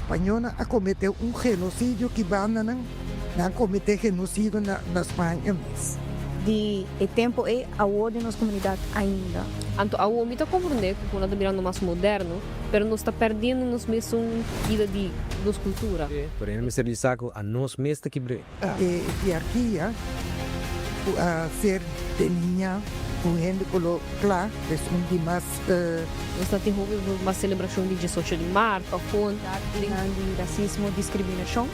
Spañónan a kometé un genosidio ki bandanan nan kometé genosidio na na Spaña mes. Di e tempu ei awor den nos komunidat ainda. Anto awor mi ta komprondé ku ku nan ta birando mas moderno, pero nos ta pèrdiendo nos mesun bida di nos kultura. Pero e mester di sa ku a nos mes ta kibr'é. E hierarkia ku a ser delineá ku hende koló kla es un di mas. Nos ta tin hopi mas selebrashon di diesocho di mart òf kon. Nan di rasismo, diskriminashon.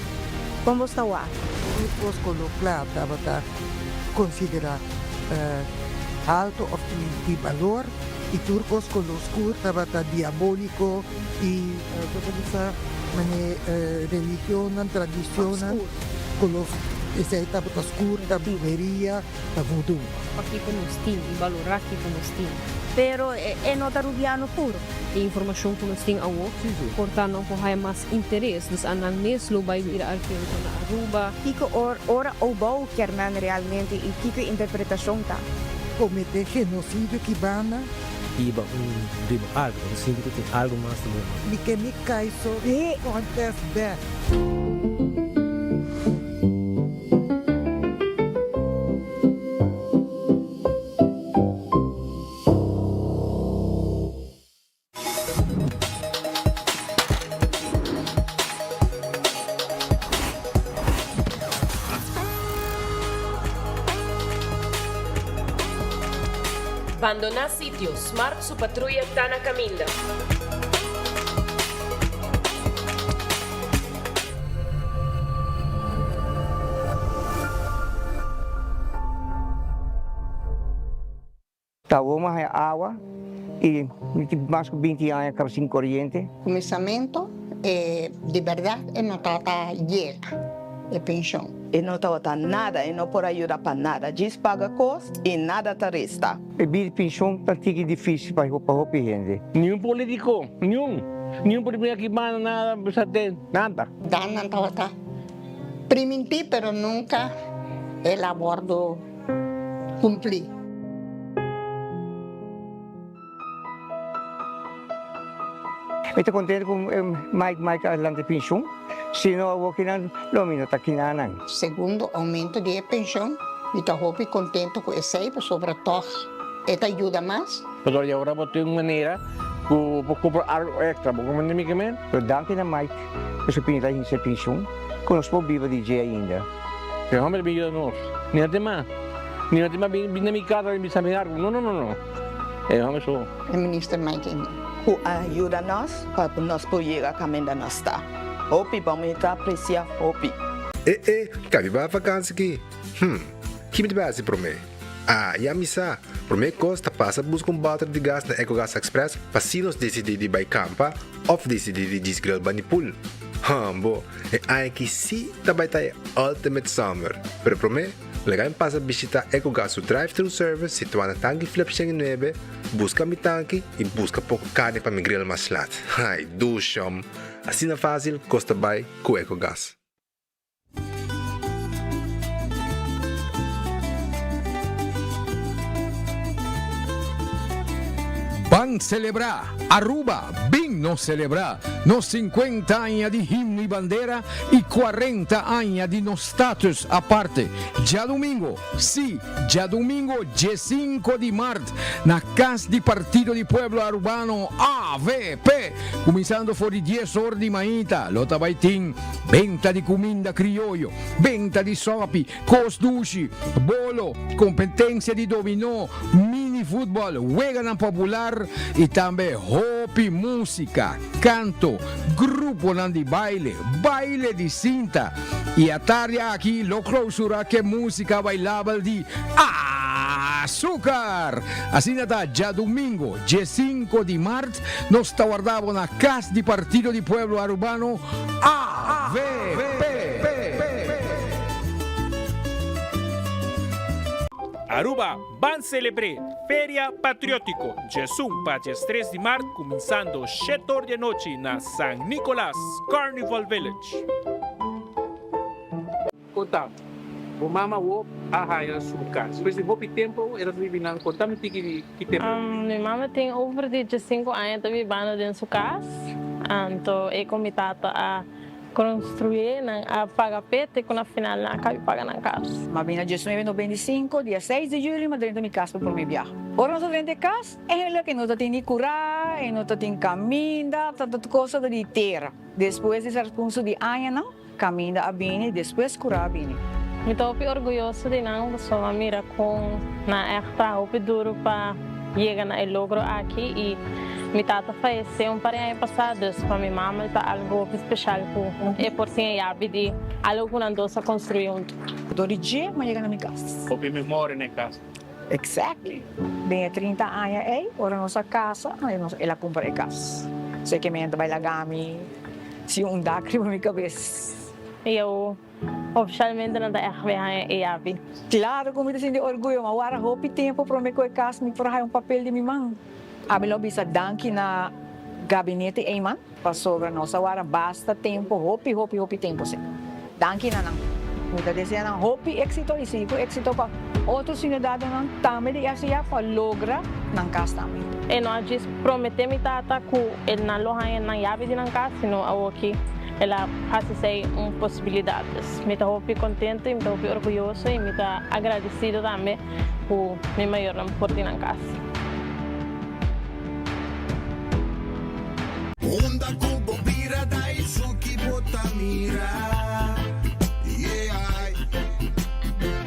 Kon bos ta wak? Tur kos koló kla tabata konsiderá haltu òf di balor i tur kos koló skur tabata diabóliko i bo ta bisa mane religionnan, tradishonnan koló esei tabata skur, ta bruheria, ta vudú. Pakiko nos tin i balorá kiko nos tin. Pero e no ta rubiano puro. E informashon ku nos tin awor por ta nan por haya mas interes, dus a nan mes lo bai bira arkeologo na Aruba. Kiko ora Obou kier men realmente i kiko e interpretashon ta? Kometé genosidio ki banda? Biba un riba algu, bo ta sinti ku tin algu mas ta bo. Mi ke mi kai so contest bek. Bandoná sitio, Smart su patruya ta na kaminda. Ta awor mi a haña awa i mi tin mas ku binti aña kaba sin koriente. Kuminsamentu e di bèrdat e no tabata yega e penshon. E no tabata nada, e no por a yuda pa nada. Djis paga kos i nada ta resta. E bida di penshon ta tiki difísil pa hopi hende. Niun polítiko, niun, niun por bini aki banda nada, bisa te nada. Dan nan tabata primintí pero nunka el a wòrdu. Cumplí. Mi ta contento cu Mike Mike a lanta e pensioen, si no awor kinan lo mi no ta kinanan. Segundo aumento di e pensioen, mi ta hopi contento cu esey pasobra tog e ta yuda mas. Pasobra y awor bo tin un manera cu bo por cumpra algo extra, bo comprende mi kimen? Pero danki na Mike cu su pinta hinca e pensioen cu nos por biba di dje ainda. E homber bin yuda nos. Ni a tema. Ni a tema bin bin na mi casa bin bisa mi algo. No, no, no, no. E homber so. E minister Mike Eman. Cu a yuda nos pa nos por yega caminda nos ta. Hopi bon mi ta aprecia hopi. E e, ka mi bai vakansi ki? Hm, ki mi ta bai hasi promé? Ah, ya mi sa! Promé kos ta pasa buska un bòter di gas na Ecogas Express pa si nos disidí di bai kampa òf disidí di djis grill bani pool. Hambo! E aña aki sí ta bai ta e ultimate summer. Pero promé, laga mi pasa bishitá Ecogas su drive-thru service situá na Tanki Flip 109, buska mi tanki i buska poko karni pa mi grill mas lat. Ai, dushom! Asina fásil kos ta bai ku Ecogas. Ban celebra Aruba, bin nos celebra nos 50 aña di himno y bandera y 40 aña di nos status aparte. Djadumingo, si, djadumingo diesinco di mart na Cas di Partido di Pueblo Arubano, avp, cuminsando for di dies or di mainta, lo ta bay tin benta di cuminda crioyo, benta di sopi, Kos dushi, bolo, kompetensia di dominó, mini futbòl, weganan popular i tambe hopi músika, kanto, gruponan di baile, baile di sinta i atardi aki lo klousurá ke músika bailabel di Azúcar! Asina ta djadumingo diesinko di mart nos ta warda bo na Kas di Partido di Pueblo Arubano, AVP. Aruba ban celebre Feria Patriotico djesun pa djestres di mart cuminsando shete or di anochi na San Nicolas Carnival Village. Konta, bo mama wou a haña su kas. Despues di hopi tempu e ta bibi nan. Konta mi tiki di ki tempu. Mi mama tin over di diesinku aña ta bibando den su kas. Anto e ku mi tata a konstruí, nan a paga p'e te ku na final nan a kabi paga nan kas. M'a bini na diesnuebe noventa i sinku, dia seis di juli m'a drenta mi kas pa prome biaha. Ora nos a drenta e kas, eigenlijk e no ta tin ni kurá, e no ta tin kaminda, ta tur kos ta di tera. Despues di transcurso di añanan, kaminda a bini, despues kurá a bini. Mi ta hopi orguyoso di nan pasobra m'a mira kon nan ègt traha hopi duru pa yega na e logro aki i mi tata fayesé un par di aña pasá, dus pa mi mama e ta algu hopi speshal ku e por tin e yabi di algu ku nan dos a konstruí huntu. Dor di dje m'a yega na mi kas. Hopi memoria na e kas. Exactly. Den e 30 aña ei, ora nos a casa, el a cumpra e cas. So e ke menta bai laga mi sin un dak riba mi cabes. I eu oficialmente no ta echt bay haña e yabi. Claro cu mi ta sinti orguyo, ma wara hopi tempo prome cu e cas mi por haya un papel di mi man. Ami lo bisa danki na Gabinete Eman. Pasobra nos a wara basta tempo, hopi, hopi, hopi tempo si. Danki na nan. Mi ta desea nan hopi exito y sigui cu exito pa otro ciudadanonan tambe di FCA pa logra nan cas tambe. E no a djis promete mi tata cu e nan lo haña nan yabi di nan cas, sino awoki el a haci esey un posibilidad. Dus mi ta hopi contento y mi ta hopi orguyoso y mi ta agradecido tambe cu mi mayornan por tin nan cas. Unda ku bo bira Daisuki bo ta mira Yeah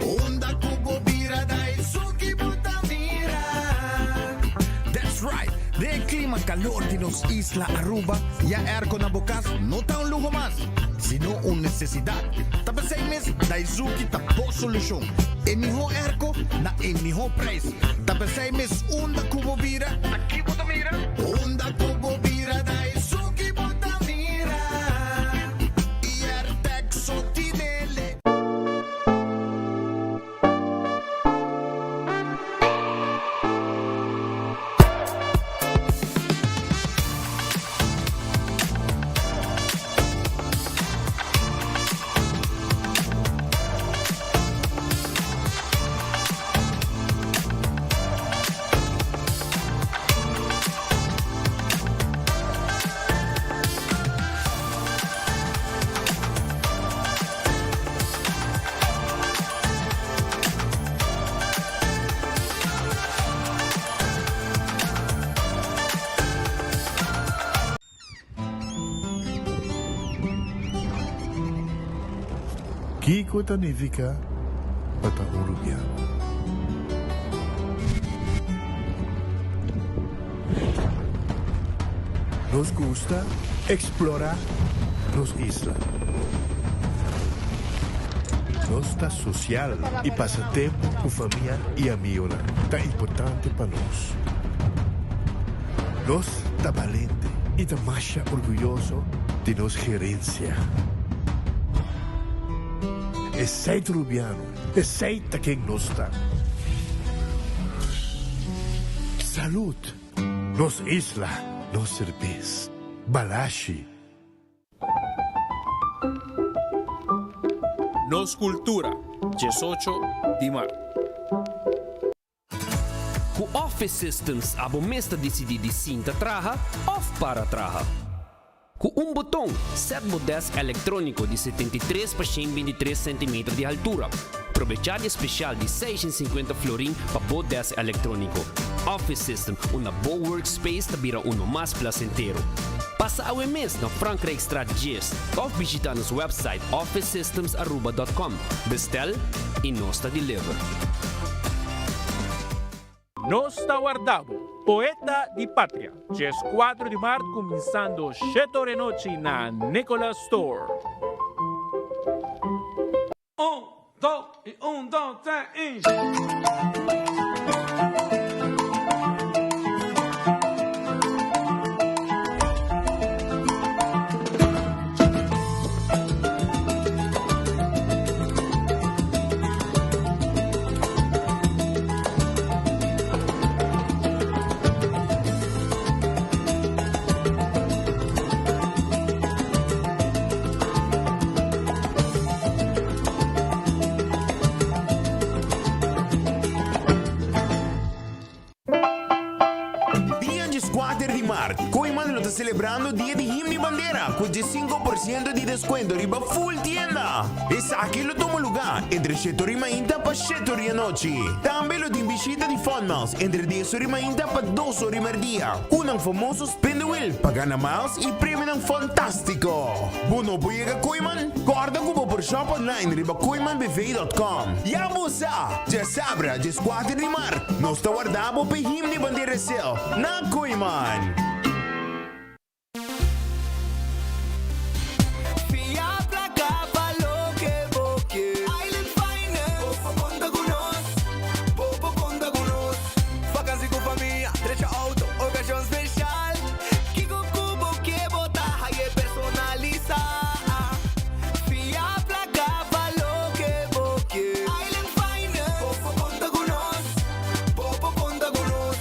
Unda ku bo bira Daisuki bo ta mira That's right! Den e klima kalor di nos isla Aruba, ya airco na bo kas no ta un luho mas, sino un nesesidat. Ta p'esei mes Daizuki ta bo solushon. E mihó airco na e mihó prijs. Ta p'esei mes unda ku bo bira, ta ki bo ta mira? Unda ku bo bira, ta esun ki bo ta mira. Airtec so tinele. Kiko ta nifiká pa ta un rubiano? Nos gusta eksplorá nos isla. Nos ta sosial i pasa tempu ku famia i amigonan ta importante pa nos. Nos ta balente i ta masha orguyoso di nos gerensia. Esei ta Rubiano, esei ta ken nos ta. Salud! Nos isla, nos serbes. Balashi. Nos Cultura, 18 di maart. Ku Office Systems abo mes ta disidí di sinta traha òf para traha. Ku un boton, sèt bo dèsk elektróniko di 73 pa 123 sentimeter di haltura. Probechá di e spesial di 650 florin pa bo dèsk elektróniko. Office System, unda bo workspace ta bira uno mas plasentero. Pasa awe mes na Frankrijkstraat 10 òf bishitá nos wèpsait officesystemsaruba.com. Bestel i nos ta deliver. Nos ta warda bo, Poeta di Patria, djes kuatro di mart kuminsando shete ora e nochi na Nicolas Store. Un, dos i un, dos, tres i. celebrando Dia di Himno y Bandera cu 15% di descuento riba full tienda. Esaki lo tuma luga entre shete ora y mainta pa shete ora y anochi. Tambe lo tin bishita di Fun Miles entre dies ora y mainta pa dos ora y merdia cu nan famoso Spin the Wheel pa gana miles y premionan fantastico. Bo no por yega Kooyman? Corda cu bo por shop online riba kooymanbv.com. Ya bo sa! Djasabra, djeskuater di mart, nos ta warda bo p'e Himno y Bandera Sale na Kooyman. Fia placa pa loke bo ke. Island Finance. Bo por conta cu nos. Bo por conta cu nos. Vakantie cu famia, drecha auto, ocasion special. Kico cu bo ke bo ta haye personalisa. Fia placa pa loke bo ke. Island Finance. Bo por conta cu nos. Bo por conta cu nos.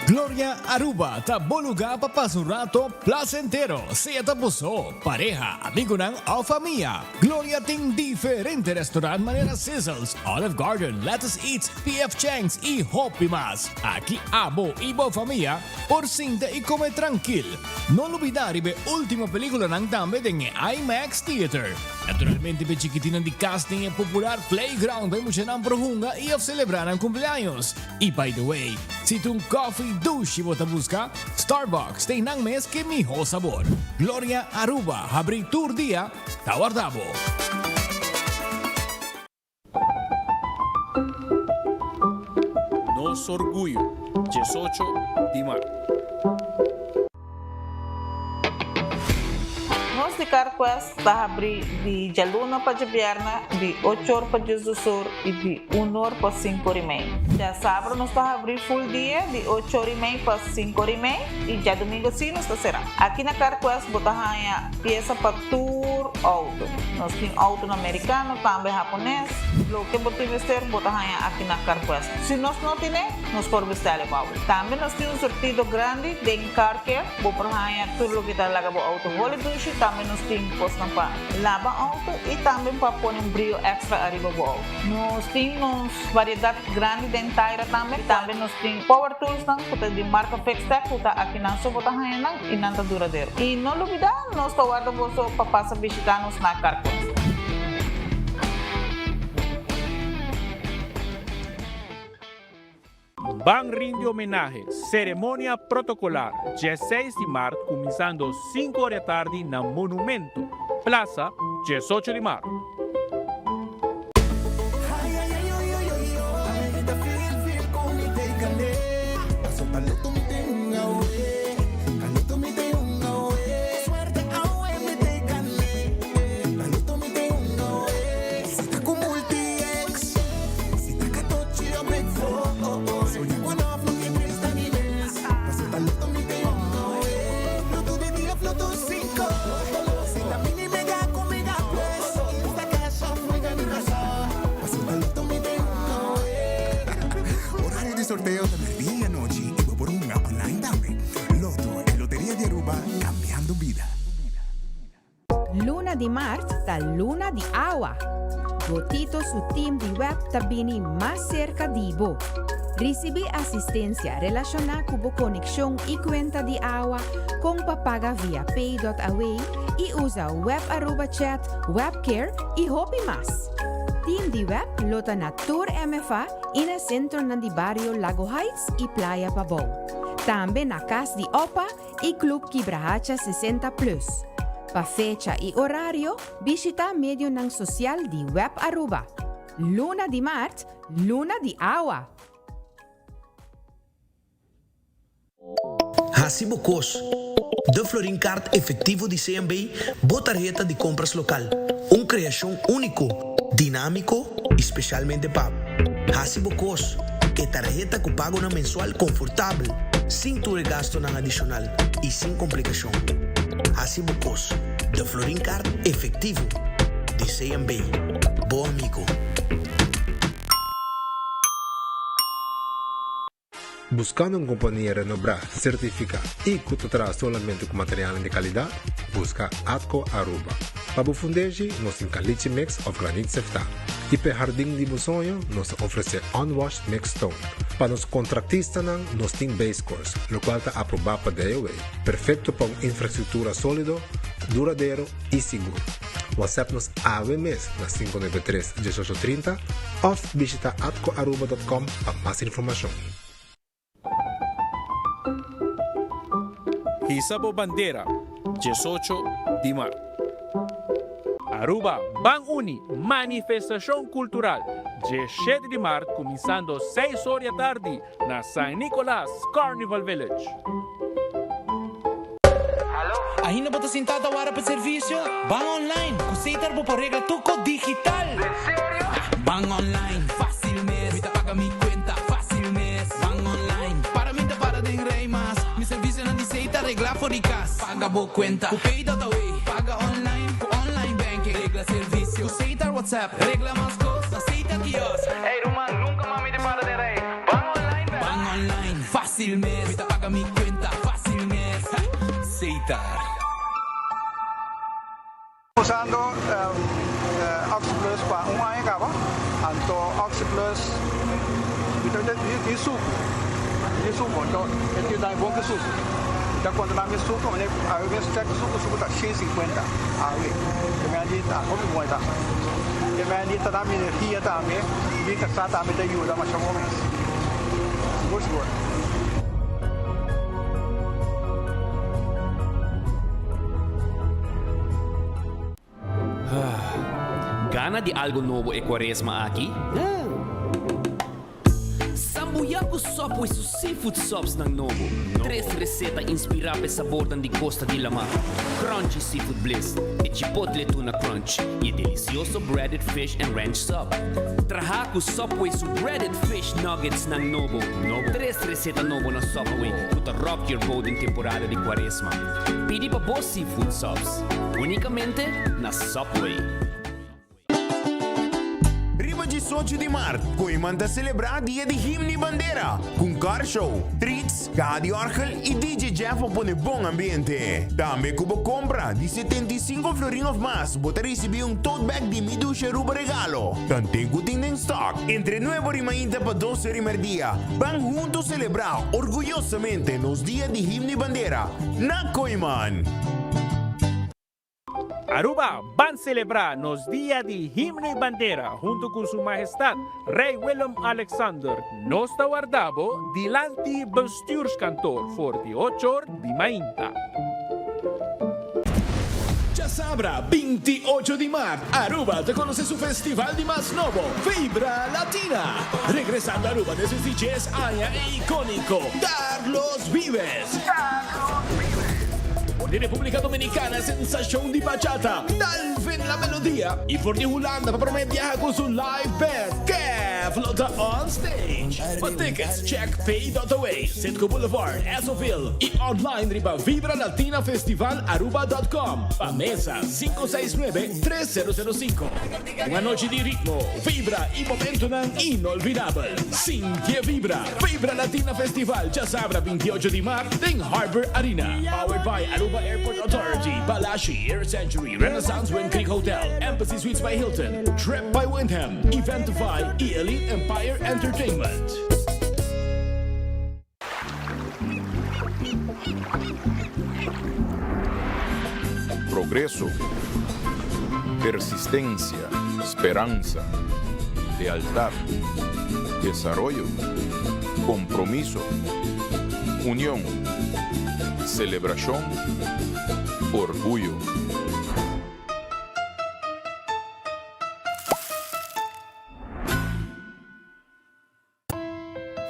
Gloria Aruba ta bo lugar pa pasa un rato placentero, sea ta bo so, pareha, amigonan of famia. Gloria tin diferente restaurant manera Sizzles, Olive Garden, Lettuce Eats, PF Chang's y hopi mas. Aki abo y bo famia por sinta y come trankil. No lubida riba e ultimo peliculanan tambe den e IMAX Theater. Naturalmente p'e chikitinan di cas tin e popular playground pa e muchanan por hunga y of celebra nan cumpleaños. Y by the way, si ta un coffee dushi bo ta busca, Starbucks ta einan mes ke miho sabor. Gloria Aruba habri tur dia, ta warda bo. Nos orguyo, 18 di maart. Nos di CarQuest ta habri di djaluna pa djabièrnè di ocho or pa diesdos or i di un or pa sinku or i mei. Djasabra nos ta habri full dia di ocho or i mei pa sinku or i mei i djadumingu si nos ta será. Aki na CarQuest bo ta haña piesa pa tur outo. Nos tin outonan merikano, tambe hapones. Loke bo tin mester bo ta haña aki na CarQuest. Si nos no tine, nos por bestèl e pa bo. Tambe nos tin un surtido grandi den Car Care. Bo por haña tur loke ta laga bo outo holi dushi. Tambe nos tin kosnan pa laba outo i tambe pa pone un brio èkstra ariba bo outo. Nos tin nos variedat grandi den taira tambe. Tambe nos tin power toolsnan ku ta di marka Fixtech ku ta akinan so bo ta haña nan i nan ta duradero. I no lubidá, nos ta warda boso pa pasa bishitá nos na Car Quest. Ban rindi homenahe, Ceremonia protocolar, 16 di maart cuminsando 5 ora di atardi na Monumento, Plaza, 18 di maart. Horario di sorteo ta merdia y anochi y bo por hunga online tambe. Lotto, e loteria di Aruba, cambiando bida. Luna di mart ta luna di awa. Botito su team di web ta bini mas serka di bo. Risibí asistensia relashoná ku bo konekshon i kuenta di awa, kon pa paga via pay.aw i usa Web Aruba Chat, Webcare i hopi mas. Team di web lo ta na tur MFA i na sentronan di bario Lago Heights i Playa Pabou. Tambe na Kas di Opa i Club Kibrahacha 60 Plus. Pa fecha i orario, bishita medionan sosial di Web Aruba. Luna di maart, luna di awa! Hasi bo kos. De Florin Card Efectivo di CMB, bo tarheta di compras local. Un creacion unico, dinamico y specialmente pa bo. Hasi bo kos. E tarheta ku pagonan mensual konfortabel, sin tur e gastonan adishonal i sin komplikashon. Hasi bo kos. De Florin Card Efectivo di CMB. Bo amigo. Buscando un compania renobrá, certificá y cu ta traha solamente cu materialnan di calidad? Busca Atco Aruba. Pa bo fundeshi, nos tin caliche mix of granit seftá. Y p'e hardin di bo soño, nos ta ofrece unwashed mixed stone. Pa nos contractistanan, nos tin base course, locual ta aproba pa DOW, perfecto pa un infrastructura solido, duradero y sigur. WhatsApp nos awe mes na 593 1830 of bishita atcoaruba.com pa mas informacion. Hisa bo bandera, 18 di mart. Aruba Ban Uni, manifestacion cultural, 17 di mart cuminsando 6 or di atardi na San Nicolas Carnival Village. Ainda bo ta sinta ta wara pa servicio? Ban online! Cu Setar bo por regla tur cos digital! En serio? Ban online, facil mes! Mi ta paga mi cuenta facil mes! Ban online, para mi ta para den rij mas! Mi servicionan di Setar regla for di cas! Paga bo cuenta cu Pay.awe! Paga online cu online banking! Regla servicio cu Setar WhatsApp! Regla mas cos na Setar Kiosk! Ey ruman, nunca mas mi ta para den rij! Ban online bek! Ban online, facil mes! Mi ta paga mi cuenta facil mes! Setar. Usando Oxi Plus pa un aña caba, anto Oxi Plus mi ta di sucu, di sucu, anto e tin dami bon ki sucu. Mi ta controla mi sucu, awe mes check sucu, sucu ta 150 awe, e mi a di ta hopi bon e ta. E mi a di ta dami energia tambe, mi casa tambe ta yuda masha bon mes, sigur sigur. Gana di algo nobo e cuaresma aki? Sambuya cu Subway su seafood subs nan nobo. Tres receta inspira p'e sabornan di costa di lama, Crunchy Seafood Bliss, e Chipotle Tuna Crunch y e delicioso Breaded Fish and Ranch Sub. Traha cu Subway su Breaded Fish Nuggets nan nobo. Tres receta nobo na Subway cu ta rock your boat den temporada di cuaresma. Pidi pa bo seafood subs unicamente na Subway. Riba 18 di mart, Kooiman ta selebrá Dia di Himno i Bandera ku un car show, treats, kaha di òrgel i DJ Jeff pa pone bon ambiente. Tambe ku bo kompra di 75 florin òf mas bo ta risibí un tote bag di Mi Dushi Aruba regalo. Tanten ku tin den stock. Entre nuebe ora i mainta pa dos ora i merdia, ban huntu selebrá orguyosamente nos Dia di Himno i Bandera na Kooiman! Aruba ban celebra nos Dia di Himno y Bandera hunto cu Su Mahestad Rey Willem Alexander. Nos ta warda bo dilanti Bestuurskantoor for di ocho or di mainta. Djasabra 28 di mart Aruba ta conoce su festival di mas nobo, Vibra Latina. Regresando Aruba despues di dies aña e iconico Carlos Vives. For di Republica Dominicana sensacion di bachata, Dalvin La Melodia y for di Hulanda pa prome biaha cu su live band, Kev lo ta on stage. Pa tickets check pay.away, Citgo Boulevard, Essoville y online riba vibralatinafestivalaruba.com. Pa mesa 569 3005. Un anochi di ritmo, vibra y momentonan inolvidabel. Sinti e vibra! Vibra Latina Festival djasabra 28 di mart den Harbor Arena. Powered by Aruba Airport Authority, Balashi, Air Century, Renaissance Wind Creek Hotel, Embassy Suites by Hilton, Trip by Wyndham, Eventify y Elite Empire Entertainment. Progreso, persistencia, speransa, lealtad, desaroyo, compromiso, union, celebracion, orguyo.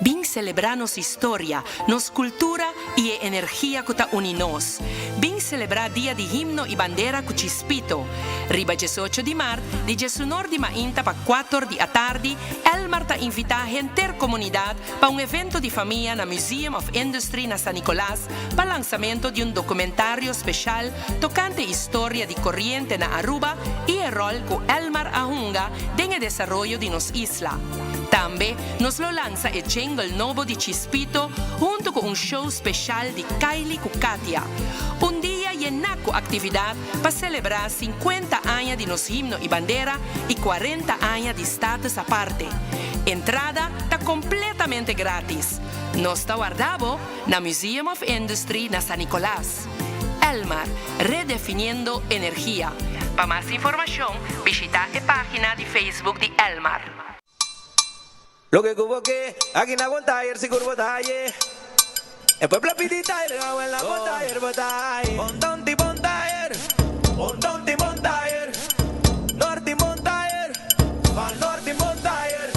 Bin selebrá nos historia, nos kultura i e energia ku ta uni nos. Bin selebrá Dia di Himno i Bandera ku Chispito. Riba 18 di mart, di diesunor di mainta pa kuator di atardi, Elmar ta invitá henter komunidat pa un evento di famia na Museum of Industry na San Nicolas pa lansamento di un dokumentario speshal tokante historia di koriente na Aruba i e ròl ku Elmar a hunga den e desaroyo di nos isla. Tambe nos lo lansa e jingle nobo di Chispito hunto ku un show speshal di Kylie ku Katia. Un dia. yená ku aktividat pa selebrá sinkuenta aña di nos himno i bandera i kuarenta aña di Status Aparte. Entrada ta kompletamente grátis. Nos ta warda bo na Museum of Industry na San Nicolas. Elmar, redefiniendo energia. Pa mas informashon bishitá e página di Facebook di Elmar. Loke ku bo ke, aki na Bon Tayer sigur bo ta haye. E pueblo a pidi tayer, awel na Bon Tayer bo ta haye. Bon Tonti Bon Tayer, Bon Tonti Bon Tayer, Norti Bon Tayer, Van Norti Bon Tayer.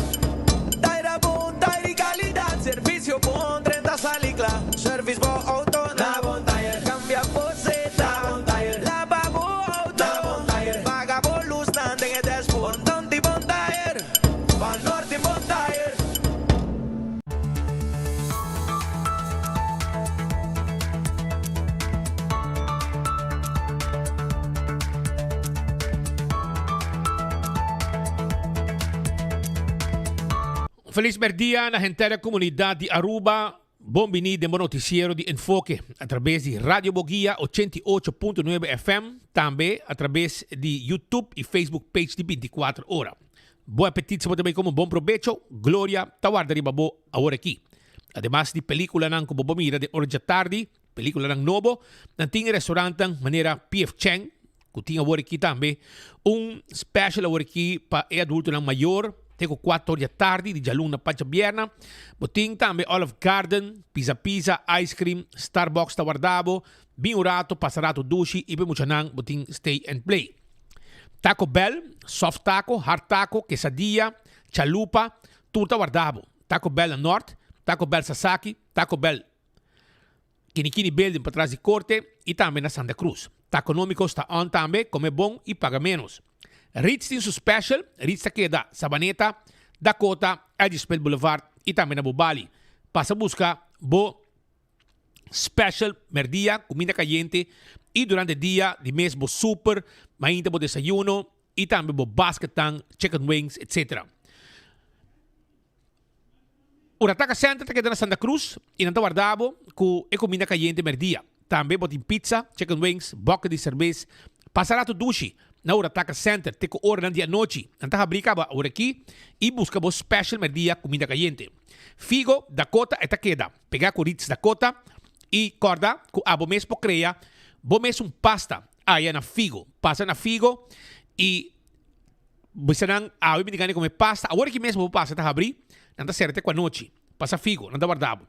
Tayer a bon, tayer di kalidat, servisio bon, drenta sali kla. Service bo outo na Bon Tayer, kambia bo seta na Bon Tayer, laba bo outo na Bon Tayer, paga bo lusnan den e dashboard. Bon Tonti Bon Tayer. Van Norte Bon Tire. Un felis merdia na henter e comunidad di Aruba. Bon bini den bo noticiero di Enfoke a traves di Radio Boguia 88.9 FM, tambe a traves di YouTube y Facebook page di 24 Ora. Bon apetit si bo ta bay come bon probecho, Gloria ta warda riba bo awor aki. Ademas di peliculanan cu bo por mira den ora djatardi, peliculanan nobo, nan tin e restaurantnan manera PF Chang cu tin awor aki tambe un special awor aki pa e adultonan mayor te cu cuatro or djatardi di djaluna pa djabierna. Bo tin tambe Olive Garden, Pizza Pizza, Ice Cream, Starbucks ta warda bo, bin un rato pasa rato dushi y pa e muchanan bo tin stay and play. Taco Bell, soft taco, hard taco, quesadilla, chalupa, tur ta warda bo. Taco Bell na Noord, Taco Bell Sasaki, Taco Bell Kinikini Building patras di Corte y tambe na Santa Cruz. Taconomico sta on tambe, come bon y paga menos. Ritz tin su special, Ritz ta keda Sabaneta, Dakota, Eddie Smith Boulevard y tambe na Bobali. Pasa busca bo special merdia, cuminda cayente y durante dia di mes bo super, mainta bo desayuno y tambe bo basketnan, chicken wings, etc. Urataka Center ta keda na Santa Cruz y nan ta warda bo cu e cuminda cayente merdia. Tambe bo tin pizza, chicken wings, boca di cerbes. Pasa rato dushi na Urataka Center te cu oranan di anochi. Nan ta habri caba ora aki y busca bo special merdia cuminda cayente. Figo, Dakota e ta keda pega cu Ritz Dakota y corda cu abo mes por crea bo mes un pasta aya na Figo. Pasa na Figo y. Bisa nan, Awe mi tin gana di come pasta. Awor aki mes bo por pasa ta habri. Nan ta sera te ku anochi. Pasa figo, nan ta warda bo.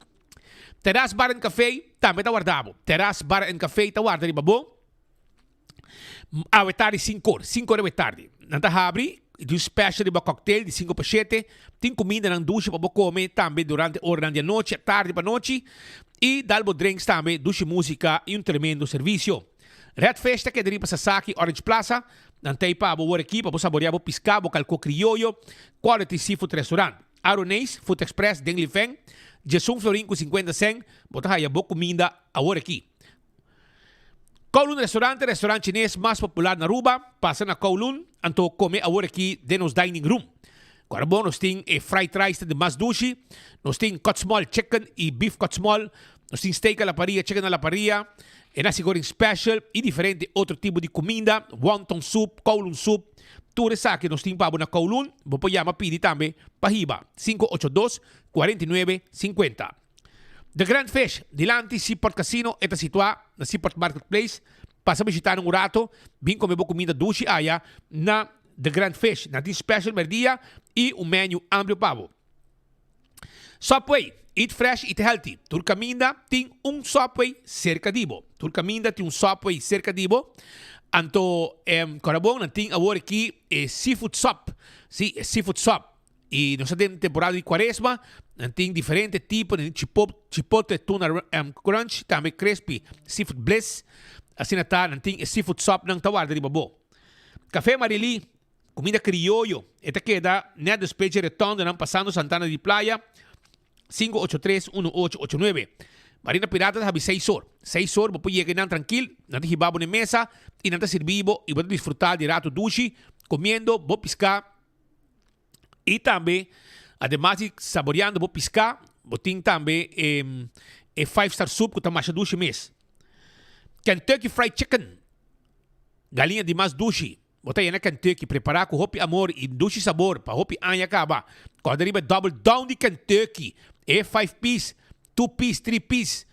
Terras Bar and Café tambe ta warda bo. Terras Bar and Café ta warda riba bo. Awe tardi sinkor, sinkor awe tardi. Nan ta habri i tin un special riba cocktail di sinku pa shete. Tin kumindanan dushi pa bo come tambe durante oranan di anochi, tardi pa anochi. I dal bo drinks tambe, dushi musica i un tremendo servicio. Red Fish ta keda riba Sasaki Orange Plaza. Nan ta ei pa bo wor aki pa bo saborea bo piská, bo kalkó krioyo, Quality Seafood Restaurant. Aroneis, Food Express den Lifen, djesun florin ku sinkuenta sen, bo ta haya bo kuminda awor aki. Kowloon Restaurant ta e restaurant chines mas popular na Aruba. Pasa na Kowloon anto kome awor aki den nos dining room. Kora bon nos tin e fried rice ta di mas dushi, nos tin cut small chicken y beef cut small, nos tin steak a la parrilla, chicken a la parrilla, e nasi goreng special y diferente otro tipo di cuminda, wonton soup, kowloon soup, tur esaki nos tin pa bo na Kowloon, bo por yama pidi tambe pa hiba, 582 49 50. The Grand Fish, dilanti Seaport Casino, e ta situa na Seaport Marketplace, pasa bishita nan un rato, bin come bo cuminda dushi aya na The Grand Fish. Nan tin special merdia y un menu amplio pa bo. Subway, eat fresh, eat healthy. Tur caminda tin un Subway cerca di bo. Tur caminda tin un Subway cerca di bo. Anto, eh, cora bon, nan tin awor aki e seafood sub. Si, e seafood sub. Y nos ta den temporada di cuaresma, nan tin diferente tipo, nan tin chipo, chipotle tuna um, crunch, tambe crispy seafood bliss. Asina ta, nan tin e seafood sub nan ta warda riba bo. Café Marily, cuminda crioyo, e ta keda net despues dje rotondanan pasando Santana di Playa, 583-1889. Marina Pirata ta habi seis or. Seis or bo por yega einan trankil, nan ta hiba bo na e mesa y nan ta sirbi bo y bo ta disfruta di rato dushi comiendo bo pisca y tambe ademas di saboreando bo pisca, bo tin tambe e, e five star soup cu ta masha dushi mes. Kentucky Fried Chicken, galiña di mas dushi. Bo ta yena Kentucky, prepará ku hopi amor i dushi sabor pa hopi aña kaba. Kòrda riba e double down di Kentucky, e five piece, two piece, three piece,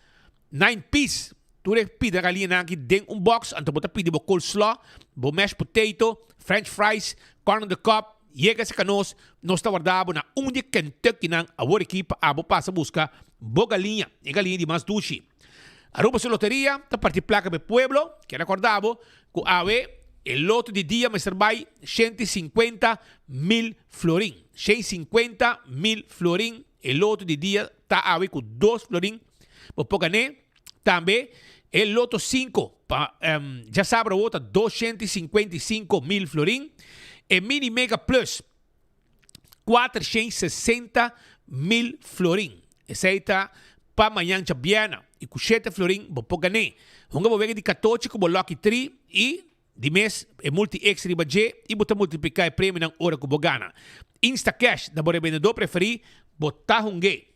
nine piece. Tur e pida galiñanan aki den un box, anto bo ta pidi bo coleslaw, bo mashed potato, french fries, corn on the cob. Yega serka nos, nos ta warda bo na un di e Kentuckynan awor aki pa abo pasa buska bo galiña, e galiña di mas dushi. Aruba su loteria ta parti plaka pa e pueblo, kier acorda bo cu awe e loto di dia mester bay 150 mil florin. 150 mil florin e loto di dia ta awe cu 2 florin bo por gane. Tambe e loto 5 pa djasabra awo ta 255 mil florin. E mini mega plus 460 mil florin. Esei ta pa mañan djabièrnè i ku shete florin bo por gan'é. Hunga bo wega di katochi ku bo lucky tri i di mes e multi X riba dje i bo ta multipliká e premionan ora ku bo gana. Instacash na bo rebendedó preferí bo ta hung'é.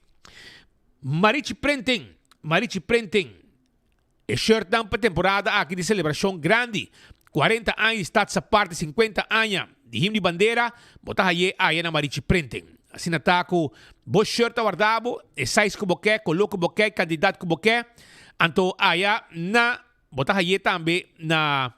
Marichi Printing Marichi Printing E shirtnan pa temporada aki di selebrashon grandi, 40 aña di Stadsaparte, 50 aña di Himno di Bandera, bo ta haye aya na Marichi Printing. Asina ta ku bo shirt ta warda bo, e size ku bo ke, koló ku bo ke, kantidat ku bo ke, anto aya na bo ta haye tambe na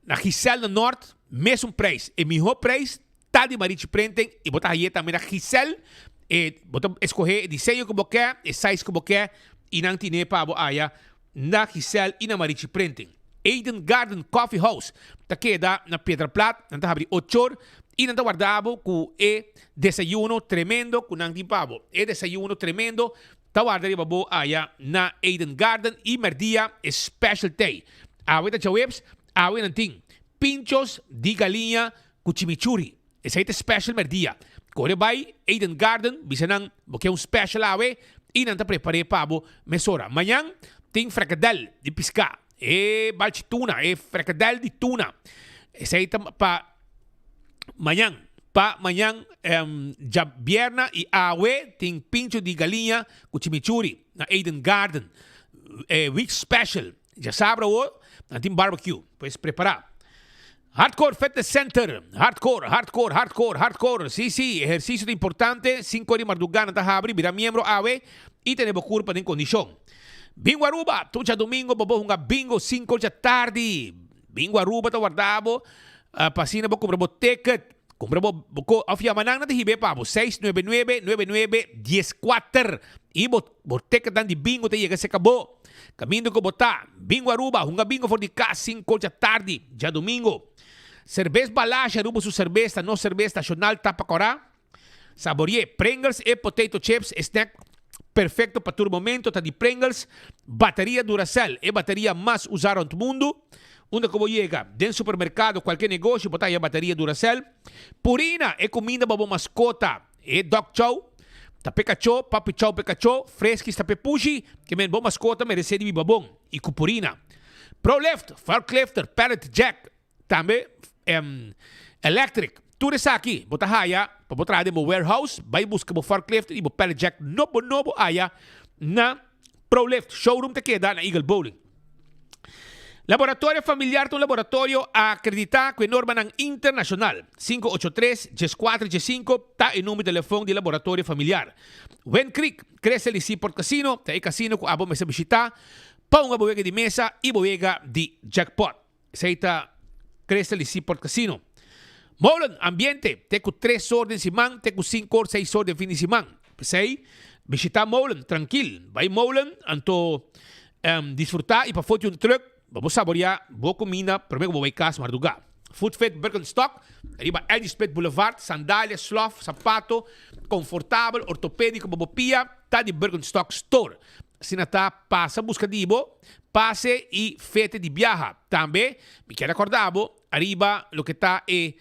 na Giselle na Nort, mesun prijs. E mihó prijs ta di Marichi Printing i bo ta haye tambe na Giselle. E bo ta eskohe e diseño ku bo ke, e size ku bo ke i nan tine pa bo aya na Giselle i na Marichi Printing. Eden Garden Coffee House ta keda na Piedra Plat, nan ta habri ochor i nan ta warda bo ku e desayuno tremendo ku nan tin pa bo. E desayuno tremendo ta warda riba bo aya na Eden Garden i merdia e special tei. Awe ta djaweps, awe nan tin pinchos di galiña ku chimichurri. Esei ta special merdia. Kore bai Eden Garden, bisa nan bo ke un special awe i nan ta prepar'é pa bo mesora. Mañan tin frikadel di piská, e balchi tuna, e frikadel di tuna. Esei ta pa mañan. Pa mañan djabièrna i awe tin pincho di galiña ku chimichurri na Eden Garden. E week special. Djasabra awor nan tin barbecue, pues prepará. Hardcore Fitness Center, Hardcore, hardcore, hardcore, hardcore, sí, sí, ehercicio ta importante, cinco di mardugá nan ta habri, bira miembro awe y tene bo curpa den condicion. Bingo Aruba, tur djadomingo bo por hunga bingo cinco djatardi. Bingo Aruba ta warda bo pa asina bo cumpra bo ticket, cumpra bo bo co of yama nan, nan ta hib'é pa bo, seis nuebe nuebe, nuebe nuebe, dies cuater y bo bo ticketnan di bingo ta yega cerca bo. Caminda cu bo ta, Bingo Aruba, hunga bingo for di cas cinco djatardi, djadomingo. Cerbes Balashi Aruba su cerbes ta nos cerbes nacional tapa cora. Saborie Pringles e potato chips e snack perfecto pa tur momento ta di Pringles. Bateria Duracell e bateria mas usa rond mundo. Unda cu bo yega, den supermercado, cualkier negoshi bo ta haya bateria Duracell. Purina e cuminda pa bo mascota. E dog chow ta p'e kachó, puppy chow p'e kachó, Friskies ta p'e pushi, ke men bo maskota meresé di biba bon i ku purina. Prolift, forklifter, pallet jack, tambe electric, tur esaki bo ta haya pa bo traha den bo warehouse, bai buska bo forklifter i bo pallet jack nobo nobo aya na Prolift. Showroom ta keda na Eagle Bowling. Laboratorio Familiar ta un laboratorio akreditá ku e normanan internashonal. 583 14 15 ta e number di telefòn di Laboratorio Familiar. Wind Creek, Crystal di Seaport Casino ta e kasino ku abo mester bishitá pa hunga bo wega di mesa i bo wega di jackpot. Esei ta Crystal di Seaport Casino. Molen, ambiente, te ku tres or den siman te ku sinku or seis or den fin di siman. P'esei, bishitá Molen trankil. Bai Molen anto disfrutá i pafó di un trùk pa bo saboriá bo kuminda promé ku bo bai kas mardugá. Food Fit Birkenstock, riba Eddie Smith Boulevard, sandalia, slof, sapato konfortabel, ortopédiko pa bo pia, ta di Birkenstock Store. Asina ta pasa buska di bo pase i fete di biaha. Tambe mi kier recorda bo ariba loke ta e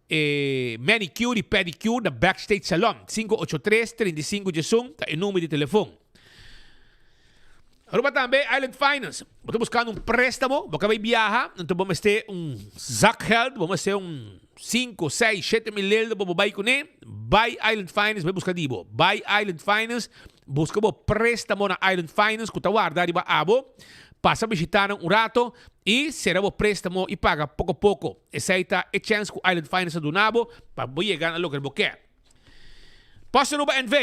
e manicure i pedicure na Backstage Salon. 583 35 diesun ta e number di telefon. Aruba tambe Island Finance. Bo ta buscando un prestamo, bo ka bay biaha, anto bo mester un zakgeld, bo mester un 5, 6, 7 mil lelde bo bo bay cune, bay Island Finance bay busca di bo. Bay Island Finance, busca bo prestamo na Island Finance cu ta warda riba abo. Pasa bishita nan un rato y sera bo prestamo y paga poco poco. Esey ta e chens cu Island Finance ta duna bo pa bo yega na loke bo kier. Post Aruba NV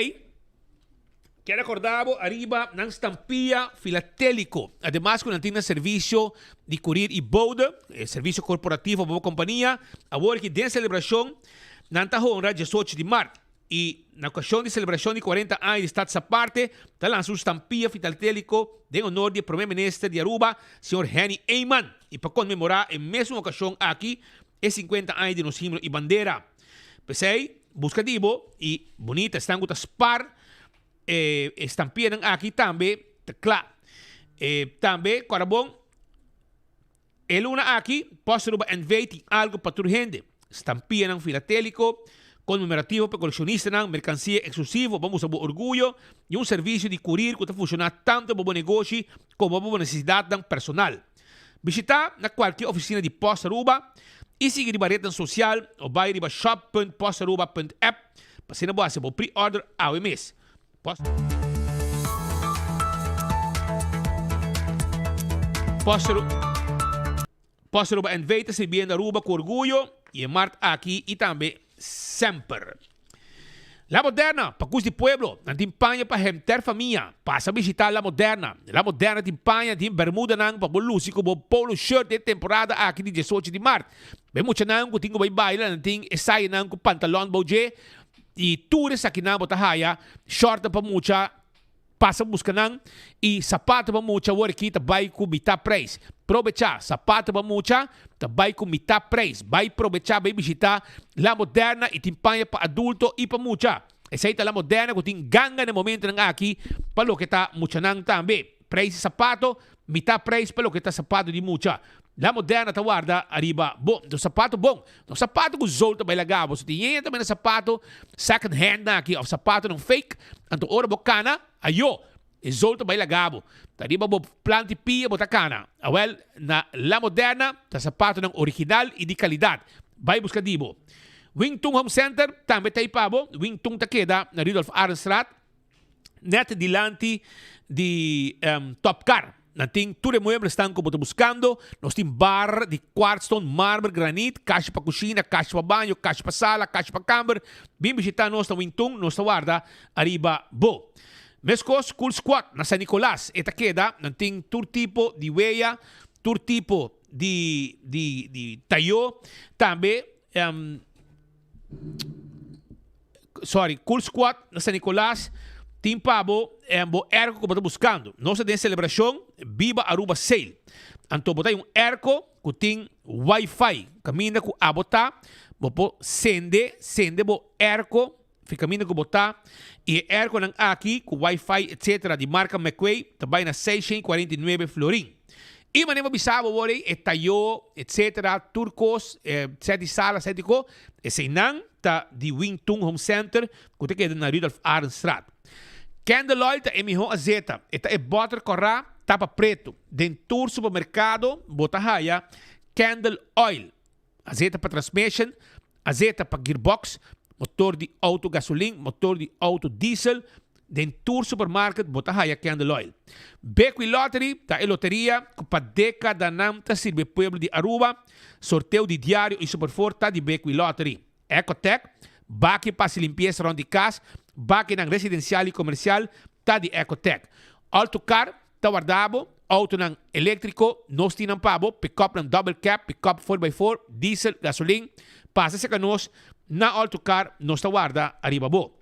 kier recorda bo ariba nan stampia filatelico. Ademas cu nan tin nan servicio di courier y bode, e servicio corporativo pa bo compania. Awor aki den celebracion nan ta honra diesocho di mart. I na okashon di selebrashon di kuarenta aña di Status Aparte, ta lansa un stampia fitaltéliko den honor di e Prome Minister di Aruba, señor Henny Eman, i pa konmemorá e mesun okashon aki e sinkuenta aña di nos himno i bandera. P'esei, buska di bo i bunita esnan ku ta spar e stampianan aki tambe ta kla. E tambe, kòrda bon, E luna aki, Post Aruba NV tin algo pa tur hende. Stampianan filatéliko, konmemorativo pa kolekshonistanan, merkansia eksklusivo pa mustra bo orguyo i un servisio di kurir ku ta funshoná tantu pa bo negoshi komo pa bo nesesidatnan personal. Bishitá na kualke ofisina di Post Aruba i sigui riba retnan sosial o bai riba shop punt postaruba punt app pa asina bo hasi bo pre-order awe mes. Post Aruba NV ta sirbiendo Aruba cu orguyo y e mart aki y tambe semper. La Moderna, pa cus di pueblo, nan tin paña pa henter famia. Pasa bishita La Moderna. La Moderna tin paña, tin bermudanan pa bo luci cu bo polo shirt den temporada aki di diesocho di mart. Be muchanan cu tin cu bay baila, nan tin e sayanan cu pantalon bou dje. I tur esakinan bo ta haya, shortnan pa mucha, pasa buska nan, i sapato pa mucha awor aki ta bai ku mitá preis. Probechá, sapato pa mucha ta bai ku mitá preis. Bai probechá, bai bishitá La Moderna i tin paña pa adulto i pa mucha. Esei ta La Moderna ku tin ganga na e momentonan aki pa loke ta muchanan tambe. Preis di sapato, mitá preis pa loke ta sapato di mucha. La Moderna ta warda ariba bo. Nos sapato bon. Nos sapato ku zool ta bai laga bo. So tin yeña ta mira sapato second hand nan aki of sapatonan fake. Anto ora bo kana, ayo, e zool ta bai laga bo. Ta riba bo plant'i pia bo ta kana. Awel, na La Moderna ta sapatonan original i di kalidat. Bai buska di bo. Wing Tun Home Center tambe ta ei pa bo. Wing Tun ta keda na Rudolf Arendstraat. Net dilanti di Top Car. Nan tin tur e mueblesnan ku bo ta buskando. Nos tin bar di kwartstone, marmer, granit, kashi pa kushina, kashi pa baño, kashi pa sala, kashi pa kamber. Bin bishita nos na Wintun, nos ta warda ariba bo. Meskos Cool Squad na San Nicolas e ta keda. Nan tin tur tipo di weya, tur tipo di di di tayo. Tambe. Sorry, Cool Squad na San Nicolas tin pa bo bo airco cu bo ta buscando. Nos ta den celebracion Biba Aruba Sale. Anto bo ta un airco cu tin wifi. Caminda cu abo ta, bo por sende, sende bo airco fi caminda cu bo ta. Y e airconan aki cu wifi etc. Di marca McQuay ta bay na 649 florin. Y manera bo bisa bo wor ey e tayo etc. Tur cos, set di sala, set di co, eseynan ta di Wing Tun Home Center cu ta keda na Rudolf Arendstraat. Candle Oil ta e miho azeta. E ta e boter cora tapa preto. Den tur supermercado bo ta haya Candle Oil. Azeta pa transmission, azeta pa gearbox, motor di auto gasolin, motor di auto diesel, den tur supermarket bo ta haya Candle Oil. Bequi Lottery ta e loteria cu pa decadanan ta sirbi e pueblo di Aruba. Sorteo di diario y Superfour ta di Bequi Lottery. Ecotec, baki pa haci limpieza rond di cas, bakinan residencial y comercial ta di Ecotec. Alto Car Ta warda bo, autonan eléktriko, nos tin nan pa bo, pikòpnan double cab, pikòp four by four, diesel, gasolin. Pasa serka nos na Alto Car, nos ta warda ariba bo.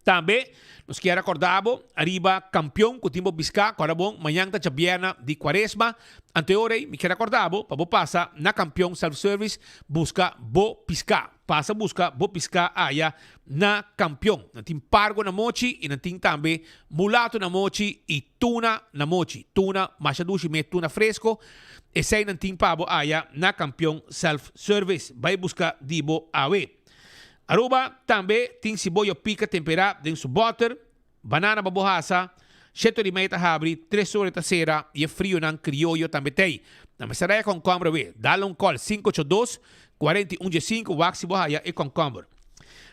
Tambe nos kier rekòrda bo ariba kampion ku tin bo biská, kòrda bon, mañan ta djabièrna di kuaresma, anto e ora ei mi kier rekòrda bo pa bo pasa na Kampion Self Service buska bo piská. Pasa buska bo piská aya na Kampion. Nan tin pargo na mochi i nan tin tambe mulato na mochi i tuna na mochi. Tuna masha dushi me tuna fresko. Esei nan tin pa bo aya na Kampion Self Service. Bai buska di bo awe. Aruba tambe tin siboyo pika temperá den su bòter. Banana pa bo hasa, sheto di mei ta habri, tres ora ta sera y e frionan crioyo tambe t'ey. Na mester haya concomber awe, dal un call 582 41 15 wak si bo haya e concomber.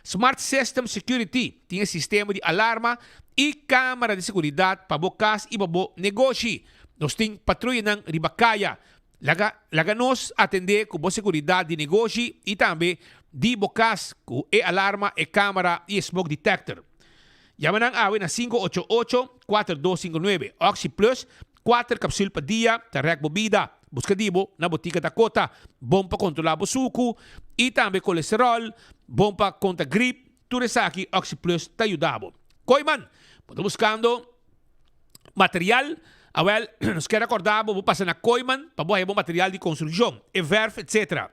Smart System Security tin e sistema di alarma y camera di seguridad pa bo cas y pa bo negoshi. Nos tin patruyanan riba kaya. Laga laga nos atendé ku bo seguridat di negoshi i tambe di bo kas ku e alarma, e kamera i e smoke detector. Yama nan awe na 588 4259. Oxi Plus, kuater kapsul pa dia ta rèk bo bida. Buska di bo na botika Dakota. Bon pa kontrolá bo suku i tambe kolesteròl, bon pa kontra grip. Tur esaki Oxi Plus ta yuda bo. Kooiman, bo ta buskando material? Awel, nos kier recorda bo, bo pasa na Kooiman pa bo haya bo material di construccion, e verf etc.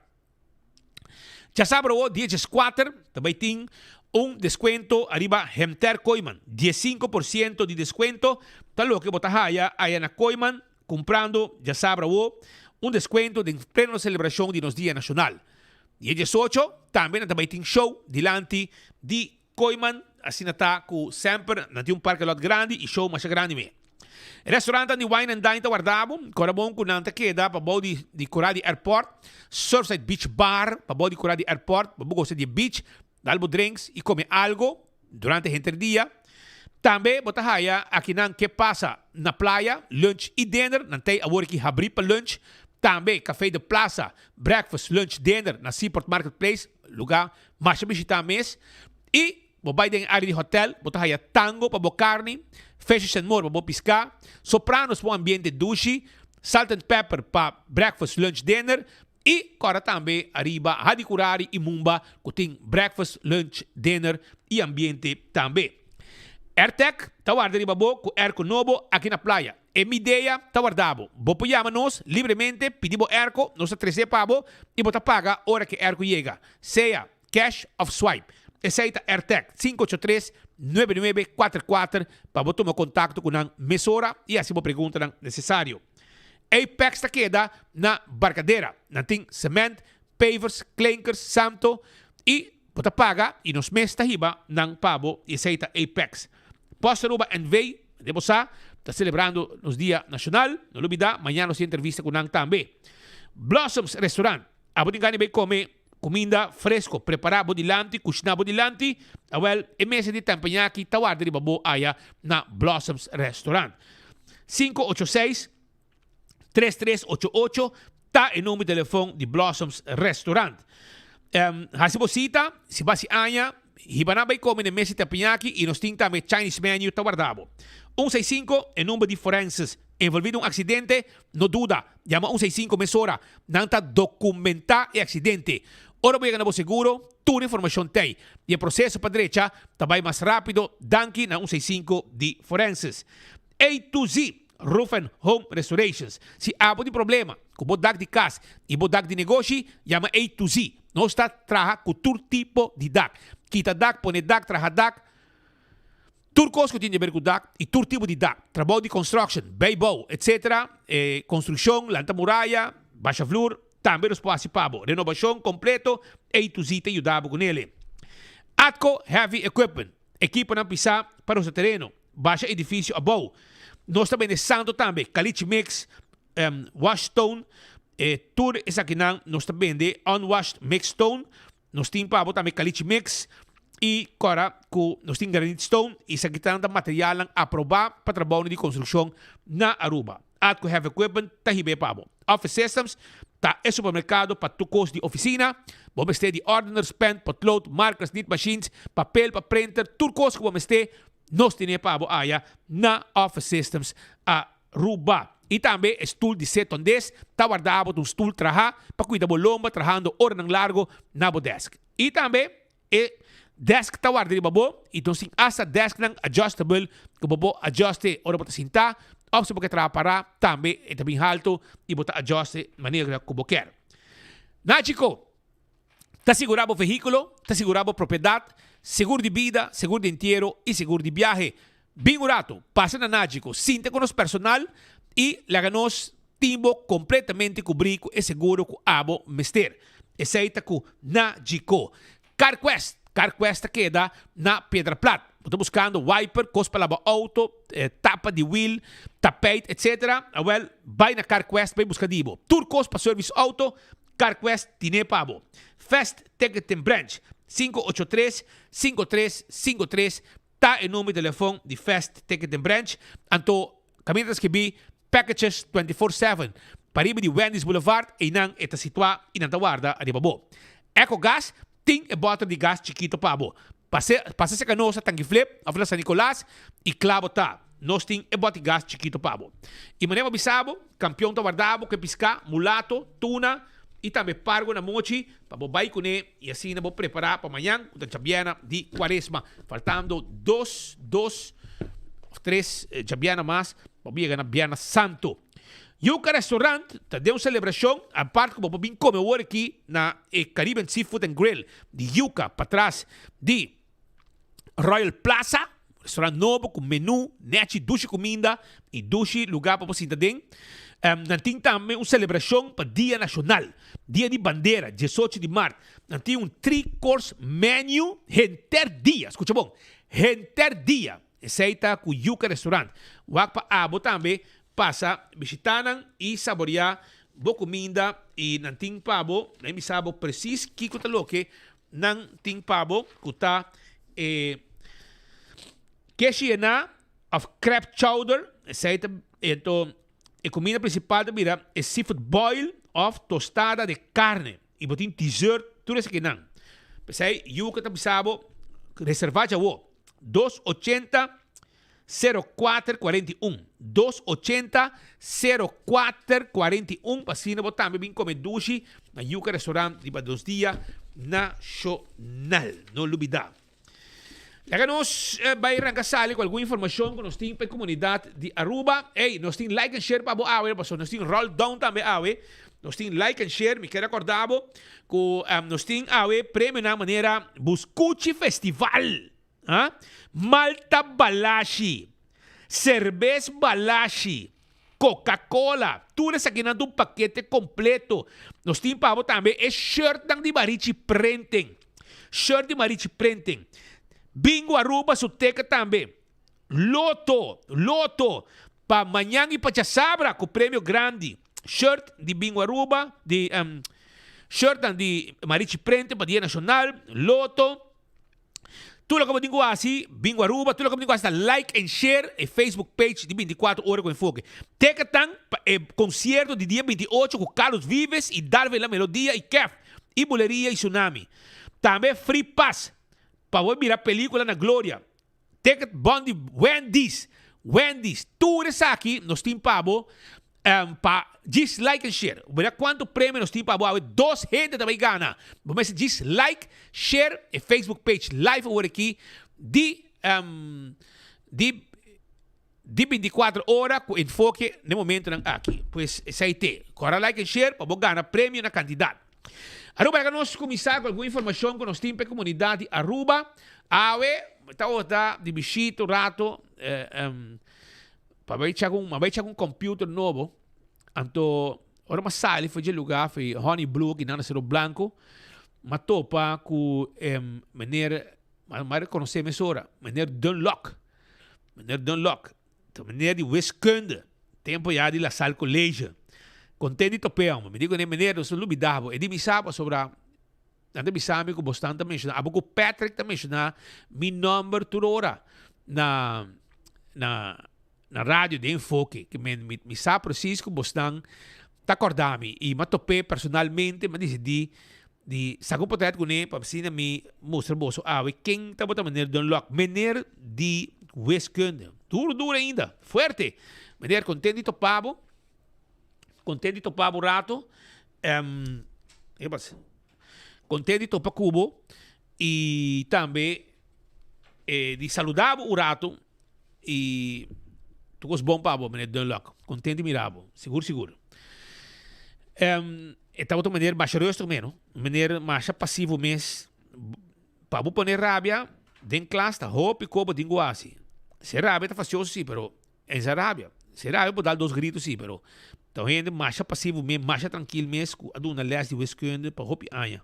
Djasabra awo dia dieskuater ta bay tin un descuento ariba henter Kooiman. 15% di descuento ta loke bo ta haya aya na Kooiman cumprando djasabra awo un descuento den pleno celebracion di nos Dia Nacional. Dia diesocho tambe nan ta bay tin show dilanti di Kooiman, asina ta ku semper nan tin un parke lot grandi i show masha grandi mee. E restaurantan di Wine and Dine ta warda bo, kora bon ku nan ta keda pa bou di di kura di airport, Surfside Beach Bar pa bou di kura di airport pa bo gosa di e beach, dal bo drinks i kome algo durante henter dia. Tambe bo ta haya akinan ke pasa na playa, lunch i dinner, nan tei awor aki habri pa lunch. Tambe Café de Plaza, breakfast, lunch, dinner na Seaport Marketplace, luga Masha bishitá mes i bo bai den e área di hotèl, bo ta haya tango pa bo karni, Fishes and More pa bo piská, Sopranos pa un ambiente dushi, Salt and Pepper pa breakfast, lunch, dinner i kòrda tambe ariba Hadikurari i Mumba ku tin breakfast, lunch, dinner i ambiente tambe. Airtec ta warda riba bo ku airco nobo aki na playa. E Midea ta warda bo. Bo por yama nos libremente, pidi bo airco, nos ta trece pa bo y bo ta paga ora cu e airco yega, sea cash of swipe. Esey ta Airtec, 583 9944 pa bo tuma contacto cu nan mesora y haci bo preguntanan necesario. Apex ta keda na Barcadera. Nan tin cement, pavers, klinkers, santo y bo ta paga y nos mes ta hiba nan pa bo y esey ta Apex. Post Aruba NV, den bo sa, ta celebrando nos dia nacional. No lubida, mañana nos tin entrevista cu nan tambe. Blossoms Restaurant, abo tin gana di bay come cuminda fresco, prepara bo dilanti, cushina bo dilanti? Awel, e mesa di Teppanyaki ta warda riba bo aya na Blossoms Restaurant. 586 3388 ta e number di telefon di Blossoms Restaurant. Um, hasi bo cita, si basi aña, hiba nan bay come na mesa teppanyaki y nos tin tambe Chinese menu ta warda bo. 165 e number di forenses. Envolvi den un accidente, no duda, yama 165 mesora. Nan ta documenta e accidente. Ora bo yega na bo seguro, tur informacion t'ey. Y e proceso pa drecha ta bay mas rapido danki na 165 di forenses. A to Z Roof and Home Restorations. Si abo tin problema ku bo dak di kas i bo dak di negoshi, yama A to Z. Nos ta traha ku tur tipo di dak. Kita dak, pone dak, traha dak, tur kos ku tin di haber ku dak i tur tipo di dak. Trabou di construction, bijbouw, etc. E konstrukshon, lanta muraya, basha vloer, tambe nos por hasi pa bo. Renobashon kompleto, A to Z ta yuda bo ku nele. Atco Heavy Equipment, ekiponan pisá pa nos tereno. Basha edifisio abou. Nos ta bende santo tambe, caliche mix, wash stone, e tur esakinan nos ta bende unwashed mix stone. Nos tin pa bo tambe caliche mix y cora cu nos tin granite stone. Esakinan ta materialnan aproba pa trabounan di construccion na Aruba. Atco Heavy Equipment ta hib'é pa bo. Office Systems ta e supermercado pa tur cos di oficina. Bo mester di ordeners, pen, potlood, markers, nit machines, papel pa printer, tur cos cu bo mester nos tene pa bo aya na Office Systems Aruba. Y tambe e stoel di sit-on-desk ta warda bo ta un stoel traha pa cuida bo lomba trahando oranan largo na bo desk. Y tambe E desk ta warda riba bo y nos tin hasta desknan adjustable cu bo por adjuste ora bo ta sinta of si bo ke traha para tambe e ta bin halto y bo ta adjuste manera cu bo kier. Nachico ta sigura bo vehiculo, ta sigura bo propiedad, segur di bida, segur di entiero y segur di biahe. Bin un rato, pasa na Nachico, sinta cu nos personal y laga nos tin bo completamente cubri cu e seguro cu abo mester. Esey ta cu Nagico. CarQuest, CarQuest ta keda na Piedra Plat. Bo ta buscando wiper, cos pa laba auto, tapa di wiel, tapijt etc. Awel, bay na CarQuest bay busca di bo. Tur cos pa service auto, CarQuest tine pa bo. Fast Ticketing Branch, 583 5353 Ta e number di telefon di Fast Ticketing Branch. Anto, caminda ta scribi. Packages 24/7 pariba di Wendy's Boulevard, einan e ta situá i nan ta warda ariba bo. Ecogas tin e bòter di gas chikito pa bo. Pase pasa serka nos na Tanki Flip òf na San Nicolas i kla bo ta. Nos tin e bòt di gas chikito pa bo. I manera bo bisa bo, kampion ta warda bo ku e piská, mulato, tuna i tambe pargo na mochi pa bo bai kuné i asina bo prepará pa mañan ku ta djabièrna di Kuaresma. Faltando dos, dos òf tres djabièrna mas pa bo yega na Bièrna Santu. Yuca Restaurant ta den un celebracion apart cu bo por bin come awor aki na e Caribbean Seafood and Grill di Yuca patras di Royal Plaza, restaurant nobo cu menu nechi, dushi cuminda y dushi lugar pa bo sinta den. Nan tin tambe un celebracion pa Dia Nacional, Dia di Bandera, diesocho di maart. Nan tin un three course menu henter dia, scucha bon, henter dia. Esey ta cu Yuca Restaurant. Wak pa abo tambe pasa bishita nan y saborea bo cuminda y nan tin pa bo, nan bisa bo precies kico ta loke nan tin pa bo cu ta e keshi yena of crab chowder, esey ta ento e cuminda principal ta bira e seafood boil of tostada de carne y bo tin dessert tur esakinan. Pesey Yuca ta bisa bo reserva djawo dos ochenta 04 41 280 04 41 pa asina bo tambe bin come dushi na Yuca Restaurant riba dos dia nacional. No lubida. Laga nos bay ranca sali cu algun informacion cu nos tin pa e comunidad di Aruba. Ey, nos tin like and share pa bo awe, pasobra nos tin roll down tambe awe. Nos tin like and share, mi kier acorda bo cu nos tin awe premionan manera Buscuchi Festival. Ha? Malta Balashi, Cerbes Balashi, Coca-Cola, tur esakinan ta un pakete kompleto. Nos tin pa bo tambe e shirtnan di Marichi Printing. Shirt di Marichi Printing. Bingo Aruba su teka tambe. Loto, loto, pa mañan i pa djasabra ku premio grandi. Shirt di Bingo Aruba, di shirtnan di Marichi Printing pa Dia Nacional, loto. Tur loke bo tin ku hasi, Bingo Aruba, tur loke bo tin ku hasi ta like en share e Facebook page di 24 Ora ku Enfoke. Teka tan pa e konsierto di dia 28 ku Carlos Vives i Darwin La Melodia i Kef i Buleria i Tsunami. Tambe free pass pa bo mira pelikula na Gloria. Ticket bon di Wendy's, Wendy's, tur esaki nos tin pa bo pa djis like and share. Bo mira cuanto premio nos tin pa bo awe, dos hende ta bay gana. Bo mester djis like, share e Facebook page live awor aki di di di 24 ora cu enfoke n'e momentonan aki. Pues esey te. Cora like and share pa bo gana premio na cantidad. Aruba laga nos cuminsa cu algun informacion cu nos tin pa e comunidad di Aruba. Awe ta ota di bishita un rato pa bay check un, bay check un computer nobo. Anto ora mi a sali for dje lugar for Honey Blue aki nan na Cerro Blanco, mi a topa cu meneer, mi a reconoce mesora, meneer Dunlock. Meneer Dunlock. Ta meneer di wiskunde, tempo ya di La Salle College. Konten di top'é homber. Mi di kuné, Meneer, nos no lubidá bo. E di mi sa pasobra nan ta bisa mi ku bosnan ta menshoná, abo ku Patrick ta menshoná mi nòmber tur ora na na na radio den Enfoke. Ke men mi mi sa presis ku bosnan ta kòrda mi. I mi a top'é personalmente, mi a disidí di saka un potret kuné pa asina mi mustra boso awe ken tabata Meneer Dunlop. Meneer di wiskunde. Duro duro ainda. Fuerte. Meneer kontent di topa bo. Kontent di topa bo rato. Um, kontent di topa ku bo i tambe eh, di saluda bo un rato i tur kos bon pa bo, Meneer Dunlop. Kontent di mira bo. Sigur sigur. Um, E tabata un meneer masha rustig mes no, un meneer masha pasivo mes. Pa bo pone rabia den klas ta hopi koba tin ku hasi. Si e rabia ta fasioso si, pero e sa rabia. Si e rabia por dal dos grito si, pero ta un hende masha pasivo mes, masha trankil mes ku a duna les di wiskunde pa hopi aña.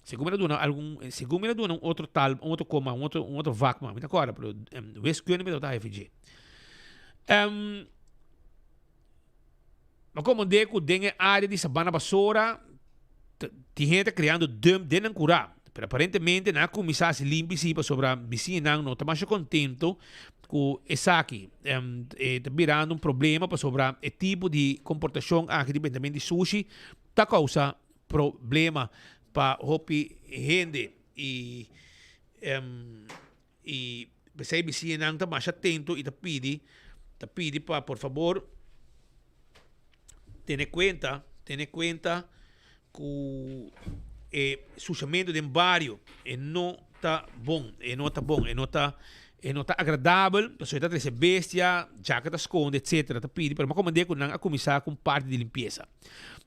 Segun mi a duna algun, segun mi a duna un otro tal, un otro koma, un otro, un otro vak, ma mi ta kòrda, pero wiskunde mi tabata hefi dje. Ma como de cu den e area di Sabana Basora tin hende ta creando dump den nan cura. Pero aparentemente nan a cuminsa haci limpi si pasobra bisiñanan no ta masha contento. ku esaki. E ta birando un problema pasobra e tipo di komportashon aki di bentamentu di sushi ta kousa problema pa hopi hende i i p'esei bisiñanan ta masha atento i ta pidi ta pidi pa por fabor tene kuenta tene kuenta ku e sushamentu den bario e no ta bon e no ta bon e no ta e no ta agradabel pasobra e ta trese bestia djaka ta skonde etcetera ta pidi pero mi a komand'é ku nan a kuminsá ku un parti di limpiesa.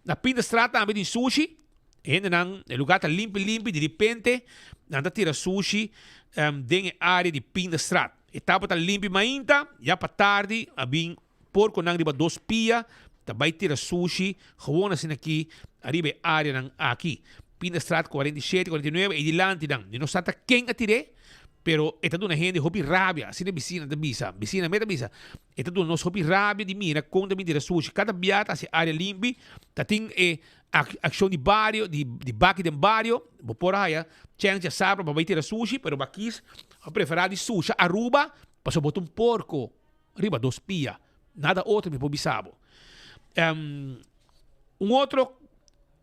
Na Pindastraat tambe tin sushi. E hendenan, e lugar ta limpi limpi, di ripente nan ta tira sushi den e area di Pindastraat. E tabata limpi mainta, ya pa tardi a bin porconan riba dos pia ta bay tira sushi gewoon asina aki ariba e areanan aki. Pindastraat 47, 49 e dilanti nan. Mi no sa ta ken a tir'é, pero e ta duna hende hopi rabia, asina bisinan ta bisa. Bisinan mes ta bisa. E ta duna nos hopi rabia di mira kon ta bin tira sushi. Kada bia ta hasi area limpi, ta tin e akshon di bario, di baki den bario. Bo por a haya chèns djasabra pa bai tira sushi, pero bo a kis, bo a preferá di susha Aruba pasobra bo ta un porko riba dos pia. Nada otro mi por bisa bo. Un otro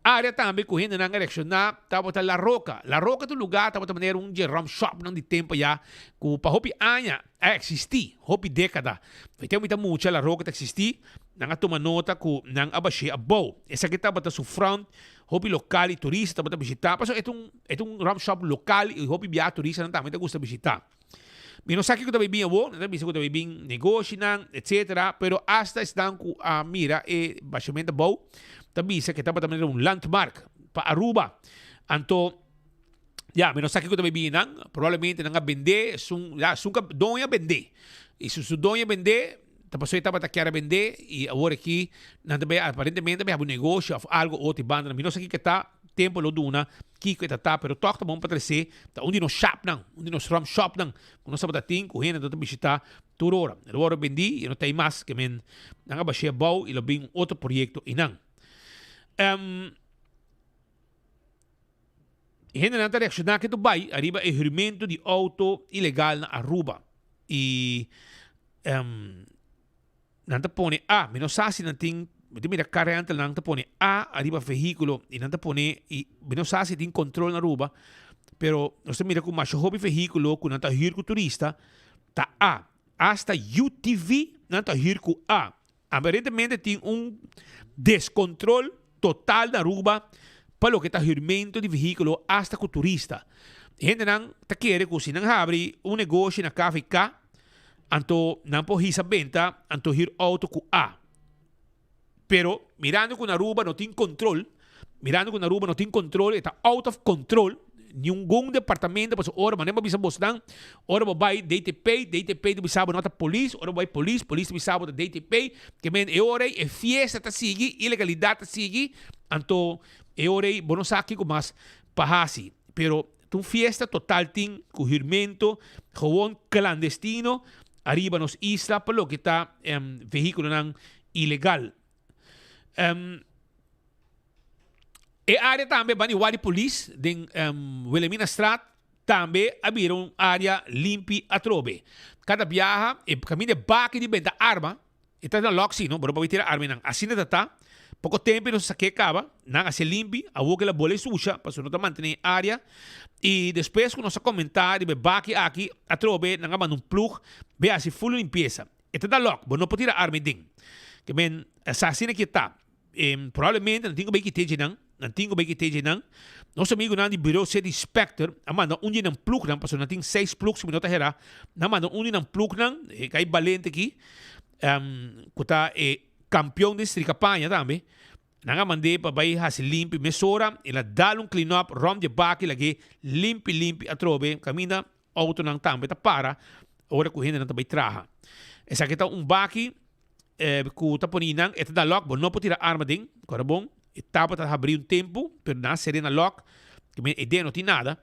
Área tambe ku hendenan a reakshoná tabata La Roca. La Roca ta un lugá tabata manera un dje rum shopnan di tempu ayá ku pa hopi aña a eksistí, hopi dékada. E tempu mi ta mucha La Roca ta eksistí, nan a tuma nota ku nan a bash'é abou. Esaki tabata su front, hopi lokal i turista tabata bishitá pasobra e ta un e ta un rum shop lokal i hopi biaha turistanan tambe ta gusta bishitá. Mi no sa kiko ta bay bin awor, nan ta bisa ku ta bay bin negoshinan, etcetera, pero asta esnan ku a mira e bashament abou ta bisa ku e tabata manera un landmark pa Aruba. Anto, ya, mi no sa kiko ta bay bin einan, probablemente nan a bende, esun, ya, esun ku a doño a bende. I si su doño a bende, ta pasobra e tabata kier a bende i awor aki nan ta bay aparentemente ta bay habi un negoshi òf algo otro i banda. Mi no sa kiko e ta. Tempo lo duna kiko e ta ta, pero tòg ta bon pa tres'é. Ta un di nos shopnan, un di nos rum shopnan ku nos tabata tin ku hende ta bishitá tur ora. E lo wòrdu bendí i e no ta ei mas, ke men nan a bash'é abou i lo bin un otro proyekto einan. E hendenan ta reakshoná ke ta bai ariba e hürmentu di outo ilegal na Aruba i. Nan ta pone A, mi no sa si nan tin, mi ta mira car rental nan ta pone A ariba vehículo y nan ta pone y mi no sa si tin control na Aruba, pero nos ta mira cu masha hopi vehículo cu nan ta huur cu turista ta A. Hasta UTV nan ta huur cu A. Aparentemente tin un descontrol total na Aruba pa loke ta huurmento di vehículo hasta cu turista. Hendenan ta kere cu si nan habri un negoshi na KVK, Anto nan por hisa benta anto hür auto ku A. Pero mirando ku na Aruba no tin control, mirando ku na Aruba no tin control, e ta out of control, ningun departamento pasobra ora manera bo bisa bosnan, ora bo bai DTP, DTP ta bisa bo no ta polis, ora bo bai polis, polis ta bisa bo ta DTP, ke men e ora ei e fiesta ta sigui, ilegalidad ta sigui, anto e ora ei bo no sa kiko mas pa hasi. Pero Ta un fiesta total tin cu hurmento gewoon clandestino ariba nos isla pa loke ta vehiculonan ilegal. E area tambe banda di Wadi Polis den Wilhelminastraat tambe a bira un area limpi atrobe. Cada biaha e caminda e baki di benta arma. E ta na lòk si no, bo no por tira arminan. Asina ta ta, poko tempu nos a sak'é kaba, nan a hasié limpi, awor ku el a bole susha, pasobra no ta mantené e área. I despues ku nos a komentá riba e baki aki, atrobe nan a manda un plug bai hasi ful limpiesa. E ta na lòk, bo no por tira armi den. Ke men, sa asina ki e ta. Probablemente nan tin ku bai kite dje nan, nan tin ku bai kite dje nan. Nos amigunan di Bureau City Inspector a manda un di nan plugnan, pasobra nan tin seis plug si mi no ta hera, nan manda un di nan plugnan, e kai balente aki, ku ta e kampion den strika paña tambe, nan a mand'é pa bai hasi limpi mesora, el a dal un clean up rònt di e baki lag'é limpi limpi atrobe kaminda Autonan tambe ta para ora ku hendenan ta bai traha. Esaki ta un baki ku ta pone nan, e ta da lòk, bo no por tira arma den, kòrda bon, e tapa ta habrí un tempu, pero nan a ser'é na lòk, e den no tin nada.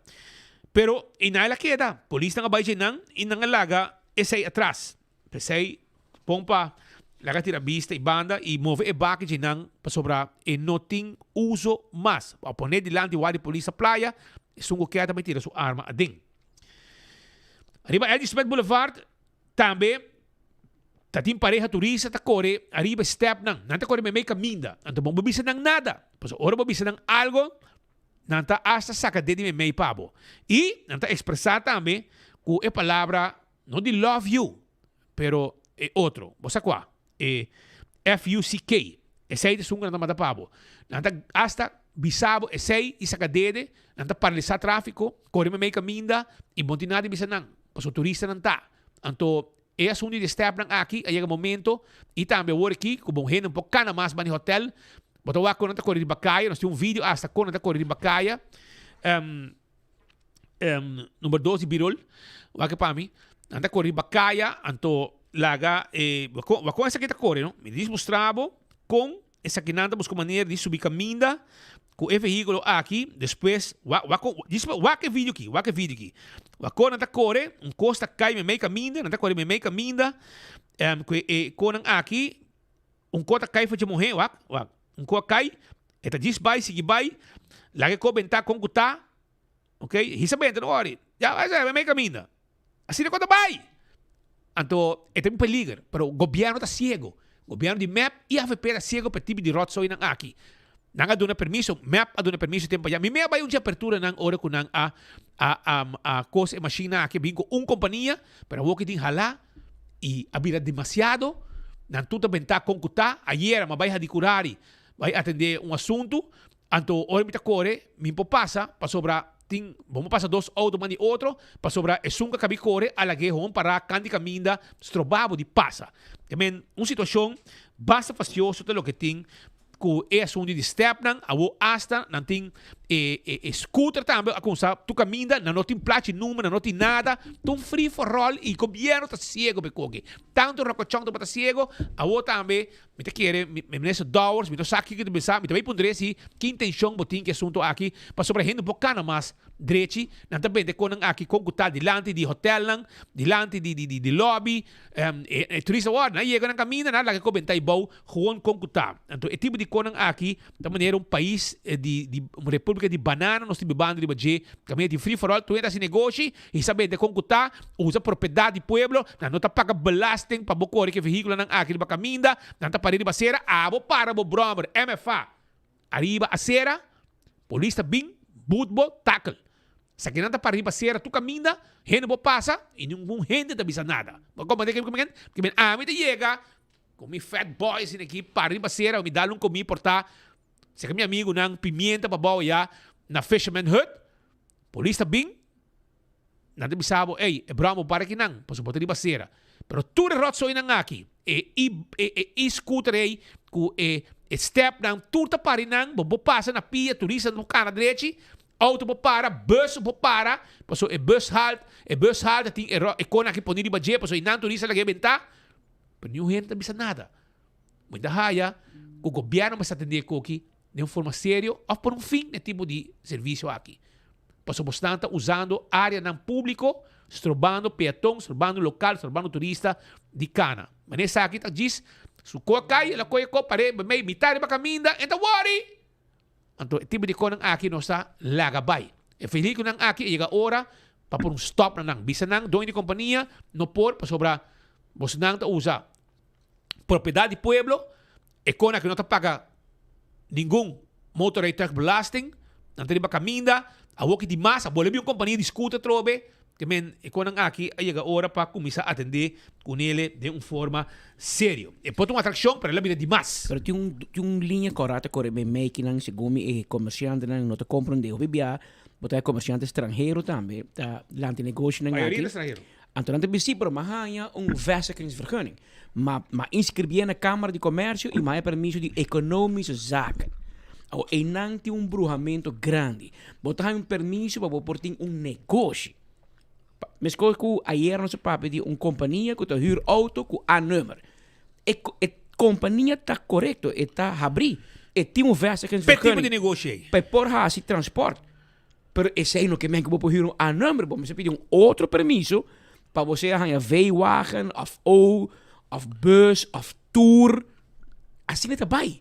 Pero einan el a keda, polisnan a bai dje nan i nan a laga esei atras. P'esei bon pa laga tira bista i banda i move e baki dje nan pasobra e no tin uso mas. Pa pone dilanti wak di polis na playa, esun ku keda ta bai tira su arma aden. Riba Eddie Smith Boulevard. Tambe ta tin pareha turista ta kore ariba e stèpnan. Nan ta kore meimei kaminda. Anto bo no por bisa nan nada. Pasobra ora bo bisa nan algo, nan ta asta saka ded di meimei pa bo. I nan ta ekspresá tambe ku e palabra no di love you, pero e otro. Bo sa kua? E FUCK. Esei ta esun ku nan ta manda pa bo. Nan ta asta bisa bo esei i saka dede, nan ta paralisá tráfiko, kore meimei kaminda i bo no tin nada di bisa nan. Pasobra turistanan ta. Anto e asuntu di e stèpnan aki a yega momento i tambe awor aki ku bo hende no por kana mas bani hotèl, bo ta wak kon nan ta kore riba kaya, nos tin un video asta kon nan ta kore riba kaya. Number dos di birol, wak e pa mi. Nan ta kore riba kaya, anto laga e wak kon esaki ta kore no. Mi dis mustra bo kon Esakinan ta buska manera di subi kaminda ku e vehíkulo aki, despues wak wak djis wak e video aki, wak e video aki. Wak kon nan ta kore, un kos ta kai meimei kaminda, nan ta kore meimei kaminda, ku e konnan aki, un ko ta kai for dje muhé, wak, wak, un ko a kai, e ta djis bai, sigui bai, laga e ko bentá kon ku ta, ok, hisa benta no wòri, ya bai meimei kaminda. Asina ku ta bai. Anto e ta un peliger, pero gobierno ta ciego. Gobierno di mep y avp ta ciego pa e tipo di rotzoinan aki. Nan a duna permiso, mep a duna permiso tempo allá. Mi me a bai un dje aperturanan ora ku nan a a a a kos e mashinnan aki a bin ku un kompania, pero awor ki tin halá y a bira demasiado. Nan tur ta bentá kon ku ta. Ayera mi a bai Hadicurari bai atendé un asuntu. Anto ora mi ta kore, mi por pasa pasobra tin, bo por pasa dos outo man di otro, pasobra esun ku a kabi kore a lag'é hon pará kan di kaminda stroba bo di pasa. Te men un situashon basta fastioso ta loke tin ku e asuntu di stèpnan, awor asta nan tin e e scooter tambe a kuminsá tur kaminda, nan no tin plachi number, nan no tin nada, ta un free for all i gobièrnu ta siego pa e koki. Tantu Rokochon tabata siego, awor tambe Mi ta kere, mi minister Dowers, mi no sa kiko ta bisa, mi ta bay puntra si ki intencion bo tin ku e asunto aki, pasobra hende no por cana mas drechi, nan ta bende konnan aki kon ku ta dilanti di hotelnan, dilanti di di di lobby, e e turista awor nan yega nan caminda nan laga e ko benta abou gewoon kon ku ta. Anto e tipo di konnan aki ta manera un pais di di un republica di banana nos tin bibando riba dje, caminda tin free for all, tur hende ta haci negoshi, Hisa bende kon ku ta usa propiedat di pueblo, nan no ta paga belasting pa bo kore ku e vehíkulonan aki riba kaminda, nan ta para riba sera, abo para bo bròmer, MFA, ariba a sera, polis ta bin, but bo, takel. Esaki nan ta para riba sera tur kaminda, hende por pasa i ningun hende ta bisa nada. Bo a komprende ke mi ke men? Ami ta yega ku mi fat boy asina aki para riba sera, mi dal un komí por ta, seka mi amigunan pimienta pa bou ya na Fisherman Hut, Polis ta bin, nan ta bisa bo, ey, e broma bo para akinan, pasobra bo ta riba sera. Pero tur e rotzoinan aki, e e e-scooter ey, ku e e stepnan, tur ta para einan, bo por pasa na pia, turista no por kana drechi, auto por para, bus por para, pasobra e bus halt, e bus halt ta tin e e kona aki poni riba dje, pasobra einan turista laga e benta, pero niun hende ta bisa nada. Bo ta haya ku gobièrnu mester atendé e koki den un forma serio of por un fin e tipo di servicio aki. Pasobra bosnan ta usando areanan publico, strobando peaton, strobando local, strobando turista di cana. Manera esaki ta djis su ko a cay, el a coge ko pare mei mitad riba caminda, en ta worry! Anto e tipo di konan aki nos ta laga bay. E vehículonan aki a yega ora pa por un stop na nan. Bisa nan, doño di compania, no por pasobra bosnan ta usa propiedad di pueblo, e kona aki no ta paga ningun motorrijtuigbelasting, nan ta riba kaminda, awoki di mas, a bolbe un kompania di scooter atrobe, ke men e konan aki a yega ora pa kuminsá atendé kunele den un forma serio. E por ta un atrakshon, pero el a bira di mas. Pero tin un tin un liña kòrá ta kore meimei kinan segun mi e komersiantenan no ta komprondé. Hopi bia bo ta e komersiante stranhero tambe ta lanti negoshonan aki. Mayoria ta stranhero. Anto nan ta bisa, sí, pero m'a haña un vestigingsvergunning. M'a, m'a inscribié na Cámara di Comercio y m'a haña permiso di Economische Zaken. Awor, einan tin un bruhamento grandi. Bo ta haña un permiso pa bo por tin un negoshi. Pa, meskos ku ayer nos a papia di un kompania ku ta hür outo ku A-nummer. E, e kompania ta korekto, e ta habrí, e tin un vestigingsvergunning. P'e tipo di negoshi ei. Pa e por hasi transport. Pero esei no ke men ku bo por hür un A-nummer, bo mester pidi un otro permiso pa bo sea haña V-wagen of O of bus of tour. Asina ta bai.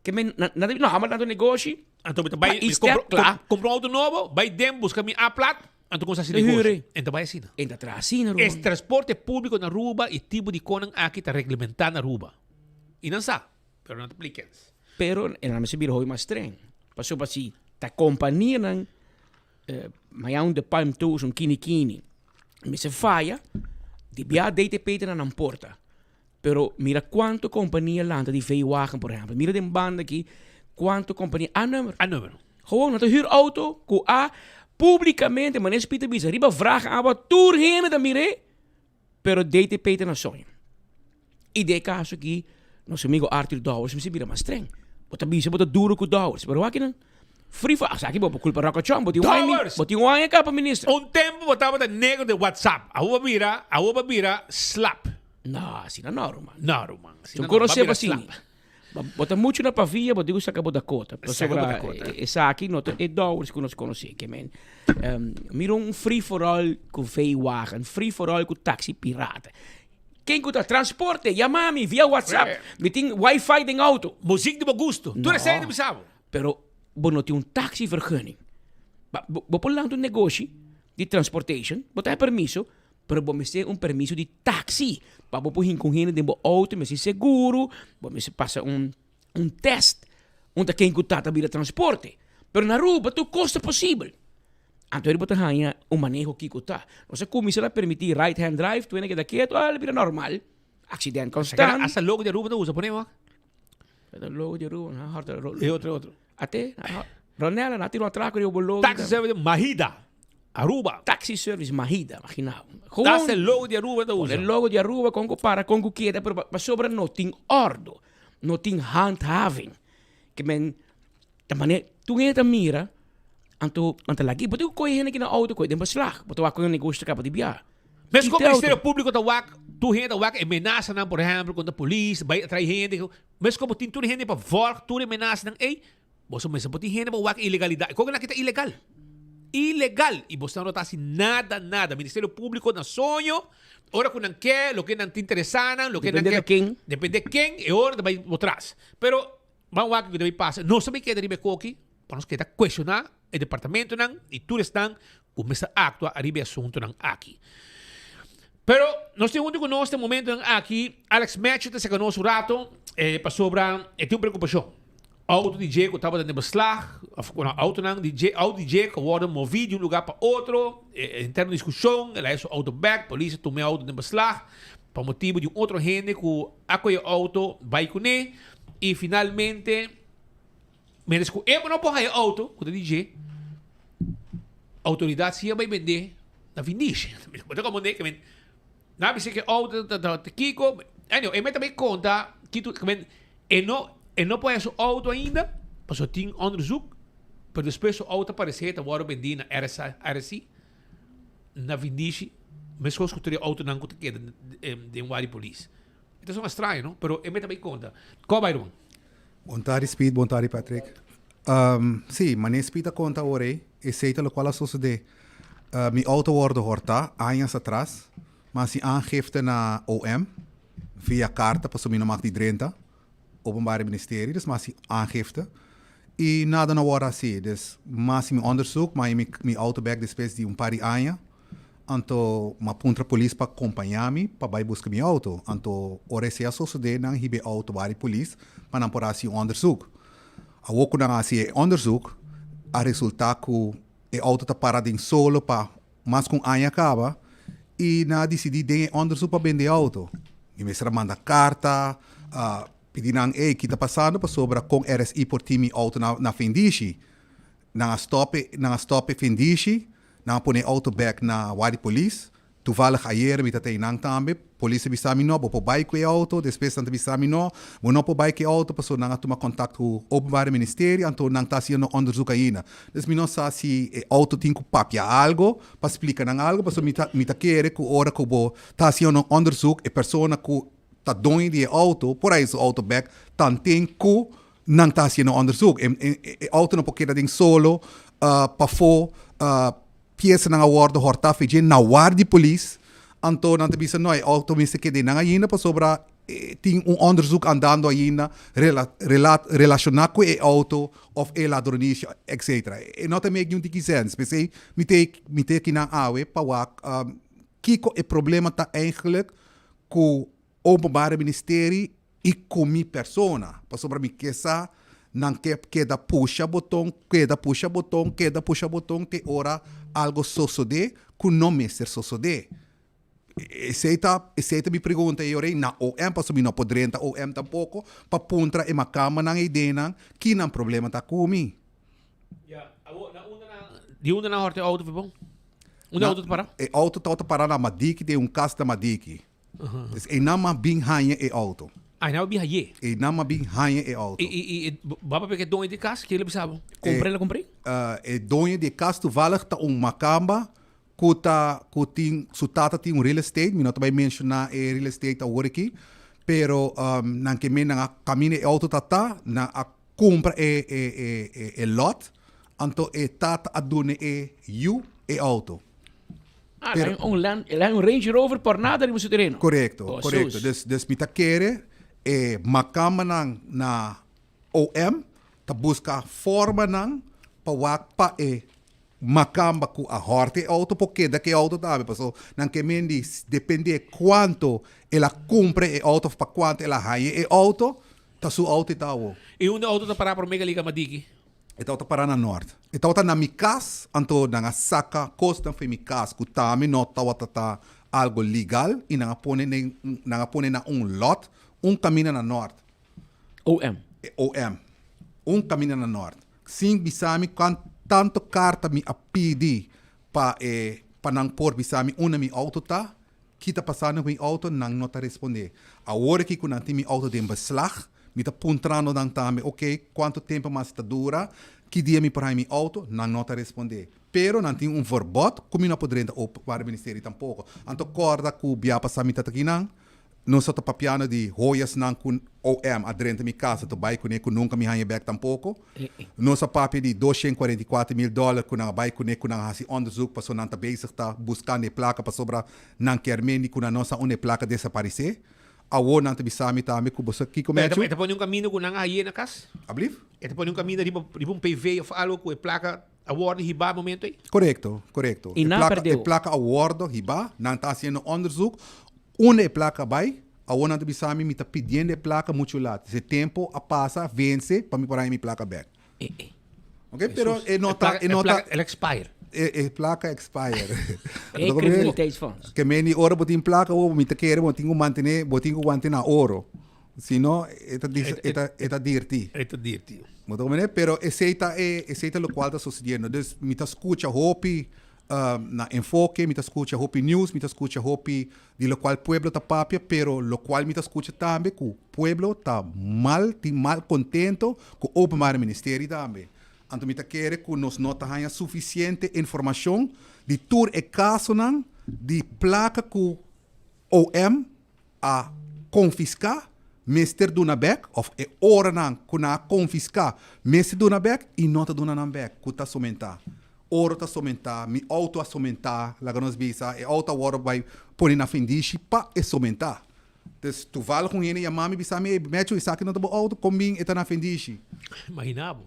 Ke men na na no hamber tantu negoshi. Anto mi ta bai, mi kompra, kompra un auto nobo, bai den buska mi A-plat. Anto kon sa hasi De negoshi? huur. En ta bai asina. En ta traha asina, Ruman. E transporte públiko na Aruba i tipo di konan aki ta reglamentá na Aruba. I nan sa, pero nan ta pli kens. Pero e nan mester bira hopi mas streng. Pasobra si ta kompanianan, maya un De Palm Tours, un kini kini, mester faya, di bia DTP ta na nan porta. Pero mira kuantu kompania lanta di V-wagen, por ehèmpel. Mira den banda aki kuantu kompania A-nummer. A-nummer. Gewoon, nan ta hür auto ku a publikamente, manera Speed ta bisa, riba vraag aanbod, tur hende ta mir'é, pero DTP ta na soño. I den e kaso aki, nos amigo Arthur Dowers mester bira mas streng. Bo ta bisa bo ta duro ku Dowers, pero wak nan, free for, esaki bo por kulpa Rockochon, bo tin un aña, Dowers! bo tin un aña kaba minister. Un tempu bo tabata negro den WhatsApp, awor bo bira, awor bo bira slap. No, asina no, ruman. No, ruman. Asina Yo no. conoce Ba bira asina. slap. Bo ta mucho na pavia, bo digo saca bo Dakota. Saca bo Pasobra Dakota. esaki no ta e Dowers cu nos conoce. Ke men, mira un free for all cu V-wagen, free for all cu taxi pirata. Ken cu ta transporte, yama mi via WhatsApp. Mi tin wifi den auto. Muziek di bo gusto. Tur esei ta bisa bo. Pero bo no tin un taxi vergunning. Bo por lanta un negoshi di transportation, bo ta permiso, Pero bo mester un permiso di taxi pa bo por hinka un hende den bo auto, mester seguro, bo mester pasa un un test un ta ken ku ta ta bira transporte. Pero na Aruba tur kos ta posibel. Anto bo ta haña un maneho kiko ta. Nos a kuminsá na permití right hand drive, tur hende keda ketu, ah, el bira normal. Accident constant. Hasta logo di Aruba ta usa, pone wak. Logo di Aruba, na hòrt. E otro, e otro. Ate, Ronella, na tira un atraco riba bo logo. Taxi service Mahida, Aruba. Taxi service Mahida, imagina bo. Hasta el logo di Aruba ta usa. El logo di Aruba, con cu para, con cu keda, pero pasobra no tin ordo, no tin handhaving. Ke men, ta manera, tur hende ta mira, anto, nan ta laki, bo tin cu coge hende aki na auto, coge den beslag, bo ta wak con e negoshi ta caba di bia. Mes con Ministerio Publico ta wak, tur hende ta wak e menasanan, por ehempel, contra polis, bay atrae hende. Mes como tin tur hende pa volg tur e menasanan ey, boso mester por tin hende pa wak e ilegalidad. E koken aki ta ilegal. Ilegal! Y boso no ta haci nada, nada. Ministerio Publico na soño, ora cu nan ke, loke nan ta interesa nan, loke nan Depende ke. na ken. Depende ken, e ora ta bay bo tras. Pero, ban wak loke ta bay pasa. Nos ta bay keda riba e koki pa nos keda cuestiona e departamentonan y tur esnan cu mester actua ariba e asuntonan aki. Pero nos tin hunto cu nos den momentonan aki Alex Matthew ta saca nos un rato pasobra e tin un preocupacion. Auto di dje cu tabata den beslag of cu autonan di dje, auto di dje cu a wordo movi di un lugar pa otro, interno discusion, el a haya su auto bek, polis a tuma e auto den beslag pa motibo di un otro hende cu a coge e auto bay cune y finalmente Mientras cu e no por haya auto cu ta di dje, autoridad si a bay bende na Vindici. Bo ta comprende ke men nan a bisa ke auto ta ta ta kiko, anyway e meta bay conta kitu ke men e no e no por haya su auto ainda pasobra tin onderzoek, pero despues su auto a parece ta wordo bendi na RSA RSI na Vindici mescos cu tur e autonan cu ta keda den wari polis. E ta sona straño no, pero e meta bay conta. Ko bay ruman? Bon tardi Speed, bon tardi Patrick. Sí, manera Speed a konta awor ei, esei ta lokual a sosodé. Mi outo wòrdu hòrtá añas atras, mi a hasi aangifte na OM via karta pasobra mi no mag di drenta Openbare Ministerie, dus mi a hasi aangifte i nada no a wòrdu hasí. Dus mi a hasi mi òndersuk, mi a haña mi outo bèk despues di un par di aña. Anto m'a puntra polis pa kompañá mi pa bai buska mi outo. Anto ora esei a sosodé nan hiba e outo bai di polis pa nan por hasi un òndersuk. Awor ku nan a hasi e òndersuk a resultá ku e outo ta para den solo pa mas ku un aña kaba i nan a disidí den e òndersuk pa bende e outo. Mi mester a manda karta pidi nan ey ki ta pasando pasobra kon RSI por tin mi outo na findishi. Nan a stop e nan a stop e findishi, nan a pone e auto bek na wadi polis. Toevallig ayera mi ta ta einan tambe, polis a bisa mi no, bo por bai ku e auto, despues nan ta bisa mi no, bo no por bai ku e auto pasobra nan a tuma contact ku Openbare Ministerie, anto nan ta haciendo onderzoek ainda. Dus mi no sa si e auto tin ku papia algo pa splika nan algo, pasobra mi ta mi ta kere ku ora ku bo ta haciendo onderzoek e persona ku ta doño di e auto por haña su auto bek tanten ku Nan ta haciendo onderzoek. E auto no por keda den solo, pafó, piesanan a wordo hortá fedje na war di polis. Anto nan ta bisa no, e auto mester keda einan ainda pasobra. tin un onderzoek andando ainda rela rela relashoná ku e outo òf e ladronisia etcetera. E no ta make niun tiki sèns. P'esei mi ta mi ta kinan awe pa wak kiko e problema ta eigenlijk ku Openbare Ministerie i ku mi persona. Pasobra mi ke sa nan ke keda pusha boton, keda pusha boton, keda pusha boton te ora algo sosodé ku no mester sosodé. Esei ta, esei ta mi pregunta e ora ei na OM, pasobra mi no por drenta OM tampoko pa puntra e makambanan ei den nan ki nan problema ta ku mi. Di unda nan hòrta e outo, Fibon? Unda e outo ta pará? E outo ta para na Madiki, den un kas na Madiki. Dus einan m'a bin haña e auto. Einan m'a bin hañ'é? Einan m'a bin haña e auto. I, i, i bo a papia ku e doño di e kas? Ke el a bisa bo? Kumpr'é el a kumpr'é? E doño di e kas toevallig ta un makamba ku ta, ku tin, su tata tin un real estate, mi no ta bai menshoná e real estate awor aki, pero nan ke men nan a kaminda e auto ta ta, nan a kumpra e, e, e, e lot, anto e tata a duna e yu e auto. Ah, Pero, un, land, un Range Rover por nada riba su tereno. Correcto, oh, correcto. Dus, dus mi ta kere e makambanan na OM ta busca formanan pa wak pa e makamba ku a hòrta e auto por keda ku e auto tambe. Paso nan ke men di depende kuanto el a kumpra e auto of pa kuanto el a haña e auto, ta su auto e ta awo. I unda e auto ta pará promé ku a liga Madiki? E tabata pará na nort. E tabata na mi kas, anto nan a saka kosnan for mi kas ku tambe no tabata ta algo legal i nan a pone den nan a pone na un lot un kaminda na nort. OM. OM. Un kaminda na nort. Sin bisa mi kuan tanto karta mi a pidi pa e pa nan por bisa mi unda mi outo ta, ki ta pasando ku mi outo, nan no ta respondé. Awor aki ku nan tin mi outo den beslag, mi ta puntrando nan tambe, oke, kuantu tempu mas ta dura, ki dia mi por haña mi outo, nan no ta respondé. Pero nan tin un verbod ku mi no por drenta openbare ministerie tampoko. Anto kòrda ku bia pasá mi ta ta kinan, Nos a ta papiando di hoyasnan ku OM a drenta mi kas a ta bai kuné ku nunka mi haña bèk tampoko. Nos a papia di 244 mil dòler ku nan a bai kuné ku nan a hasi òndersuk pasobra nan ta bezig ta buskando e plaka pasobra nan kier mende ku nan no sa unda e plaka desaparesé. Awor nan ta bisa mi tambe ku bo sa kiko Mechu. E ta pone un kaminda ku nan a haye na kas? Ablief? E ta pone un kaminda riba riba un PV òf algu ku e plaka a wòrdu hibá momento ei? Korekto, korekto. I E nan plaka, e perdeu. plaka a wòrdu hibá, nan ta hasiendo òndersuk. Unda e plaka bai, awor nan ta bisa mi, mi ta pidiendo e plaka muchu lat. E tempo a pasa, vense, pa mi por haña mi plaka bek. Ok, pero e no ta, e no ta. El expire. E, e plaka expire. E criminaliteitsfonds. Ke men di ora bo tin plaka, bo mi ta kere bo tin ku mantene, bo tin ku wante na oro. Si no, e ta, e ta, e ta dirti. E ta dirti. Bo ta comprende? Pero esei ta e, esei ta lokual ta sucediendo. Dus mi ta skucha hopi na enfoke, mi ta skucha hopi news, mi ta skucha hopi di lokual pueblo ta papia, pero lokual mi ta skucha tambe ku pueblo ta mal, tin mal kontento ku Openbare Ministerie tambe. Anto mi ta kere ku nos no ta haña sufisiente informashon di tur e kasonan di plaka ku OM a konfiská mester duna bèk òf e oranan ku nan a konfiská mester duna bèk i no ta duna nan bèk ku ta somentá. Oro ta somentá, mi outo a somentá, laga nos bisa, e outo a wòrdu bai pone na findishi pa e somentá. Dus toevallig un hende yama mi bisa mi, ey Mecho esaki no ta bo outo, kon bin e ta na findishi? Imaginá bo.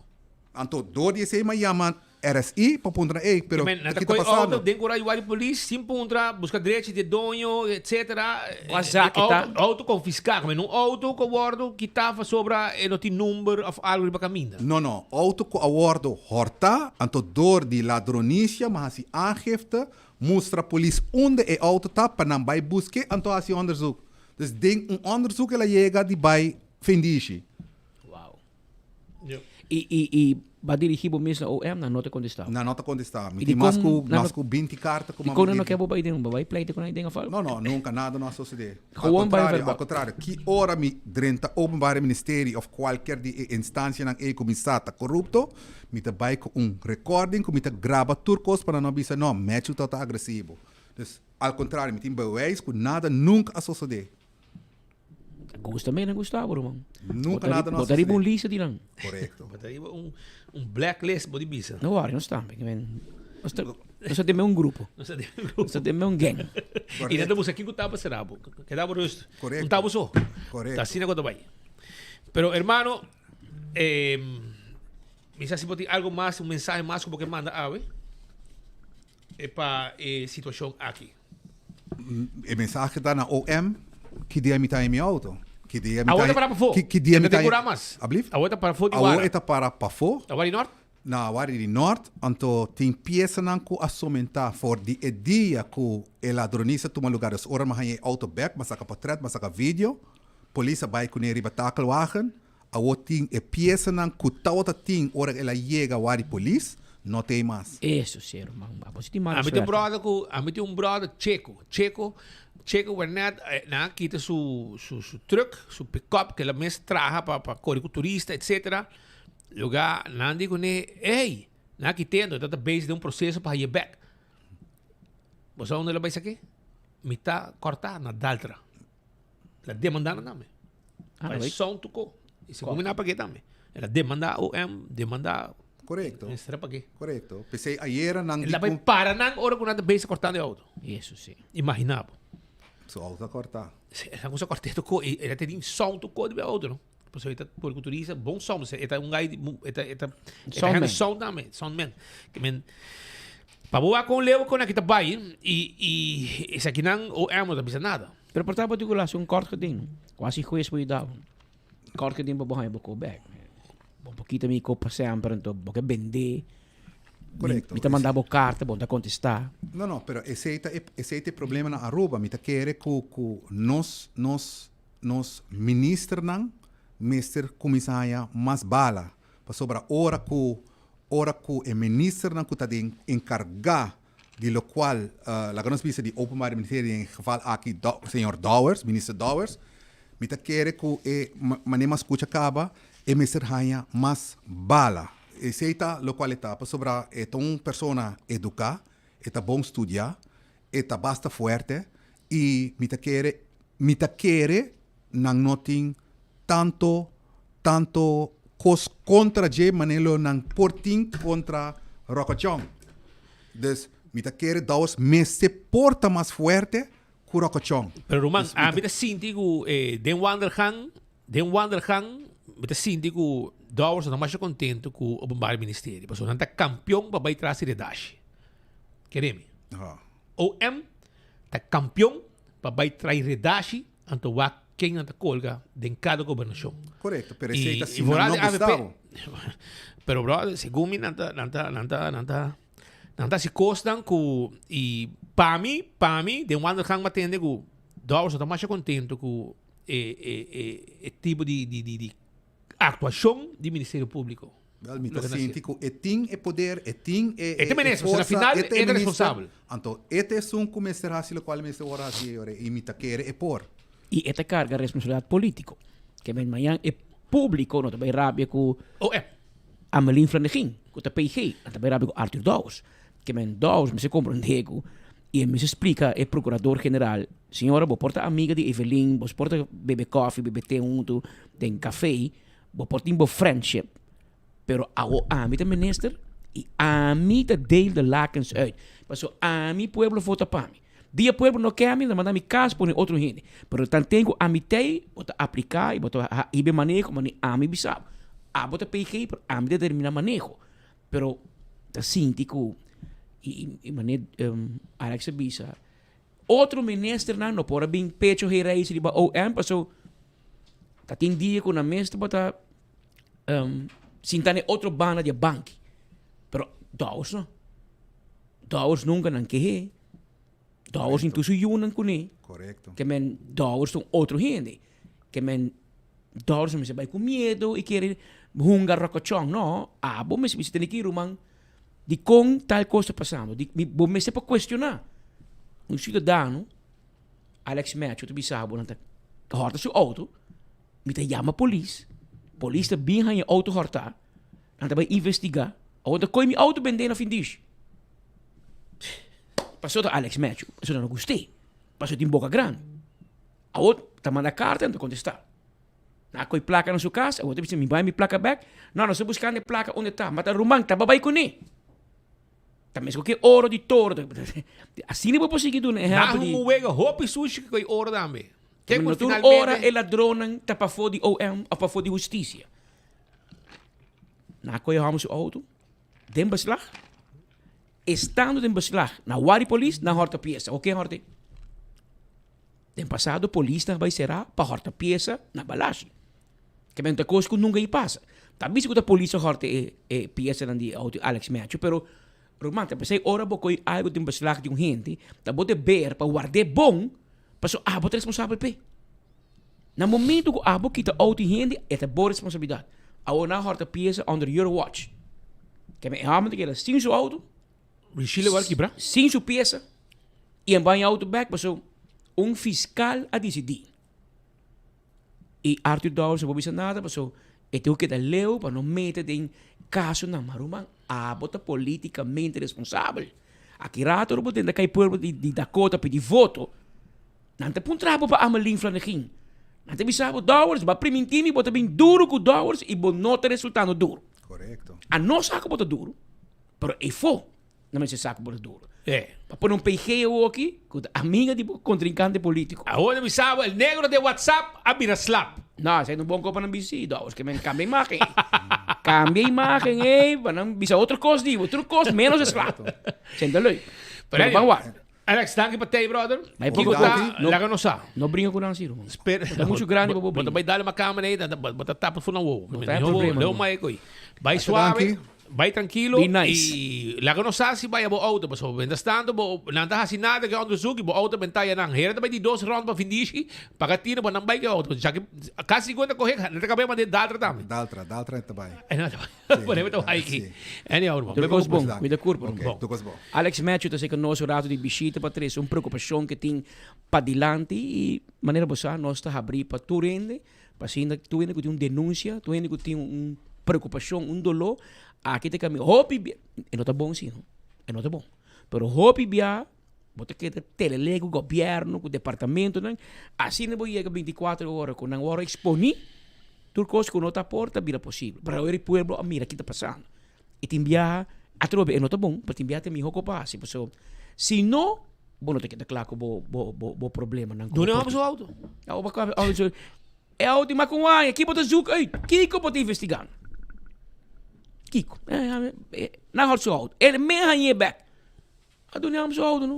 Anto dor di esei mi a yama RSI pa puntra ey, pero Men, nan ta ki ta koe pasando? auto den kura yuai di polis sin puntra, buska drechi di e doño, etcetera. Kua zak e ta? Auto, auto konfiská, men un auto ku a wòrdu kitá pasobra e no tin number òf algu riba kaminda. No, no, auto ku a wòrdu hòrtá, anto dor di ladronisia mi a hasi aangifte, mustra polis unda e auto ta pa nan bai busk'é, anto hasi onderzoek. Dus den un onderzoek el a yega di bai findishi. I, i, i ba dirigí bo mes na OM, nan no ta kontestá. Nan no ta kontestá. Mi I tin mas dikon ku, nan mas no, ku binti karta ku dikon m'a nan no dirigí. ke bo bai den? Bo bai pleita ku nan den òf algu? No, no, nunka nada no a sosodé. Al Gewoon bai kontrario, al verbal. kontrario. Ki ora mi drenta Openbare Ministerie òf kualker di e instansianan ei ku mi sa ta korupto, mi ta bai ku un recording ku mi ta graba tur kos pa nan no bisa, no, Matthew tabata agresivo. Dus, al kontrario, mi tin bewijs ku nada nunka a sosodé. Gusta me, gusta bo, ruman. Nunca nada no a Bo ta riba un sucede. lista di nan. Correcto. Bo ta riba un, un blacklist, bo di bisa. No worry, no sta. Men, nos ta... Nos ta den un grupo. Nos ta den un grupo. Nos ta den un gang. Y nan ta busca kico ta pa cera bo. Keda bo rust. Correcto. Un ta bo so. Correcto. Ta asina cu ta bay. Pero hermano, eh, mi sa si bo tin algo mas, un mensahe mas cu bo ke manda awe e pa e situacion aki. E mensahe ta na OM, ki dia mi ta in mi auto? Ki dia mi Awor ta ta para pafó. Ki, ki dia mi No ta tin cura mas. Ablief? Awor ta para pafó di Awor wara. e ta para pafó. Awor di nort? Na wara di nort, anto tin piesanan ku a somentá for di e dia ku e ladronisa tuma lugar. Dus ora mi haña e auto bek, mi a saka portret, mi a saka video. Polis a bai kuné riba takelwagen. Awor tin e piesanan ku tabata tin ora el a yega wara di polis, no t'ei mas. Eso si, ruman. Abo si tin mala Ami tin un suerte. brother ku, ami tin un brother Checo. Checo, Checo Wernet, nan a kita su, su, su truck, su pick-up ku el a mes traha pa, pa kore ku turista, etcetera. Lugar nan di kuné, ey, nan a kitendo, ta ta bezig den un proceso pa haye bek. Bo sa unda el a bai sak'é? Mitá kòrtá na Daltra. El a demandá nan tambe. Ah, Pa e wait. sound tokó. I segun mi nan a pag'é tambe. El a demandá OM, demandá. Korekto. Mester a pag'é. Korekto. P'esei ayera nan El di a bai ku. para nan ora ku nan ta bezig kòrtando e outo. Eso sí. Imaginá bo. Su outo a kòrtá. Sí, el a kuminsá kòrt'é tokó i el a tene sound tokó di e outo, no? Pasobra e ta porkuturista, bon sound. E ta un guy di, e ta, e ta, e ta hende sound tambe, soundman. Ke men, pa bo wak kon leu kon aki ta bai i, i esakinan OM no ta bisa nada. Pero por ta particular si un kort geding, kuasi hues por yuda bo. Kort geding pa bo haña bo ko bek. Bo por kita mi ko pa semper anto bo ke bende. Korekto. Mi ta manda bo karta, bo no ta kontestá. No, no, pero esei ta e, esei ta e problema na Aruba. Mi ta kere ku, ku nos, nos Nos ministernan mester cuminsa haña mas bala, pasobra ora cu ora cu e ministernan cu ta den encarga di locual laga nos bisa di Openbaar Ministerie den e geval aki señor Dowers, minister Dowers, mi ta kere cu e manera mi a scucha caba e mester haña mas bala. Esey ta locual e ta, pasobra e ta un persona educa, e ta bon studia, E ta basta fuerte y mi ta kere mi ta kere nan no tin tanto tanto cos contra dje manera lo nan por tin contra Rockochon. Dus mi ta kere Dowers mester por ta mas fuerte cu Rockochon. Pero ruman, Dus mi ta. ami ta sinti cu den wandelgang den wandelgang mi ta sinti cu Dowers no ta masha contento cu Openbaar Ministerie pasobra nan ta campeon pa bay tras di redashi. Kere mi. OM ta kampion pa bai trai redashi anto wak ken nan ta kolga den kada gobernashon. Korekto, pero esei ta I si nan vooral no de AVP. gusta bo. Pero bro, segun mi nan ta nan ta nan ta nan ta nan ta hasi kosnan ku i pa mi pa mi den wandelgang mi a tende ku Dowers no ta masha kontento ku e e e e tipo di di di di aktuashon di Ministerio Públiko. Wel, mi ta sinti ku e tin e poder, e tin e E ta minister, forsa, na final e ta e ta minister. responsabel. Anto e ta esun ku mester hasi lokual e mester wòrdu hasi eyora i mi ta kere e por. I e ta karga responsabilidat polítiko. Ke men mañan e públiko no ta bai rabia ku Amelien Flanegin, ku ta PG, nan ta bai rabia ku Arthur Dowers. Ke men Dowers mester komprendé ku i e mester splika e prokurador general, señora bo por ta amiga di Evelyn, bo por ta bebe kòfi, bebe te huntu den kafé, Bo por tin bo friendship, pero awo ami ta minister y ami ta deel de lakens uit. Paso ami pueblo vota pa mi. Dia pueblo no ke ami, nan manda mi kas pone otro hende. Pero tanten ku ami tei, bo ta aplika y bo ta hiba e maneho mane ami bisa bo. Abo ta PG, pero ami ta determina maneho. Pero ta sinti ku y mane Alex a bisa, otro ministernan no por a bin pecho hereis riba OM paso Ta tin dia ku nan mes tabata sinta na e otro banda di e banki. Pero Dowers no. Dowers nunka nan keh'é. Dowers tin tur su yunan kuné. Korekto. Ke men Dowers ta un otro hende. Ke men Dowers no mester bai ku miedu i kere hunga rokochon. No, abo mester bisa tene ki ruman dikon tal kos ta pasando. Di mi bo mester por kuestioná. Un siudadano. Alex Matthew ta bisa bo nan ta horta su auto, mi ta yama polis, polis ta bin haña e auto horta, nan ta bai investiga, awor ta koy mi auto bende na findishi. Pasobra ta Alex Matthew, pasobra nan no gust'é, pasobra e tin boka grandi. Awor ta manda karta nan ta kontestá. Nan a koy plaka na su kas, awor ta bisa mi bai mi plaka bèk, no, nos ta buskando e plaka unda e ta, ma ta ruman ta bai kuné. Ta mes ku oro di toro. Asina bo por sigui duna ehèmpel di. Nan un wega hopi sushi ku e oro tambe. Te ku tur ora e ladronnan ta pafó di OM òf pafó di hustisia. Nan a kohe hòmber su outo den beslag. Estando den beslag na wari polis nan hòrta piesa. Oke hòrta? Den pasado polisnan a bai será pa hòrta piesa na Balashi. Ke men ta kos ku nunka i pasa. Ta bisa ku ta polis a hòrta e e piesanan di e outo di Alex Matthew, pero ruman ta p'esei ora bo kohe algu den beslag di un hende, ta bo deber pa ward'é bon, pasobra abo ta responsabel p'e. Na momento ku abo kita outo di hende, e ta bo responsabilidat. Awor nan a hòrta piesa under your watch. Ke men e hòmber ta keda sin su outo, sin su piesa, i a bai e outo bèk pasobra un fiskal a disidí. I Arthur Dowers no por bisa nada paso e tin ku keda leu pa no mete den kasonan. Ma ruman, abo ta politikamente responsabel. Aki rato ora bo tenta kai pueblo di di Dakota pidi voto, nan ta puntra bo pa Amelin Flanegin. Nan ta bisa bo, Dowers, bo a priminti mi bo ta bin duru ku Dowers i bo no ta resultando duru. Korekto. A no sa ku bo ta duru, pero efo. No mester sa ku bo ta duro. Pa pone un PG awoki ku ta amiga di bo kontrinkante politiko. Awor mi sa bo el negro den WhatsApp a bira slap. No, esei no bon ko pa nan bisa si, Dowers ke men kambia imagen ei. Kambia imagen ei pa nan bisa otro kos di bo, otro kos menos e slap. Senta leuk. Pero Pero ban wak. Alex, danki pa tei, brother. Bai Kiko poko ta, poko. No, laga nos sa. No bringa ku nan si, ruman. Spera. Ta muchu grandi pa bo Bo ta bringa. bai dale makamba nei, bo ta tapa for nan wowo. No ta e problema, Leo ruman. mai koi. Bai Danki. suave. Bai trankilo Be nice. y laga nos sa si bai abo auto pasobra mientras tanto bo nan ta haci nada ke onderzoek y bo auto benta ya nan hera ta bai di dos rond pa findishi paga tino pa nan bai ke auto ya ke casi sigur nan ta coge nan ta caba mande daltra tambe. Daltra, daltra ta bai. Nan ta bai por ejemplo ta bai aki anyhow ruman. Tur cos bon, cuida curpa ruman. Ok, tur cos bon. Alex Matthew ta seka nos un rato di bishita pa trece un preocupacion ke tin padilanti y manera bo sa nos ta habri pa tur hende. Pa asina tur hende ku tin un denunsia, tur hende ku tin un preokupashon, un doló, aki ta kami hopi bia, e no ta bon si no, e no ta bon. Pero hopi bia bo ta keda telele ku gobièrnu, ku departamentonan, asina bo yega binti kuater ora ku nan wòrdu eksponí, tur kos ku no ta por ta bira posibel. Pero awor e pueblo a mira ki ta pasando. I tin biaha atrobe e no ta bon, pero tin biaha ta mihó ku pa hasi, pasobra si no bo no ta keda kla ku bo bo bo bo problemanan ku bo Duna por hòmber su outo. Ya bo kaba outo su e outo mas ku un aña ki bo ta zoek uit kiko bo ta investigando kiko nan hòrt su outo el mes hañ'é bèk A duna hom su auto no.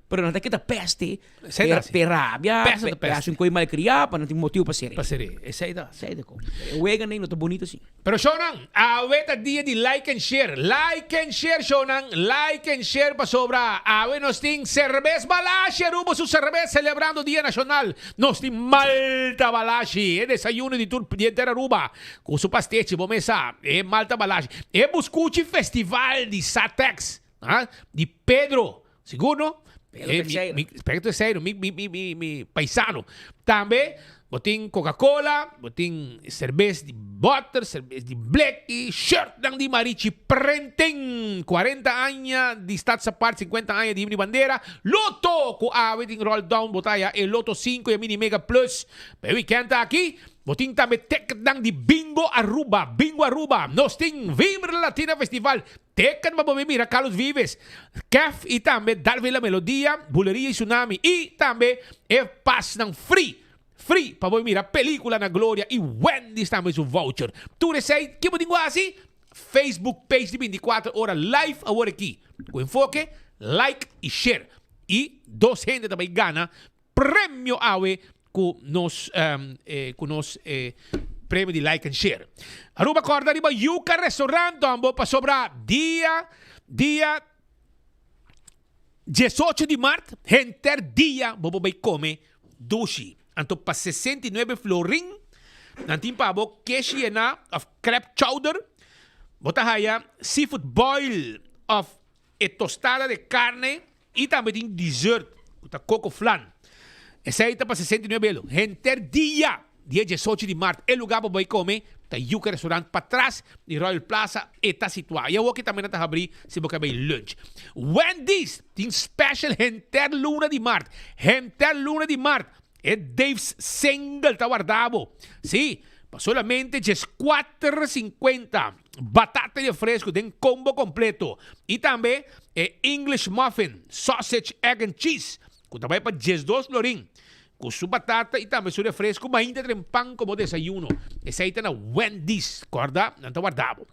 Pero nan ta keda peste. Esei ta Pe rabia. Peste ta Pe peste. hasi un koi malkriá pa nan tin motibu pa ser'é. Pa ser'é. Esei ta. Esei ta kon. E wega nei no ta bonito asin. Pero shownan, awe ta dia di like and share. Like and share shownan, like and share pasobra awe nos tin Cerbes Balashi, Aruba su cerbes celebrando Dia Nacional. Nos tin Malta Balashi, e desayuno di tur di henter Aruba cu su pastechi, bo mes sa, e Malta Balashi. E Buscuchi Festival di Satex. Ah, di Pedro, sigur no? Pedro Eh, mi, Teixeira. mi, Pedro Teixeira, mi, mi, mi, mi, mi paisano. Tambe, bo tin Coca-Cola, bo tin cerbes di boter, cerbes di bleki, shirtnan di Marichi Printing, 40 aña di Stad Apart, 50 aña di Himno di Bandera, Lotto, cu awe tin roll down, bo ta haya e Lotto 5 y e Mini Mega Plus. Pa e weekend aki, Bo tin tambe ticketnan di Bingo Aruba, Bingo Aruba. Nos tin Vibra Latina Festival. Ticket pa bo bin mira Carlos Vives, Kef y tambe Darwin La Melodia, Buleria y Tsunami. Y tambe e pasnan free, free pa bo bin mira pelicula na Gloria y Wendy's tambe su voucher. Tur esey, ke bo tin ku hasi? Facebook page di 24 ora live awor aki. Ku enfoke, like y share. Y dos hende ta bay gana Premio awe cu nos cu nos premio di like and share. Aruba corda riba Yuca Restaurant hombo pasobra dia dia 18 di maart henter dia bo por bay come dushi. Anto pa 69 florin nan tin pa bo keshi yena of crab chowder bo ta haya seafood boil of E tostada de carne y tambe tin dessert cu ta coco flan. Esey ta pa 69 elo. Henter dia di e diesocho di mart e lugar pa bay come ta Yuca Restaurant patras di Royal Plaza e ta situa. Y awoki tambe nan ta habri si bo ke bay lunch. Wendy's tin special henter luna di mart. Henter luna di mart e Dave's Single ta warda bo. Si. Pa solamente djeskuater sinkuenta, batata i refresco den combo completo y tambe e English muffin, sausage, egg and cheese cu ta bay pa 12 florin cu su batata y tambe su refresco mainta tren pan como desayuno. Esey ta na Wendy's, corda nan ta warda bo.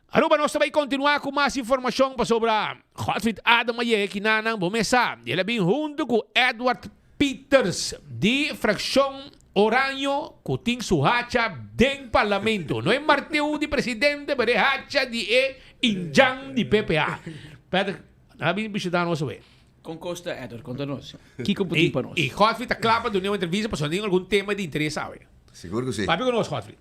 Aruba nos ta bay continua cu mas informacion pasobra Godfried Adam a yega kinanan bo mesa y el a bin hunto cu Edward Pieters di fraccion Oranjo cu tin su hacha den parlamento. No e marteu di presidente pero e hacha di e indjan di PPA. Patrick, nan a bin bishita nos awe. Con cos ta Edward? Conta nos. Kico bo tin pa nos? Y Godfrey ta cla pa duna un entrevista pasobra tin algun tema di interes awe. Sigur cu si. Papia cu nos Godfrey.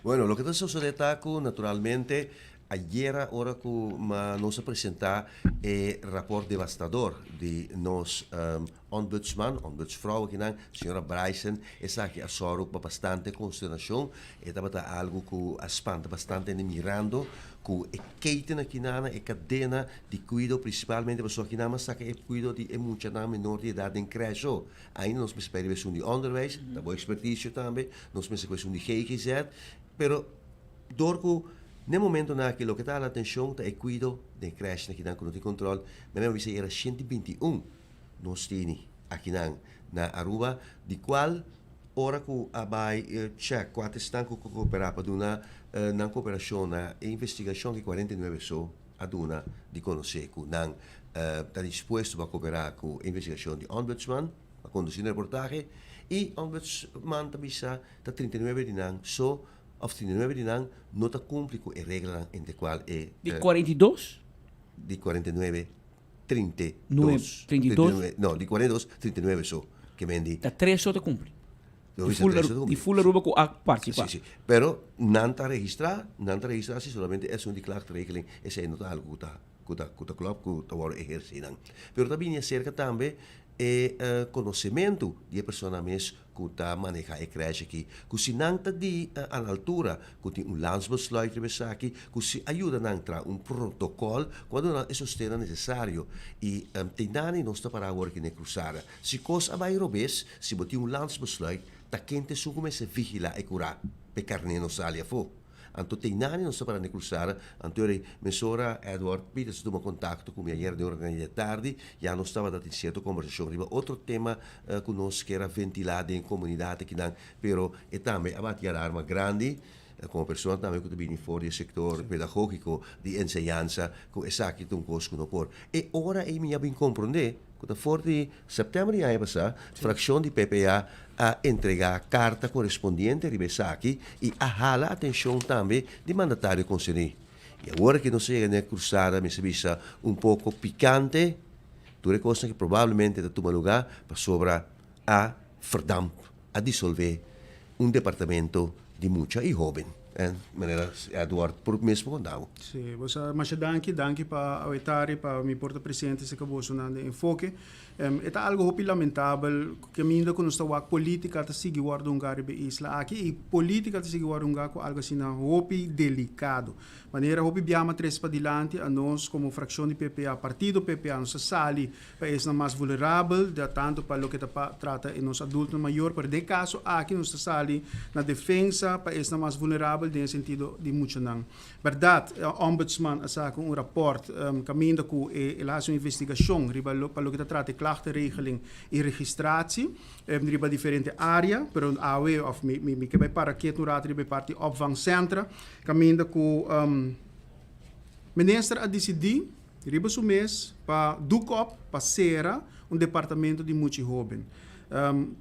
Bueno, loke ta sosode ta cu naturalmente ayera ora cu nos a presenta e raport devastador di nos Ombudsman, Ombudsvrouw akinan, señora Bryson, esaki a sòru pa bastante konsternashon. E tabata algu ku a spanta bastante hende mirando ku e keten akinan, e kadena di kuido, prinsipalmente pasobra akinan mas saka e kuido di e muchanan menor di edat den krèsh. So, ainda nos mester pidi esun di ònderwijs, ta bo ekspertisio tambe, nos mester ku esun di ggz, pero dor ku n'e momentonan aki loke ta hala atenshon ta e kuido den krèshnan akinan ku no tin kontròl, mi a bisa era 121. Nos tini akinan na Aruba di cual ora cu a bay check cua ta esnan cu coopera pa duna nan cooperacion na e investigacion ki 49 so a duna di conoce cu nan ta dispuesto pa coopera cu e investigacion di Ombudsman pa conduci un reportahe y Ombudsman ta bisa ta 39 di nan so of 39 di nan no ta cumpli cu e reglanan entre cual e Di 42? Di 49. 32. 32? No, di 42, 39 so. Ke men di. Ta tres so ta kumpli. Di full, di full Aruba ku a partisipa. Si, si. Pero nan ta registrá, nan ta registrá si solamente esun di klachtregeling, esei no ta algu ku ta, ku ta, ku ta klòp, ku ta wòrdu ehersé nan. Pero ta bini aserka tambe e konosementu di e persona mes ku ta manehá e krèsh aki, ku si nan ta di a la altura ku tin un landsbesluit riba esaki, ku si a yuda nan traha un protokòl ku a duna nan e sostennan nesesario. I te nani nos ta pará awor aki na e krusada. Si kos a bai robes, si bo tin un landsbesluit, ta ken ta esun ku mester vigilá e kurá pa e karné no sali afó? Anto te nani nos ta para na e krusada, anto ora mesora Edward Peters a tuma kontakto ku mi ayer den ora di atardi, ya nos tabata tin sierto kombersashon riba otro tema ku nos kier a ventilá den komunidat akinan, pero e tambe a bati alarma grandi komo persona tambe ku ta bini for di e sektor pedagógiko di enseñansa ku esaki ta un kos ku no por. E ora ei mi a bin komprondé ku ta for di sèptèmber di aña pasá frakshon di PPA a entregá karta korespondiente riba esaki i a hala atenshon tambe di mandatario konserní. I awor aki nos a yega na e krusada mester bisa un poko pikante, tur e kosnan ki probablemente ta tuma lugá pasobra a verdamp, a disolvé un departamento di mucha i hóben. Manera Edward por mesmo konta bo. Sí, bo sa masha danki, danki pa awetari pa mi por ta presente serka bosonan den Enfoke. E ta algo hopi lamentabel ku kaminda ku nos ta wak politica ta sigui wòrdu hungá riba e isla aki i politica ta sigui wòrdu hungá ku algo asina hopi delikado. Manera hopi biaha trese padilanti anos komo frakshon di PPA, partido PPA, nos ta sali pa esnan mas vulnerabel, da tanto pa loke ta pa trata e nos adultonan mayor, pero den e kaso aki nos ta sali na defensa pa esnan mas vulnerabel den e sentido di muchanan. Bèrdat, Ombudsman a saka un rapòrt kaminda ku e el a hasi un investigashon riba pa loke ta trata e klachtenregeling i registratie riba diferente área, pero awe òf mi mi ke bai para ketu un rato riba e parti opvangcentra kaminda ku minister a disidí riba su mes pa doek op, pa sera un departamento di mucha i hóben.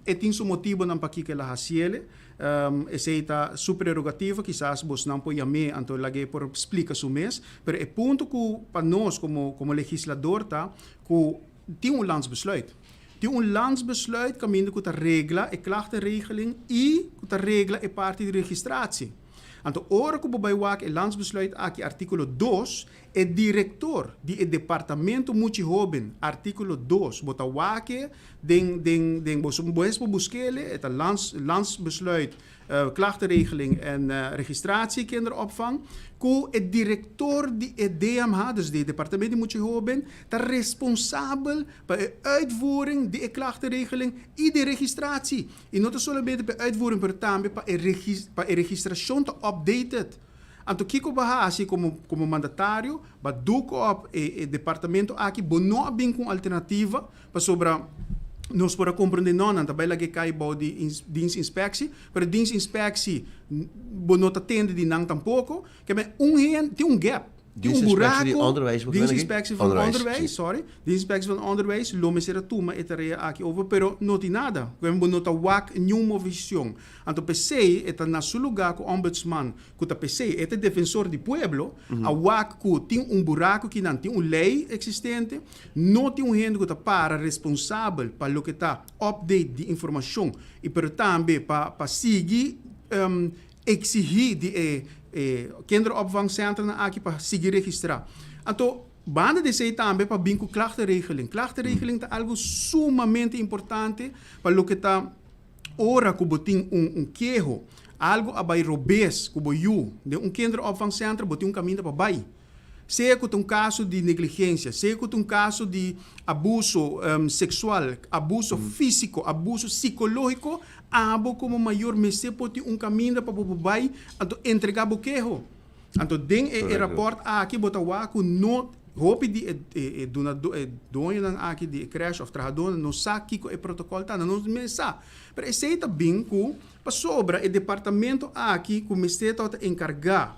E tin su motibonan pakiko el a hasiele. Esei ta su prerogativa, kisas bosnan por yam'é anto lag'é por splika su mes, pero e punto ku pa nos komo komo legislador ta ku tin un landsbesluit. Tin un landsbesluit kaminda ku ta regla e klachtenregeling i ku ta regla e parti di registratie. Anto ora ku bo bai wak e landsbesluit aki artíkulo dos. E direktor di e departamento muchi hoben, artíkulo dos, bo ta wak e den den den bo bo es por busk'ele, e ta lands landsbesluit klachtenregeling en registratie kinderopvang, ku e direktor di e DMH, dus di e departamento di muchi hoben, ta responsabel pa e uitvoering di e klachtenregeling i di registratie. I no ta solamente pa e uitvoering, pero tambe pa e pa e registrashon ta updated. Anto kiko bo a hasi komo komo mandatario? Bo a duk op e e departamento aki, bo no a bin ku un alternativa pasobra nos por a komprende no, nan ta bai laga e kai bou di dienst-inspectie, pero dienst-inspectie bo no ta tende di nan tampoko. Ke men un hende tin un gap, tin un Dienst-inspectie di buraco, onderwijs bo ke men aki? dienst-inspectie van Onderwijs, onderwijs, si. sorry, dienst-inspectie van onderwijs lo mester a tuma e tarea aki over, pero no tin nada. Ke men bo no ta wak niun movishon. Anto p'esei e ta na su lugá ku Ombudsman, ku ta p'esei e ta e defensor di pueblo, a wak ku tin un buraku kinan, tin un lei eksistente, no tin un hende ku ta para responsabel pa loke ta update di informashon i pero tambe pa pa sigui eksihí di e e kinderopvangcentranan aki pa sigui registrá. Anto banda di esei tambe pa bin ku klachtenregeling. Klachtenregeling ta algu sumamente importante pa loke ta. Ora ku bo tin un un keho, algu a bai robes ku bo yu den un kinderopvangcentrum, bo tin un kaminda pa bai. Sea ku ta un kaso di negligensia, sea ku ta un kaso di abuso seksual, abuso físiko, abuso sikológiko, abo komo mayor mester por tin un kaminda pa bo por bai anto entregá bo keho. Anto den e e rapòrt aki bo ta wak ku no hopi di e e dunadó e doñonan aki di e krèsh òf trahadónan no sa kiko e protokòl ta, nan no mes sa. Pero esei ta bin ku pasobra e departamento aki ku mester tabata enkargá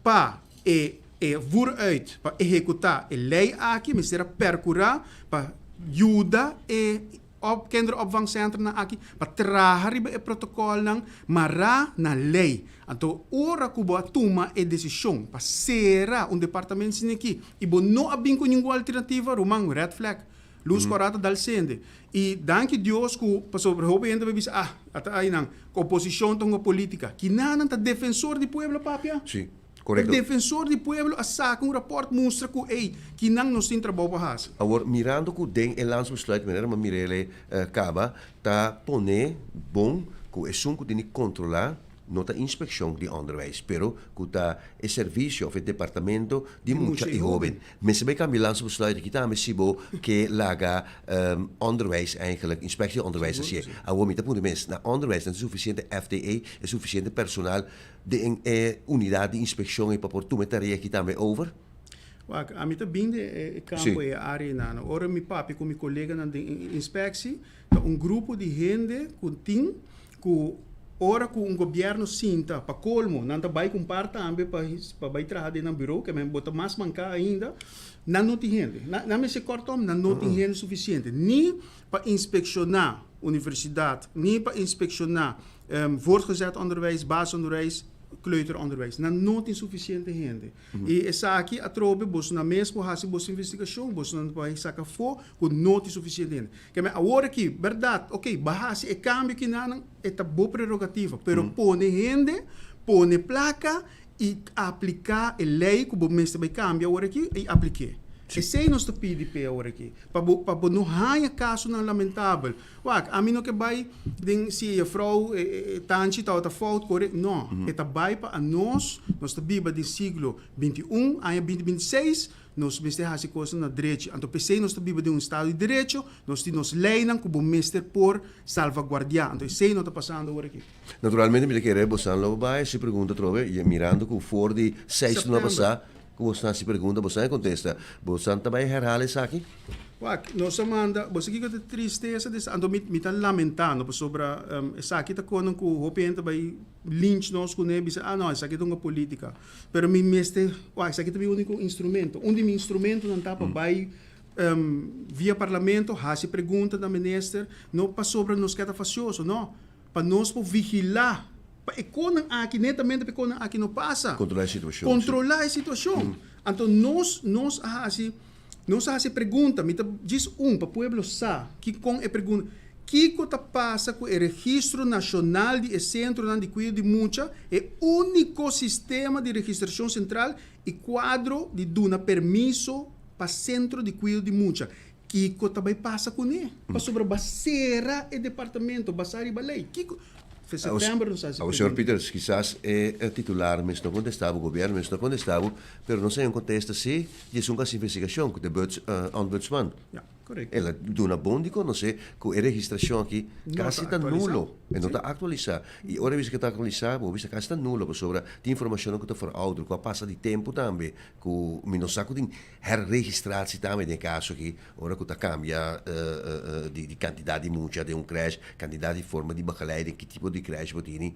pa e e voer uit pa ehekutá e lei aki mester a pèrkurá pa yuda e Op kinderopvangcentranan aki pa traha riba e protocolnan mará na ley. Anto ora cu bo a tuma e decision pa cera un departamento asina aki y bo no a bin cu ningun alternativa, ruman, red flag. Luz cora ta dal cende. Y danki Dios cu pasobra hopi hende ta bisa, ah, ata aynan, cu oposicion ta hunga politica. Kinanan ta defensor di pueblo papia? Sí. Korekto. E defensor di pueblo a saka un rapòrt mustra ku ey, kinan nos tin trabou pa hasi. Awor, mirando ku den e landsbesluit, manera mi a mir'é kaba, ta pone bon ku esun ku tin di kontrolá no ta inspekshon di onderwijs, pero ku ta e servisio òf e departamento di mucha i hóben. Mester bai kambia landsbesluit aki tambe si bo ke laga onderwijs eigenlijk, inspektie di onderwijs hasié. Awor mi ta puntra mes, na onderwijs nan tin sufisiente FTE, e sufisiente personal Den e unidat di inspekshon e pa por tuma e tarea aki tambe over? Wak, ami ta bin den e kampo, e área einan. Ora mi papia ku mi koleganan den inspeksie, ta un grupo di hende ku tin ku ora ku un gobièrnu sinta pa kolmo, nan ta bai ku un par tambe pa pa bai traha den nan buro, ke men bo ta mas manká ainda, nan no tin hende. Nan mester kòrtom, nan no tin hende sufisiente, ni pa inspekshoná universidat, ni pa inspekshoná Voortgezet onderwijs, basisonderwijs, kleuteronderwijs. Nan no tin sufisiente hende. I esaki atrobe bosonan mes por hasi boso investigashon, bosonan por saka afó ku no tin sufisiente hende. Ke men awor aki, bèrdat, oke, bo a hasi e kambio kinanan, e ta bo prerogativa, pero pone hende, pone plaka i apliká e lei ku bo mester bai kambia awor aki i aplik'é. Esei nos ta pidi p'e awor aki, pa bo pa bo no haña kasonan lamentabel. Wak, ami no ke bai den si e jefrou, e tanchi tabata fout, kore, no. E ta bai pa anos, nos ta biba den siglo 21, aña 2026, nos mester hasi kosnan na drechi. Anto p'esei nos ta biba den un estado di derecho, nos tin nos leinan ku bo mester por salvaguardiá. Anto esei no ta pasando awor aki. Naturalmente mi ta kere bosan lo bai hasi pregunta atrobe y mirando cu for di seis luna September. pasa cu bosan hasi pregunta bosan a contesta. Bosan ta bai herhala esaki? Wak, nos a manda, bo sa kiko ta tristesa di esaki? Anto mi mi ta lamentando pasobra esaki ta kono cu hopi hende ta bai lynch nos cune bisa ah no esaki ta un politica. Pero mi mester, wak esaki ta mi unico instrumento. Un di mi instrumentonan ta pa bai via parlamento hasi pregunta na minister, no pasobra nos ke ta facioso, no. Pa nos por vigilá pa e konan aki, netamente pa e konan aki no pasa. Kontrolá e situashon. Kontrolá e situashon. Anto nos, nos a hasi, nos a hasi e pregunta, mi ta djis un pa pueblo sa ki kon e pregunta. Kiko ta pasa ku e registro nashonal di e sentronan di kuido di mucha, e úniko sistema di registrashon sentral i kuadro di duna permiso pa sentro di kuido di mucha? Kiko ta bai pasa kuné? Pasobra bo a sera e departamento basá riba lei. Kiko? Fe sèptèmber nos a hasi Awo, señor pregunta. Pieters, kisas e titular mes no kontestá bo, gobièrnu mes no kontestá bo, pero nos a haña un kontesta sí di esun ku hasi investigashon, ku ta e ombudsman. Ja. Correcto. El a duna bon di conoce cu e registracion aki casi ta nulo, e no ta actualisa. Y ora e bisa cu e ta actualisa, bo bisa casi ta nulo pasobra tin informacionnan cu ta verouderd, cu a pasa di tempo tambe, cu mi no sa cu tin herregistratie tambe den e caso aki, ora cu ta cambia di cantidad di mucha den un crèche, cantidad di forma di begeleiding, ki tipo di crèche bo tini.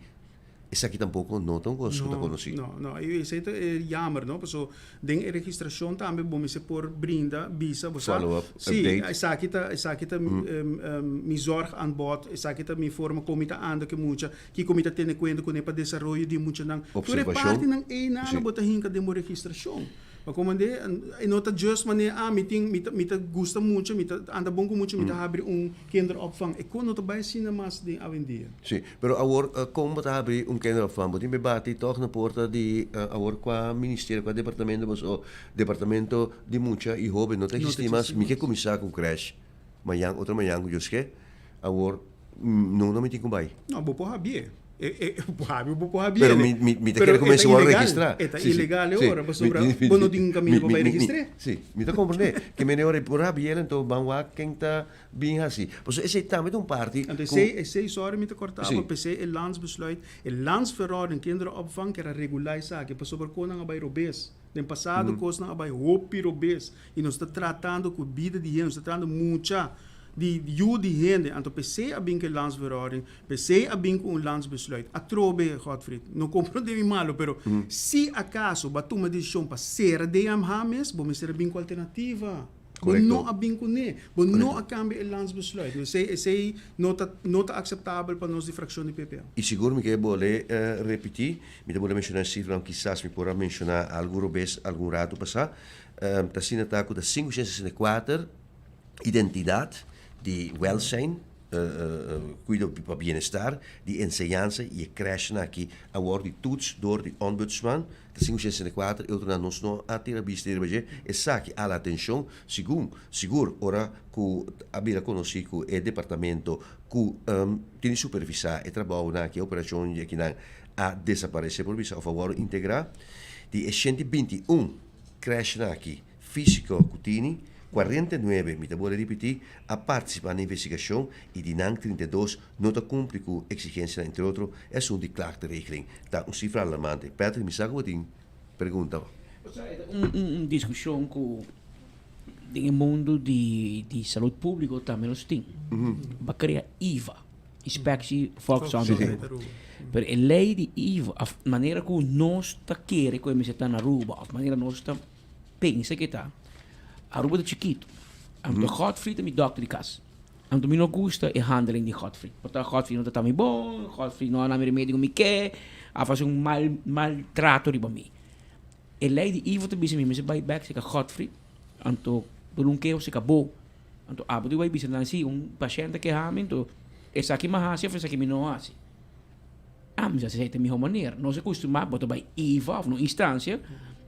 Esaki tampoco no ta un cos cu ta conoci. No, no. Y esey ta e jammer, no? Paso den e registracion tambe bo mester por brinda, bisa, bo sa. Follow up, Sí, update. esaki ta, esaki ta mi zorgaanbod, esaki ta mi forma con mi ta anda cu e mucha, kico mi ta tene cuenta cune pa desaroyo di e muchanan. Tur e Observacion. partinan eynan Sí. bo ta hinca den bo registracion. Ma komandé, e no ta just manera, ah, mi tin, mi ta, mi ta gusta mucha, mi ta anda bon ku mucha, mi ta habri un kinderopvang. E kon no ta bai asina mas den awendia. Sí, pero awor kon bo ta habri un kinderopvang? Bo tin be bati tòg na porta di awor kua ministerio, kua departamento boso, departamento di mucha i hóben no ta existí mas. Mi ke kuminsá ku crèche mañan, otro mañan ku Dios ke. Awor no no mi tin ku bai. No, bo por habié. E, e, bo habi, bo por habié. Pero mi, mi, mi ta kere ku mester wòrdu registrá. E ta Sí, sí, ilegal e sí. ora, pasobra Mi, mi, bo no tin un kaminda pa mi, bai mi, mi, registr'é. Sí, mi ta komprendé. Ke mene ora e por habié anto ban wak ken ta bin hasi. Pasobra esei tambe ta un parti Anto ku. esei, esei, sorry mi ta kòrtá Sí. bo, p'esei e landsbesluit, e landsverordening kinderopvang kera regulá esaki, pasobra kosnan a bai robes. Den pasado kosnan a bai hopi robes i nos ta tratando ku bida di hende, nos ta tratando mucha di yu di hende. Anto p'esei a bin ku e landsverordening, p'esei a bin ku un landsbesluit. Atrobe, Godfried, no komprondé mi malo, pero si akaso bo a tuma desishon pa sera DMH mes, bo mester a bin ku alternativa. Bo no a bin kuné. Bo no a kambia e landsbesluit. Esei, esei no ta, no ta akseptabel pa nos di frakshon di PPA. I sigur mi ke bolé repití, mi ta bolé menshoná e sifranan, kisas mi por a menshoná algu robes algun ratu pasá, ta asina ta ku ta 564 identidat di wèlsijn, kuido pa bienestar, di enseñansa i e krèshnan aki a wòrdu di toets dor di Ombudsman, ta 564, e otronan nos no a tira bista riba dje, esaki a la atenshon, segun, sigur ora ku a bira konosí ku e departamento ku tin di supervisá e trabounan aki, e operashon di akinan a desaparesé por bisa òf a wòrdu integrá, di e 121 krèshnan aki físiko ku tini, 49, mi ta bolbe ripití, a partisipá na investigashon i di nan 32 no ta kumpli ku eksigensianan, entre otro e asuntu di klaagteregeling. Ta un sifra alarmante. Patrick, mi sa ku bo tin pregunta. Osea, e ta un diskushon ku den e mundu di di salud públiko tambe nos tin. Bo a krea IVA, Inspectie Volksgezondheid Aruba. Pero e lei di IVA, òf manera ku nos ta kere ku e mester ta na Aruba, òf manera nos ta pensa ke ta, Aruba ta chikitu. Anto Godfried ta mi dòkter di kas. Anto mi no gusta e handeling di Godfried. Por ta Godfried no ta mi bon, Godfried no a na mi remedi ku mi ke, a fasi un mal mal trato riba mi. E lei di Ivo ta bisa mi mester bai bek seka Godfried, anto duna un keho seka bo. Anto abo di bai bisa nan si un pashènt ta keha mi, anto esaki mi a hasi òf esaki mi no a hasi. Ah, mi sa esei ta e mihó manera. Nos a kustumá bo ta bai Ivo òf na un instansia,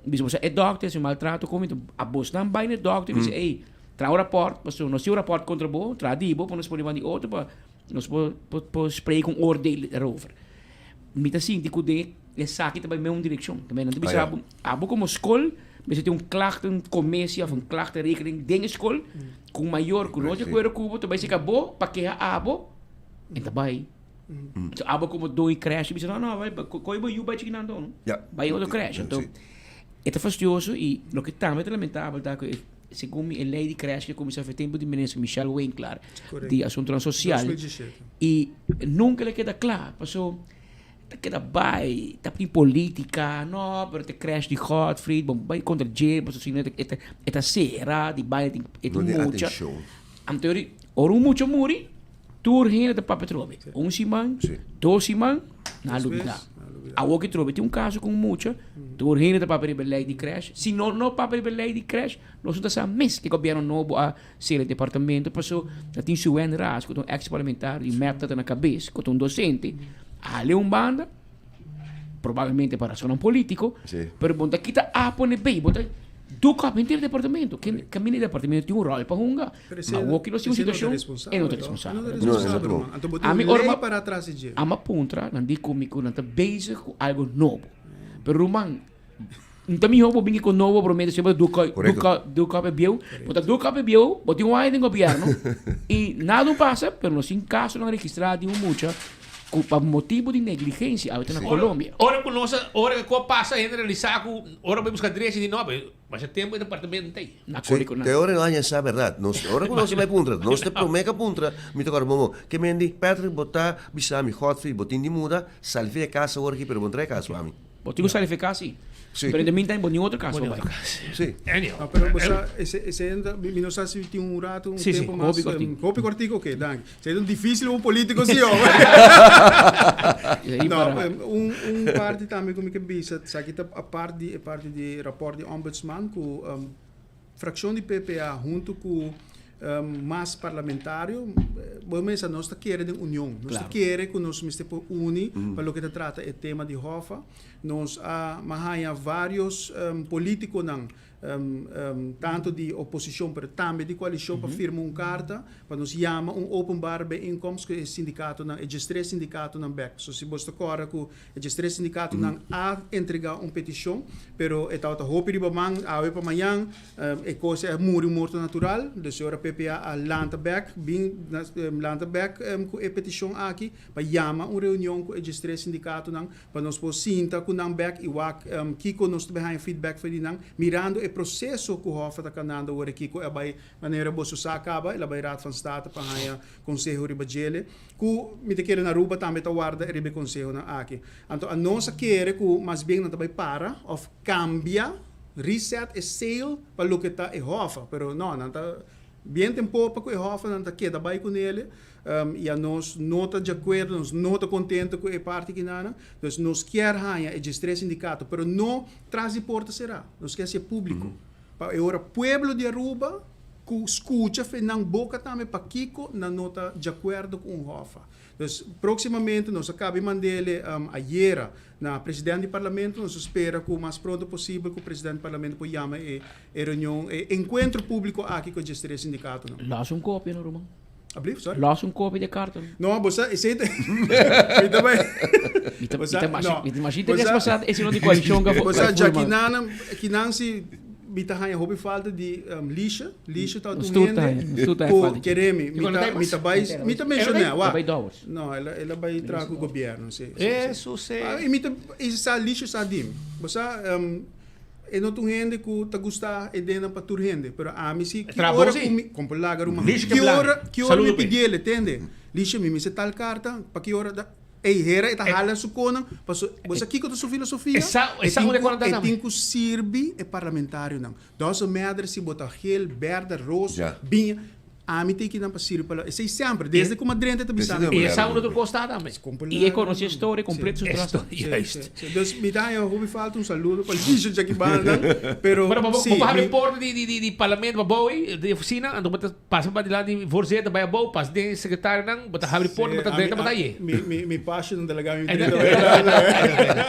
bisa bo sa e dòkter hasi maltrato ku mi, anto abosnan bai na e dòkter i bisa ey, traha un rapòrt, pasobra nos tin un rapòrt kontra bo, traha di bo pa nos pone banda di otro pa nos por por spreken un oordeel erover. Mi ta sinti ku den esaki ta bai men un direkshon. Te men nan ta bisa abo, abo komo skol mester tin un klachtenkommissie òf un klachtenregeling den e skol ku un mayor ku no ta di akuerdo ku bo ta bai seka bo pa keha abo en ta bai. So abo komo doño crèche bisa no no koe bo yu bai chikinan anto no bai otro crèche. Anto e ta fastioso i loke tambe ta lamentabel ta ku e segun mi e lei di crèche ke kuminsá for tempu di minister Michelle Winklaar di asuntunan sosial i nunka el a keda kla paso ta keda bai ta tin politica no pero ta crèche di Godfried bo bai kontra dje paso si no e ta sera di bai e tin mucha anto ora un mucha muri. Tur hende ta papia trobe. Un siman, dos siman, nan a lubida. Awor ki trobe tin un kaso ku un mucha, tur hende ta papia riba e lei di krèsh. Si no no papia riba e lei di krèsh, nos no ta sa mes ke gobièrnu nobo a sera e departamento paso ta tin Suen Ras ku ta un eks parlamentario di mep ta na kabes ku ta un dosente a hale un banda probablemente pa rasonnan politico pero bo ta kita A pone B bo ta doek op henter departamento ken kaminda e departamento tin un rol pa hunga awor ki nos tin un situacion e no ta responsabel ami ora mi a puntra nan di ku mi ku nan ta bezig ku algo nobo pero ruman No ta mihó bo bini ku nobo promé despues bo ta duka duka duka op e bieu. Bo ta duka op e bieu, bo tin un aña den gobièrnu i nada no pasa, pero nos tin kasonan registrá di un mucha ku pa motibu di negligensia awe ta na Colombia. Ora ku nos a ora ku a pasa hende realisá ku ora bo bai buska drechi di no, pero masha tempu e departamento no ta ei. Na kore ku nan. Te ora no haña sa bèrdat. Nos ora ku nos a bai puntra, nos ta promé ku a puntra, mi ta kòrda momo, ke mendi, Patrick bo ta bisa mi, Godfrey bo tin di muda, sali for di e kas awor aki pero bo no trae kas pa mi. Bo tin ku salifiká si. Sí. Pero in the meantime bo ni otro kas bo bai. Sí. Anyhow. No, pero bo sa, ese, ese enda, mi, mi no sa si tin un rato, un Sí, sí. tempo mas. Hopi kortiku. Hopi kortiku, oké, danki. Esei ta un difísil pa un polítiko si, ho. Esei No, para. un, un parti tambe ku mi ke bisa, esaki ta apart di e parti di rapòrt di ombudsman ku Fraccion di PPA hunto cu mas parlamentario, bo mesa nos ta kere den union. Nos ta kere cu nos mester por uni pa loke ta trata e tema di Hoffa. Nos a haña varios politiconan, tanto di oposicion pero tambe di coalicion pa firma un carta pa nos yama un openbare bijeenkomst cu e sindicatonan, e diestres sindicatonan bek. So si bo ta corda cu E diestres sindikatonan a entregá un petishon, pero e tabata hopi riba man, awe pa mañan e kos a muri un morto natural. Dus e ora PPA a lanta bèk, bin lanta bèk ku e petishon aki pa yama un reunion ku e diestres sindikatonan pa nos por sinta ku nan bèk i wak kiko nos ta bai haña feedback for di nan, mirando e proseso ku Hoffa ta kanando awor aki ku a bai manera boso sa kaba, el a bai Raad van State pa haña konseho riba djele. Ku mi ta kere na Aruba tambe ta warda riba e konsehonan aki. Anto anos a kere ku mas bien nan ta bai para òf kambia, reset e sail pa loke ta e hòf. Pero no, nan ta bien ten popa ku e hòf, nan ta keda bai kunele i anos no ta djakuerdo, nos no ta kontento ku e parti kinanan. Dus nos kier haña e diestres sindikato, pero no tras di porta será. Nos kier hasi e públiko. Pa e ora pueblo di Aruba ku skucha fe nan boka tambe pakiko nan no ta djakuerdo ku un hòfa. Dus próksimamente nos a kabi mandele ayera na president di parlamento, nos a spera ku mas pronto posibel ku president di parlamento por yama e e reunion e enkuentro públiko aki ku e diestres sindikatonan. Lòs un kopia no ruman. Ablief, sorry. Lòs un kopia di e karta no. No, bo sa esei ta mi ta bai Mi ta bo sa mi ta masha no mi ta masha bo interes sa pasá e sino di koalishon ka bo sa ka dja forma. kinan kinan si mi ta haña hopi falta di Lisha. Lisha ta Nos un tur ta hende haña, nos tur ta haña ku falta di kere mi. Mi Igual no ta ta mi ta bai mi ta menshoná El a wak. bai Dowers. No, el a el a bai traha ku gobièrnu, si, si, si. Eso si. Ah, i mi ta i sa Lisha sa di mi. Bo sa e no ta un hende ku ta gusta e denan pa tur hende, pero ami si ki Traha bon ora si. ku mi kon por laga ruman. Lisha ke Ki blami. ora ki ora mi Saludo p'e. pidiel, tende? Lisha mi mester tal karta, pa ki ora da. Ey hera e ta hala su konan, paso bo sa kiko ta su filosofia? E sa E e sa tin unda ku konan ta e tambe. tin ku sirbi e parlamentarionan. Doesn't matter si bo ta geel, berde, roos, Ja. biña. Ami ta kinan pa sirbi pa lo. Esey semper, desde ku Madrente ta bisa mi. E sa unda tur kos ta tambe. I e konosé e storia kompleto su tras. Sí, Juist. sí, sí. Dus mi ta haña hopi falta un saludo pa Lisha Jackie Banda, pero Pero bo sí, bo habri mi porta di di di di parlamento pa bou ei, di ofisina, anto bo ta pasa pa dilanti di voorzitter bai abou, pasa den secretarionan, bo ta habri porta, bo ta drenta, bo ta aye. Mi mi mi passion ta laga mi En drenta.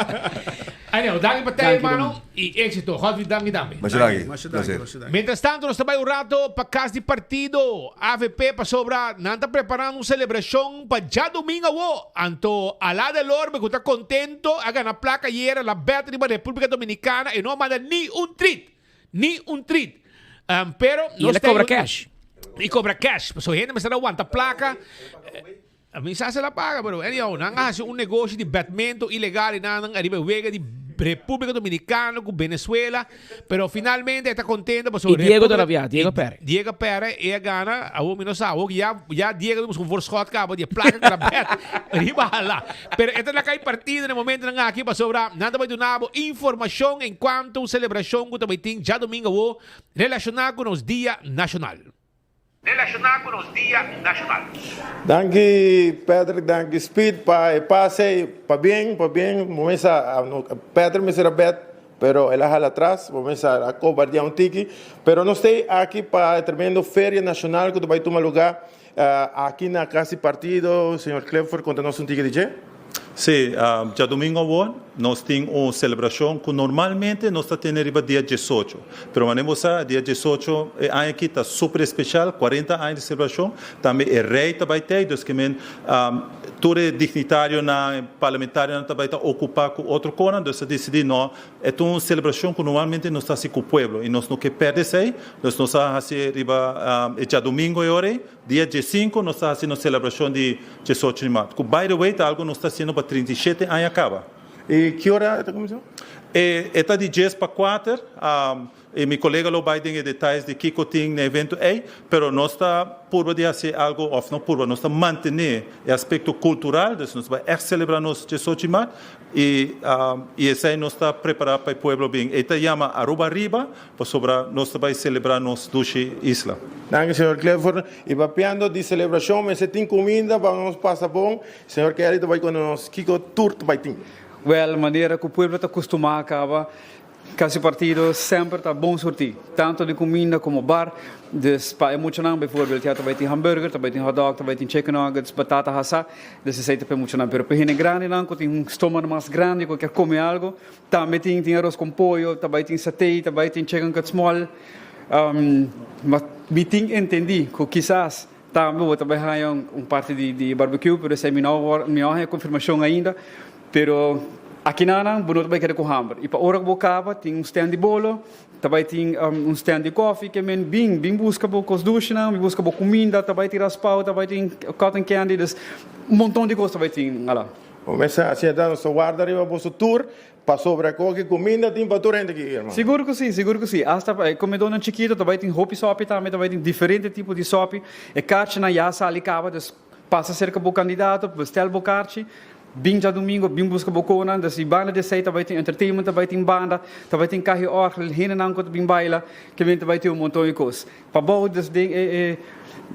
Anyhow, danki pa Danki, tei, mano, ruman. i éxito. Godfrey, danki tambe. Masha danki. Masha danki, Placer. masha danki. Mientras tanto, nos ta bai un rato pa cas di partido avp pasobra nan ta preparando un celebracion pa djadomingo awo. Anto Alá del Orbe cu ta contento a gana placa ayera la bet riba Republica Dominicana e no a manda ni un treat. Ni un treat. Pero I el nos a ta cobra cash. I cobra cash. Pasobra hende mester a wanta placa. A mi sa se la paga, pero anyhow, nan a hasi un negoshi di betmento ilegal y nan ariba e wega di Republica Dominicana cu Venezuela, pero finalmente e ta contento pasobra Y Diego Republica todavia, Diego Perez. Diego Perez e a gana, awor mi no sa, awor ya, ya Diego ta busca un voorschot caba di e placa cu la bet riba hala. Pero e ta na cay partido na e momentonan aki pasobra nan ta bay duna bo informacion en cuanto un celebracion cu ta bay tin djadomingo awor relaciona cu nos Dia Nacional. Relashoná ku nos Dia Nashonal. Danki Patrick, danki Speed pa e pase. Pabien, pabien. Bo mester Patrick mester a bet, pero el a hala atras. Bo mester a kobardiá un tiki. Pero nos t'ei aki pa e tremendo Feria Nashonal ku ta bai tuma lugá aki na Kas di Partido. Señor Clifford, konta nos un tiki di dje. Sí, djadumingu awor nos tin un selebrashon ku normalmente nos ta tene riba dia diesocho. Pero manera bo sa, dia diesocho e aña aki ta super espeshal, kuarenta aña di selebrashon. Tambe e rei ta bai tei, dus ke men tur e dignitarionan, e parlamentarionan ta bai ta okupá ku otro konan. Dus a disidí no, e ta un selebrashon ku normalmente nos ta hasi ku pueblo i nos no ke pèrdè esei. Dus nos a hasié riba e djadumingu e ora ei. Dia diesinku nos ta hasi nos selebrashon di diesocho di mart, ku by the way ta algu nos ta hasiendo pa 37 aña kaba. I ki ora e ta kuminsá? E ta di dies pa kuater, i mi kolega lo bai den e detayes di kiko tin na e evento ei, pero nos ta purba di hasi algu, òf no purba, nos ta mantené e aspekto kultural, dus nos ta bai ègt selebrá nos diesocho di mart, i i esei nos ta prepará pa e pueblo bin. E ta yama Aruba Ariba, Pasobra nos ta bai selebrá nos dushi isla. Danki señor Clifford. Y papiando di celebracion mester tin cuminda pa nos pasa bon. Señor Kelly ta bai conta nos kico tur ta bai tin. Wel, manera cu pueblo ta custuma caba, casi partido semper ta bon surti, tanto di cuminda como bar. Dus pa e muchanan bijvoorbeeld ya ta bai tin hamburger, ta bai tin hotdog, ta bai tin chicken nuggets, batata hasa. Dus esey ta pa e muchanan. Pero pa e hende grandinan cu tin un stoma mas grandi cu kier come algo, Tambe tin tin aros con pollo, ta bay tin satay, ta bay tin chicken cut small. Ma mi tin entendi cu kisas tambe bo ta bay haya un parti di di barbecue, pero esey mi no wor mi no haya confirmacion ainda. Pero akinanan bo no ta bay keda cu hamber. Y pa ora cu bo caba tin un stand di bolo, ta bay tin un stand di koffie, ke men bin bin busca bo cos dushinan, bin busca bo cuminda, ta bay tin raspao, ta bay tin cotton candy, dus un monton di cos ta bay tin ala. Bo mester haci eta nos ta warda riba boso tur, pasobra koki cuminda tin pa tur hende aki, hermano. Sigur cu si, sigur cu si. Hasta pa e comedornan chikito ta bay tin hopi sopi tambe, ta bay tin diferente tipo di sopi. E karchinan ya sali caba, dus pasa cerca bo candidato, bestel bo karchi, bin djadumingo, bin busca bo conan. Dus di banda di esey ta bay tin entertainment, ta bay tin banda, ta bay tin cahi orgel, hendenan cu ta bin baila, kimente ta bay tin un monton di cos. Pabou, dus den e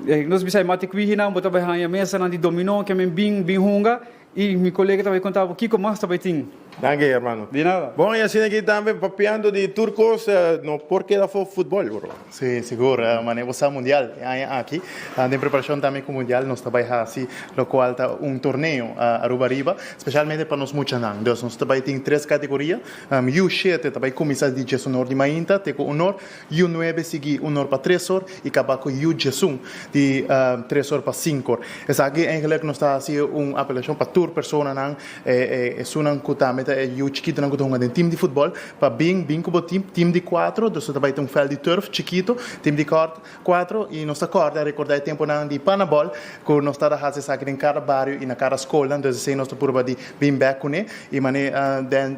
e nos bisa e mati kwihinan, bo ta bai haña mesanan di dominó, ke men bin bin hunga, i mi kolega ta bai konta bo kiko mas ta bai tin. Danki, hermano. Di nada. Bon, i asina aki tambe papiando di tur kos, no por keda afó futbòl, bro. Sí, sigur. Manera bo sa mundial e aña aki. Den preparashon tambe ku mundial nos ta bai hasi lokual ta un torneo Aruba Ariba, spesialmente pa nos muchanan. Dus nos ta bai tin tres kategoria. U shete ta bai kuminsá di diesunor di mainta te ku unor. Yu nuebe sigui un or pa tres or y caba cu yu diesun di tres or pa cinco or. Esaki eigenlijk nos ta haci un apelacion pa tur personanan, esunnan cu tambe ta e yu chikitonan cu ta hunga den team di futbol, pa bin, bin cu bo team, team di cuatro, dus ta bay ta un veld di turf chikito, team di cuatro, y nos ta corda, recorda e temponan di Panabol cu nos ta haci esaki den cada bario y na cada scolnan, dus esey nos ta purba di bin bek cune y mane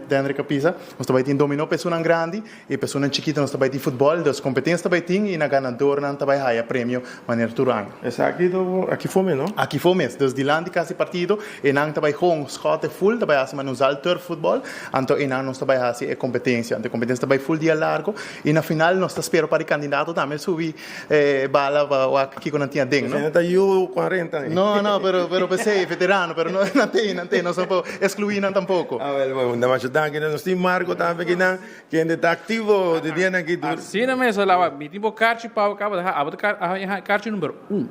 Dendrick a pisa, nos ta bay tin domino pa esunnan grandi. E personanan chikito nos ta bai tin futbol, dus competencia ta bai tin y na ganadornan ta bai haya premio manera tur aña. Esaki ta aki for mes, no? Aki for mes. Dus dilanti casi partido e nan ta bai gewoon schotte full, ta bai haci manera un zaal turf futbol, anto e nan nos ta bai haci e competencia. Anto e competencia ta bai full dia largo y na final nos ta spera pa di candidato tambe subi e bala pa wak kiko nan tin aden, no? Nan ta yu cuarenta aña. No, no, pero pero pesey, veterano, pero no nan tey, nan tey, nos no por exclui nan tampoco. Ah, wel, wel, demasiado danki. Nos tin Marco tambe aki nan. Kende ta aktivo di dianan aki tur. Asina mes a lawa. Mi tin bo karchi pa bo kaba. Abo ta haña karchi number un.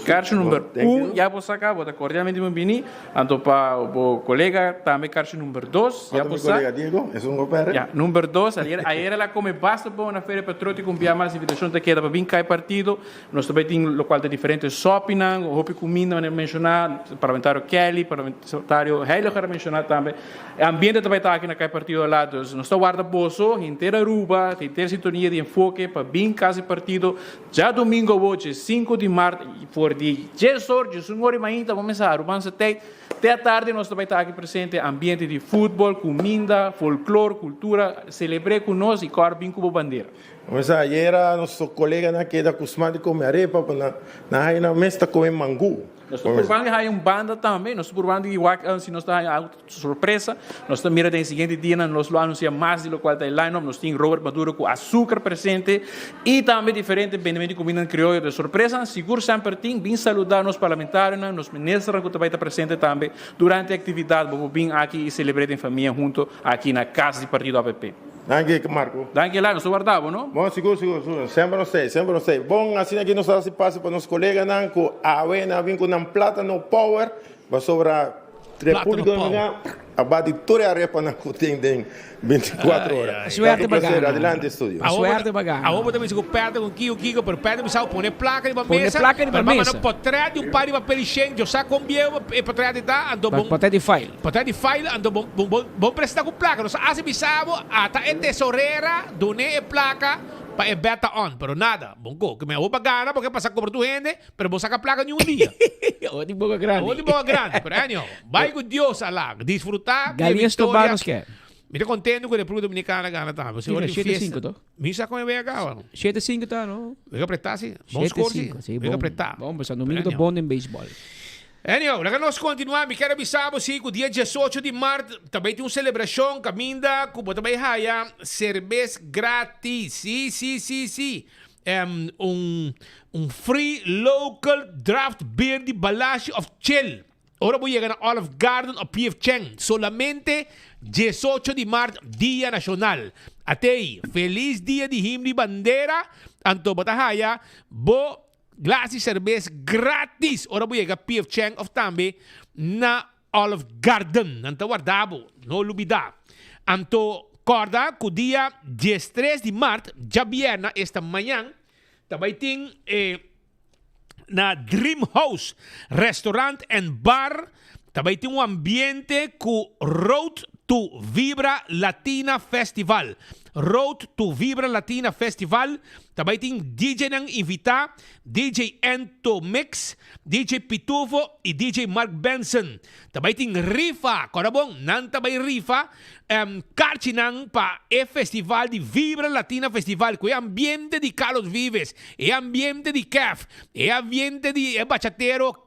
Karchi number un ya bo sa kaba. Bo ta kordialmente bienbini. Anto pa bo kolega tambe karchi number dos. Ya bo sa. Mi kolega Diego, esun bo pèrdè. Ya, number dos. Ayer ayer el a kome basta bon na Feria Patriótica un bia mas. Invitashon ta keda pa bin kai partido. Nos ta bai tin lokual ta diferente sòpinan, hopi kuminda manera menshoná, Parlamentario Kelly, Parlamentario Heiliger a menshoná tambe. E ambiente ta bai ta aki na Kai Partido ala, dus nos ta warda boso, henter Aruba, henter sintonia di Enfoke pa bin Kas di Partido djadomingo awo dje sinku di mart for di djes or, djesun or i mainta bo mesa Arubanse Tijd te atardi nos ta bai ta aki presente, ambiente di futbol, kuminda, folklor, kultura, selebr'é ku nos i kòrda bin ku bo bandera. Mesa ayera nos koleganan keda kusma di kome arepa pa nan nan haña nan mes ta kome mangu. Nos ta purbando di haya un banda tambe, nos ta purbando di wak si nos ta haya algo sorpresa. Nos ta mira den e siguiente dianan nos lo anuncia mas di locual ta e line-up. Nos tin Robert Maduro cu Azúcar presente y tambe diferente bendimento di cumindanan crioyo. De sorpresanan sigur semper tin. Bin saluda nos parlamentarionan, nos ministernan cu ta bay ta presente tambe durante e actividad. Bo por bin aki y celebre den famia hunto aki na cas di partido avp. Danki Marco. Danki Eladio, nos ta warda bo no? Bon, sigur, sigur, sigur. Semper nos ta ei, semper nos ta ei. Bon, asina aki nos ta hasi pase pa nos coleganan cu awe nan a bin cu nan plátano power pasobra República Dominicana a bati tur e arepanan cu tin den 24 ora. Suerte pa gana. Adelante studio. Suerte pa gana. Awor bo ta bisa cu perde con Kiko Kiko, pero perde bisa pone placa riba Pone mesa. placa riba pero mama mesa. no potret di un par di papel y shen, yo sa con bieu e potret di ta, anto bon. Potret di file. Potret di file, anto bon bon bon bon presenta cu placa. Nos a haci bisa bo, ata e tesorera dune e placa pa e beta on, pero nada. Bon co, que me awor pa gana porque pasa cobra tur hende. Pero bo saca placa ni un dia. Awor di boca grandi. Awor di boca grandi. Pero anyhow, bai cu Dios ala. Disfruta di e Galiña victoria. stobá nos ke. Mi ta contento cu Republica Dominicana gana tambe. Kiko, shete cinco to? Mi sa con e wega caba. Shete cinco ta no? Wega preta si. Bon score si. Si, Wega bon. preta. Bon, pero Santo Domingo ta bon den baseball. Anyhow, laga nos continua. Mi kier a bisa bo si cu dia diesocho di maart ta bay tin un celebracion caminda cu bo ta bay haya cerbes gratis. Si, si, si, si. Un un free local draft beer di Balashi of Chill. Ora bo yega na Olive Garden of PF Chang, solamente diesocho di maart, Dia Nacional. Atey, feliz dia di himno y bandera, anto bo ta haya bo glas di cerbes gratis ora bo yega PF Chang of tambe na Olive Garden. Nan ta warda bo, no lubida. Anto corda cu dia diestres di maart, djabierna, esta mañan, ta bay tin e na Dream House Restaurant and Bar, ta bay tin un ambiente cu Road to Vibra Latina Festival. Road to Vibra Latina Festival, ta bay tin DJnan invita, DJ Ento Mix, DJ Pitufo y DJ Mark Benson ta bay tin rifa, kora bon, nan ta bay rifa karchinan pa e festival di Vibra Latina Festival ku e ambiente di Carlos Vives, e ambiente di Kef, e ambiente di e bachatero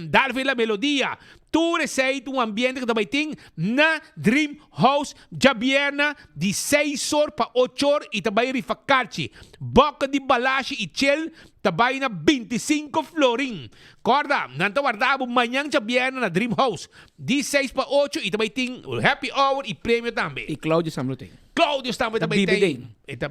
Darwin La Melodia, Tur esei ta un ambiente ku ta bai tin na Dream House djabièrnè di seis or pa ocho or i ta bai rifa karchi. Bòka di balashi i chel ta bai na bintisinko florin. Kòrda, nan ta warda bo mañan djabièrnè na Dream House di seis pa ocho i ta bai tin happy hour i premio tambe. I Claudio Samlo tin. Claudio tambe ta Ta bai bibi tin. den. E ta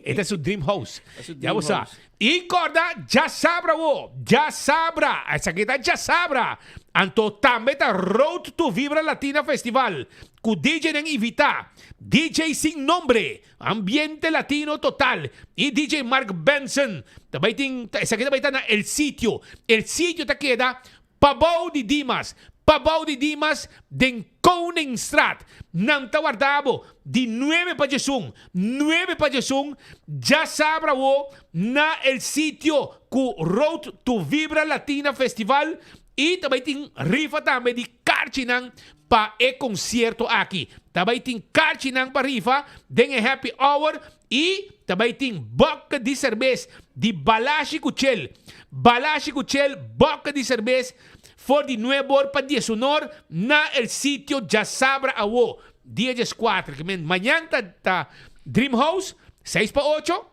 e ta su dream house. Ta su Ya dream bo sa. house. I corda djasabra wo, djasabra, esaki ta djasabra. Anto tambe ta Road to Vibra Latina Festival cu DJnan invita, DJ Sin Nombre, Ambiente Latino Total y DJ Mark Benson. Ta bay tin, esaki ta bay ta na El Sitio. El Sitio ta keda Pabou di Dimas, pabou di Dimas den Koningstraat. Nan ta warda bo di nuebe pa djesun, nuebe pa djesun, djasabra awo na el sitio ku Road to Vibra Latina Festival i ta bai tin rifa tambe di karchinan pa e konsierto aki. Ta bai tin karchinan pa rifa den e happy hour I ta bai tin bokke di serbes di Balashi ku Chel. Balashi ku Chel, bokke di serbes for di nuebor pa diesunor na el sitio djasabra awo, dia dieskuater. Ke men mañan ta ta Dream House, seis pa ocho,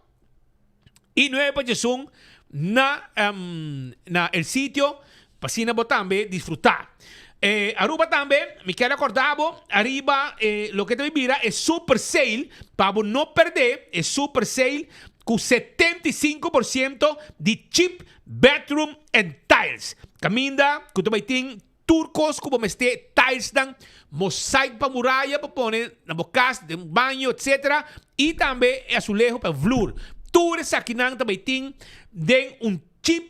i nuebe pa diesun na na el sitio pa asina bo tambe disfruta. E Aruba tambe mi kier acorda bo ariba e loke ta bira e super sale pa bo no perde e super sale cu 75% di cheap bedroom and tiles caminda cu ta bay tin Tur kos ku bo mester, tilesnan, mosaik pa muraya pa pone na bo kas, den baño, etc. I tambe e azuleho pa e vloer. Tur esakinan ta bai tin den un cheap,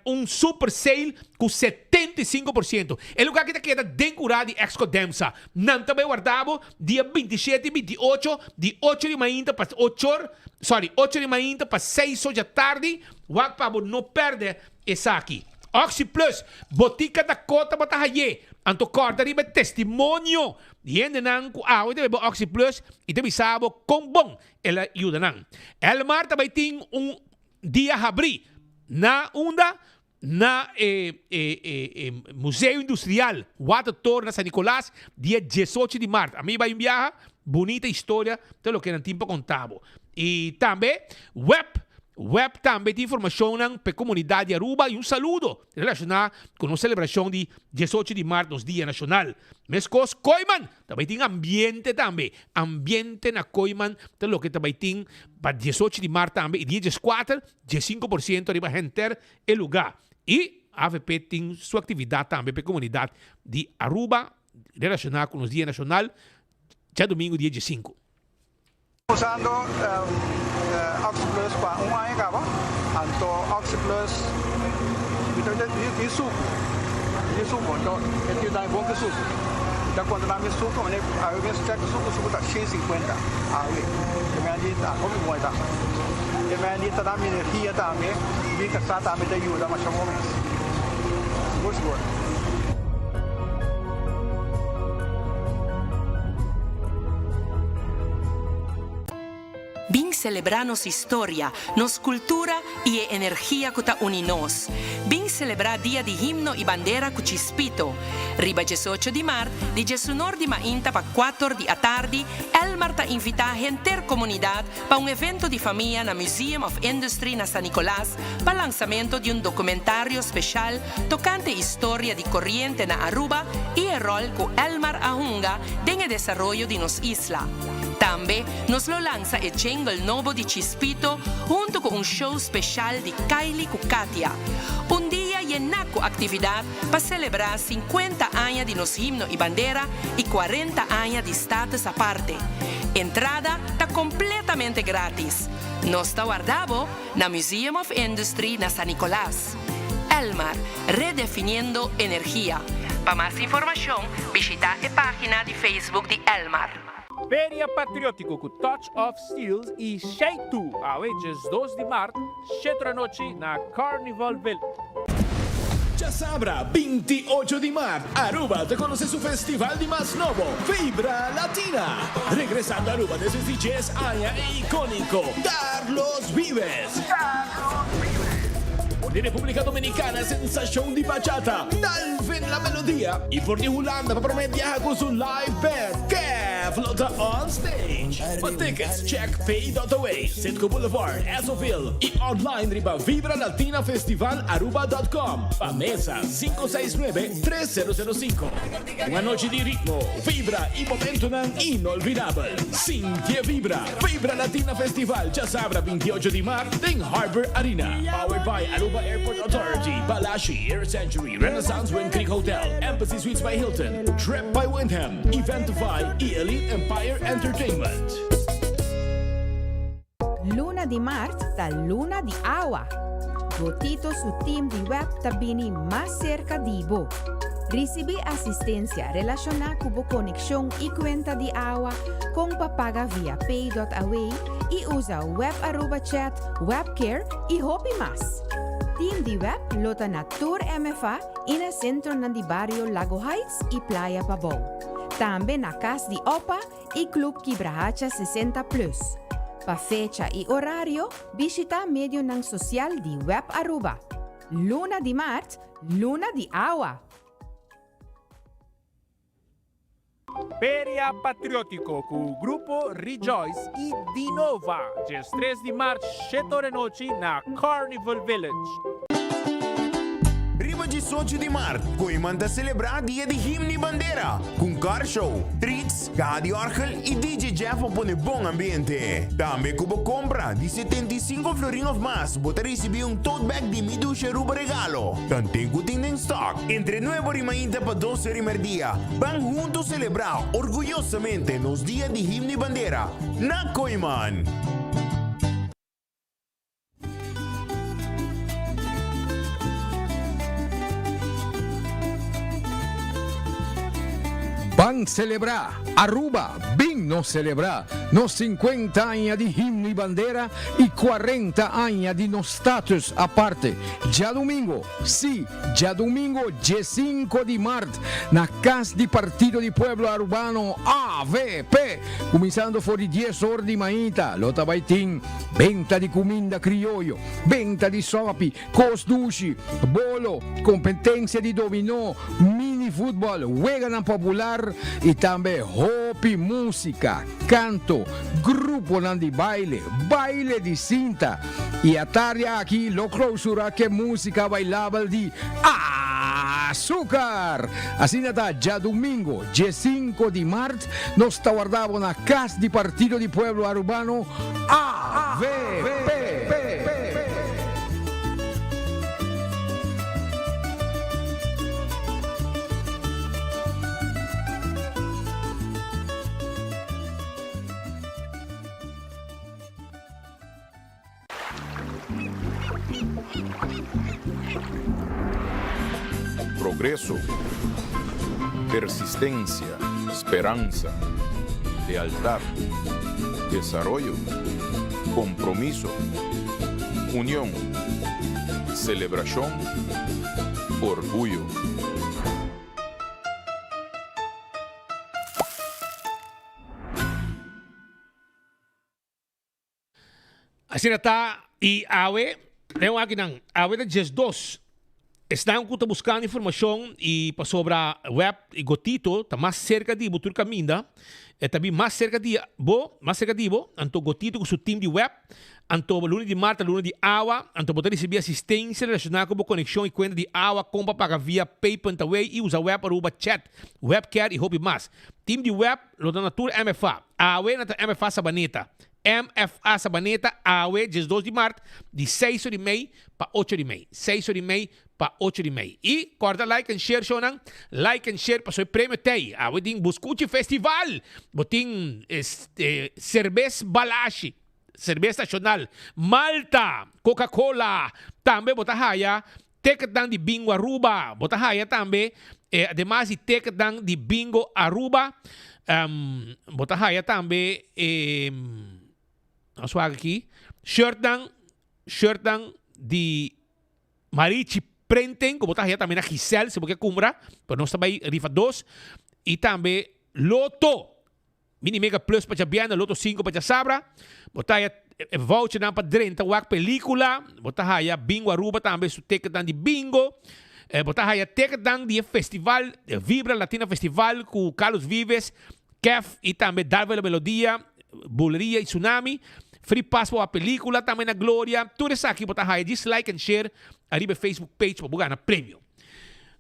un super sale ku 75%. E lugar aki ta keda den kura di Exco Demsa. Nan ta bai warda bo dia 27 i 28 di ocho di mainta pa ocho or, sorry, ocho di mainta pa seis or djatardi. Wak pa bo no pèrdè Esaki. Oxi Plus, Botica Dakota bo ta haye. Anto corda riba e testimonio di hendenan cu awe ta bebe Oxi Plus y ta bisa bo con bon el a yuda nan. Elmar ta bay tin un dia habri na unda? na e e e e Museo Industrial Watertoren na San Nicolas dia diesocho di mart. Ami bai un biaha, bunita historia ta loke nan tin pa konta bo. I tambe web, web tambe tin informashonnan pa e komunidat di Aruba i un saludo relashoná ku nos selebrashon di diesocho di mart, nos dia nashonal. Meskos Kooiman ta bai tin ambiente tambe, ambiente na Kooiman ta loke ta bai tin pa diesocho di mart tambe i dia dieskuater 15 por ciento riba henter e lugar. Y AVP tin su actividad tambe pa e comunidad di Aruba relaciona cu nos Dia Nacional djadomingo dia 15. Usando OxyPlus pa un aña caba, anto OxyPlus mi ta di sucu, di sucu, anto e tin dai bon cu sucu. Mi ta conta nan mi sucu, awe mes check sucu, sucu ta 150 awe, e men di ta hopi bon e ta. E men di ta dami energia tambe, mi casá tambe ta yuda masha bon mes. Sigur sigur. Bin selebrá nos historia, nos kultura i e energia ku ta uni nos. Bin selebrá Dia di Himno i Bandera ku Chispito. Riba diesocho di mart, di diesunor di mainta pa kuator di atardi, Elmar ta invitá henter komunidat pa un evento di famia na Museum of Industry na San Nicolas pa lansamento di un documentario special tocante historia di coriente na Aruba y e rol cu Elmar a hunga den e desaroyo di nos isla. Tambe nos lo lansa e jingle nobo di Chispito hunto cu un show special di Kylie cu Katia. Un dia yena cu actividad pa celebra 50 aña di nos himno y bandera y 40 aña di Status Aparte. Entrada ta completamente gratis. Nos ta warda bo na Museum of Industry na San Nicolas. Elmar, redefiniendo energia. Pa mas informacion bishita e pagina di Facebook di Elmar. Feria Patriótiko ku Touch of Steels i Shaitu awe 12 di mart, shetro anochi na Carnival Village. Djasabra 28 di mart, Aruba ta conoce su festival di mas nobo, Vibra Latina. Regresando Aruba despues di dies aña e iconico Carlos Vives. For di Republica Dominicana sensacion di bachata, Dalvin La Melodia y for di Hulanda pa prome biaha cu su live band, Kev lo ta on stage. Pa tickets check pay.away, Citgo Boulevard, Essoville y online riba vibralatinafestivalaruba.com. Pa mesa 569-3005. Un anochi di ritmo, vibra y momentonan inolvidabel. Sinti e vibra! Vibra Latina Festival djasabra 28 di mart den Harbor Arena. Powered by Aruba Airport Authority, Balashi, Air Century, Renaissance Wind Creek Hotel, Embassy Suites by Hilton, Trip by Wyndham, Eventify y Elite Empire Entertainment. Luna di mart ta luna di awa. Botito su team di web ta bini mas serka di bo. Risibí asistensia relashoná ku bo konekshon i kuenta di awa, kon pa paga via Pay.away i usa Web Aruba Chat, Webcare i hopi mas. Team di web lo ta na tur MFA i na sentronan di bario Lago Heights i Playa Pabou. Tambe na Kas di Opa i Club Kibrahacha 60 Plus. Pa fecha i orario, bishita medionan sosial di Web Aruba. Luna di mart, luna di awa! Feria Patriótiko ku Grupo Rejoice i Dinova, 13 di mart shete ora nochi na Carnival Village. Riba 18 di mart, Kooiman ta selebrá Dia di Himno i Bandera ku un car show, treats, kaha di òrgel i DJ Jeff pa pone bon ambiente. Tambe ku bo kompra di 75 florin òf mas bo ta risibí un tote bag di Mi Dushi Aruba regalo. Tanten ku tin den stock. Entre nuebe ora i mainta pa dos ora i merdia, ban huntu selebrá orguyosamente nos Dia di Himno i Bandera na Kooiman! Ban celebra Aruba, bin nos celebra nos 50 aña di himno y bandera y 40 aña di nos status aparte. Djadumingo, si, djadumingo diesinco di mart na Cas di Partido di Pueblo Arubano, avp, cuminsando for di dies or di mainta lo ta bay tin benta di cuminda crioyo, benta di sopi, Kos dushi, bolo, kompetensia di dominó, mini futbòl, weganan popular i tambe hopi músika, kanto, gruponan di baile, baile di sinta i atardi aki lo klousurá ke músika bailabel di Azúcar! Asina ta djadumingo diesinko di mart nos ta warda bo na Kas di Partido di Pueblo Arubano, AVP. Progreso, persistencia, speransa, lealtad, desaroyo, compromiso, union, celebracion, orguyo. Asina ta y awe, den akinan, awe ta 12. Esnan ku ta buskando informashon y pasobra web y Gotito ta mas serka di bo tur kaminda, e ta bin mas serka di bo, mas serka di bo, anto Gotito ku su team di web, anto luna di mart ta luna di awa, anto bo ta risibí asistensia relashoná ku bo konekshon y kuenta di awa, kon pa paga via pay.away y usa web Aruba Chat, Webcare y hopi mas. Team di web lo ta na tur MFA. Awe na ta MFA Sabaneta. MFA Sabaneta awe 12 di mart di 6 or di mei pa 8 or di mei. 6 or di mei pa 8 or di mei. I kòrda like and share shownan. Like and share pasobra e premio t'ei. Awe tin Buscuchi Festival. Bo tin serbes Balashi, serbes nashonal, Malta, Coca Cola. Tambe bo ta haya ticketnan di Bingo Aruba. Bo ta haya tambe ademas di ticketnan di Bingo Aruba, bo ta haya tambe nos wak aki, shirtnan, shirtnan di Marichi Printing ku bo ta haya tambe na Giselle si bo ke kumpra, pero nos ta bai rifa dos. I tambe Lotto. Mini Mega Plus pa djabièrnè, Lotto 5 pa djasabra. Bo ta haya e vouchernan pa drenta wak pelicula. Bo ta haya Bingo Aruba tambe su ticketnan di bingo. Bo ta haya ticketnan di e festival Vibra Latina Festival cu Carlos Vives, Kef y tambe Darwin La Melodia, Buleria y Tsunami. Free pass pa wak pelicula tambe na Gloria. Tur esaki bo ta haya djis like and share ariba e Facebook page pa bo gana premio.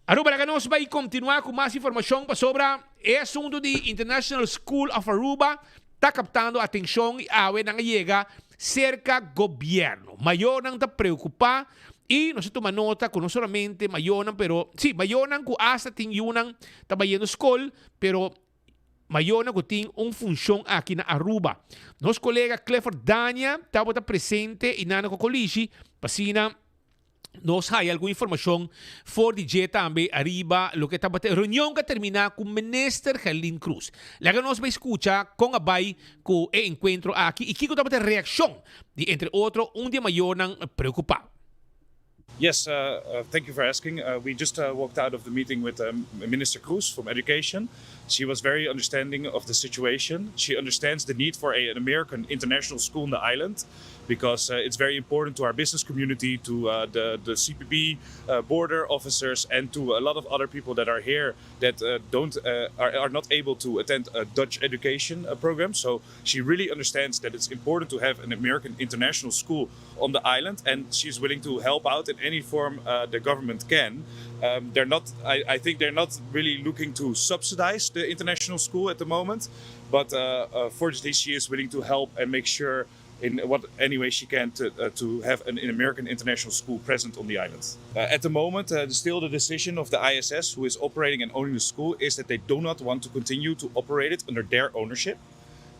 Aruba laga nos bai kontinuá ku mas informashon pasobra e asuntu di International School of Aruba ta kaptando atenshon i awe nan a yega serka gobièrnu. Mayornan ta preokupá i nos a tuma nota ku no solamente mayornan pero sí mayornan ku asta tin yunan ta bayendo skol pero mayornan ku tin un funshon aki na Aruba. Nos kolega Clifford Dania tabata presente i nan a kokolishi pa asina Nos haya algun informacion for di dje tambe ariba loke tabata e reunion cu a termina cu Minister Gerlin Cruz. Laga nos bay scucha con a bay cu e encuentro aki y kico tabata e reaccion di entre otro un di e mayornan preocupa. Yes, thank you for asking. We just walked out of the meeting with Minister Cruz from Education. She was very understanding of the situation. She understands the need for a an American international school in the island. because it's very important to our business community, to the the CPB border officers and to a lot of other people that are here that don't are are not able to attend a Dutch education program. So she really understands that it's important to have an American international school on the island and she's willing to help out in any form the government can. They're not I I think they're not really looking to subsidize the international school at the moment, but fortunately she is willing to help and make sure in what any way she can to, uh, to have an, an American international school present on the island. Uh, at the moment, uh, still the decision of the ISS, who is operating and owning the school, is that they do not want to continue to operate it under their ownership.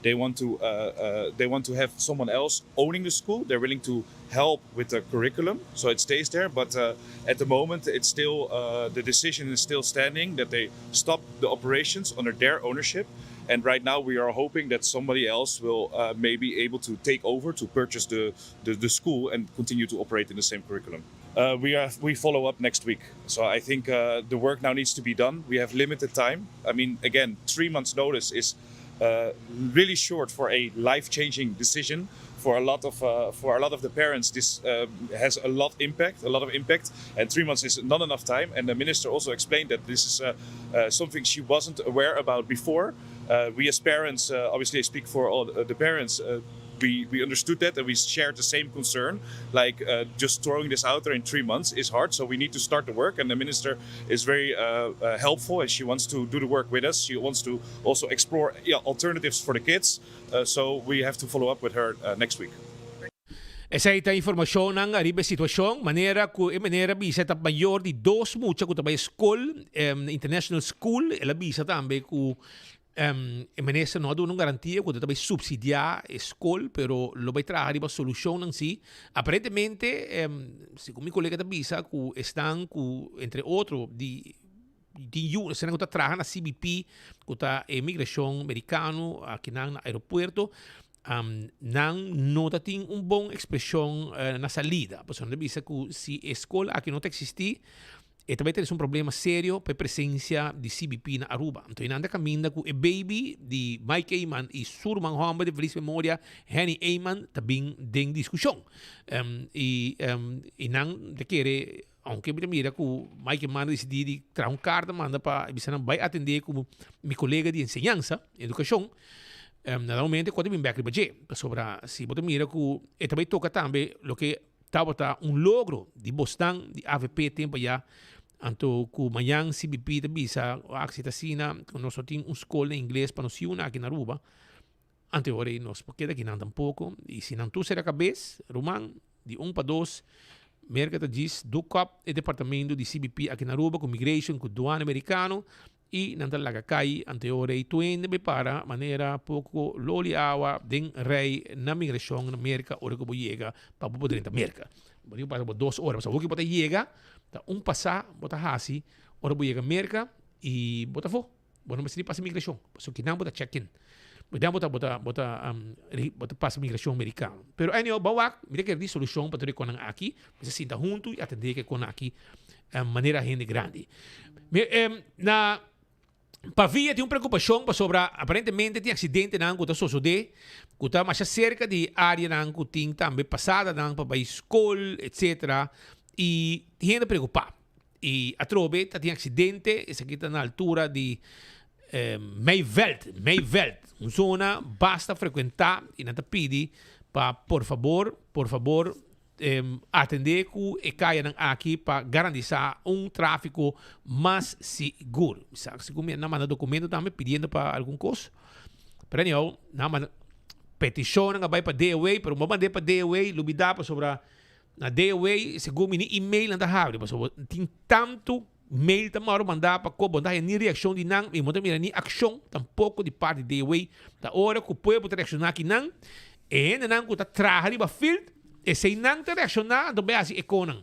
They want to uh, uh, they want to have someone else owning the school. They're willing to help with the curriculum, so it stays there. But uh, at the moment, it's still uh, the decision is still standing that they stop the operations under their ownership. And right now, we are hoping that somebody else will uh, maybe able to take over to purchase the, the, the school and continue to operate in the same curriculum. Uh, we are we follow up next week. So I think uh, the work now needs to be done. We have limited time. I mean, again, three months notice is uh, really short for a life-changing decision for a lot of uh, for a lot of the parents. This uh, has a lot impact, a lot of impact, and three months is not enough time. And the minister also explained that this is uh, uh, something she wasn't aware about before. Uh, we as parents, uh, obviously, I speak for all the parents. Uh, we, we understood that and we shared the same concern. Like uh, just throwing this out there in three months is hard, so we need to start the work. And the minister is very uh, uh, helpful and she wants to do the work with us. She wants to also explore yeah, alternatives for the kids. Uh, so we have to follow up with her uh, next week. Esei ta informashonnan ariba e situashon, manera ku e meneer a bisa ta mayor di dos mucha ku ta bai skol, International School. El a bisa tambe ku e minister no a duna un garantia ku ta bai supsidiá e skol, pero lo bai traha riba solushonnan si. Aparentemente, segun mi kolega ta bisa ku esnan ku entre otro di tin yu, esnan ku ta traha na CBP, ku ta e migrashon merikano akinan na aeropuerto, nan no ta tin un bon ekspreshon na salida. Pasobra nan ta bisa ku si e skol aki no ta eksistí, e ta bai trese un problema serio pa e presensia di CBP na Aruba. Anto nan ta kaminda ku e baby di Mike Eman i su ruman hòmber di felis memoria, Henny Eman, ta bin den diskushon. I i nan ta kere, ounke mi ta mira ku Mike Eman a disidí di traha un karta manda pa bisa nan bai atendé ku mi kolega di enseñansa, edukashon, Na dat momento e kos ta bin bek riba dje, pasobra si bo ta mira ku e ta bai toka tambe loke tabata un logro di bosnan di avp tempu ayá, anto ku mañan CBP ta bisa wak si ta asina ku nos no tin un skol na ingles pa nos yunan aki na Aruba, anto e ora ei nos por keda akinan tampoko i si nan tur sera kabes ruman di un pa dos Merka ta djis duk op e departamento di CBP aki na Aruba ku migration ku duana merikano I nan ta laga kai ante ora ei tuende bai para manera poko loli awa den rei na migrashon na Merka ora ku bo yega pa bo por drenta Merka. Bo tin ku pasa bo dos ora pasobra hopi bo ta yega ta un pasa bo ta hasi ora bo yega Merka i bo ta afó. Bo no mester di pasa migrashon pasobra kinan bo ta check in. Kinan bo ta bo ta bo ta bo ta pasa migrashon merikano. Pero anyhow bo a wak mi ta kere di solushon pa tur e konan aki. Mester sinta huntu i atendé ku e konan aki manera hende grandi. Na Pavia tin un preokupashon pasobra aparentemente tin aksidentenan ku ta sosodé ku ta masha serka di áreanan ku tin tambe pasadanan pa bai skol etsetera i tin hende preokupá. I atrobe ta tin aksidente esaki ta na altura di Meiveld, Meiveld, un zona basta frekuentá i nan ta pidi pa por fabor, por fabor atendé ku e kayanan aki pa garantisa un tráfiko mas sigur. Mi sa si ku mi nan manda dokumento tambe pidiendo pa algun kos. Pero anyhow, nan manda petishonnan a bai pa DOW, pero bo mand'é pa DOW lubidá pasobra na DOW segun mi ni email nan ta habri pasobra tin tantu mail ta mòrdu mandá pa ko bo no ta haña ni reakshon di nan i bo no ta mira ni akshon tampoko di parti di DOW. Ta ora ku pueblo ta reakshoná aki nan, e hendenan ku ta traha riba field, esei nan ta reakshoná anto bai hasi e konan.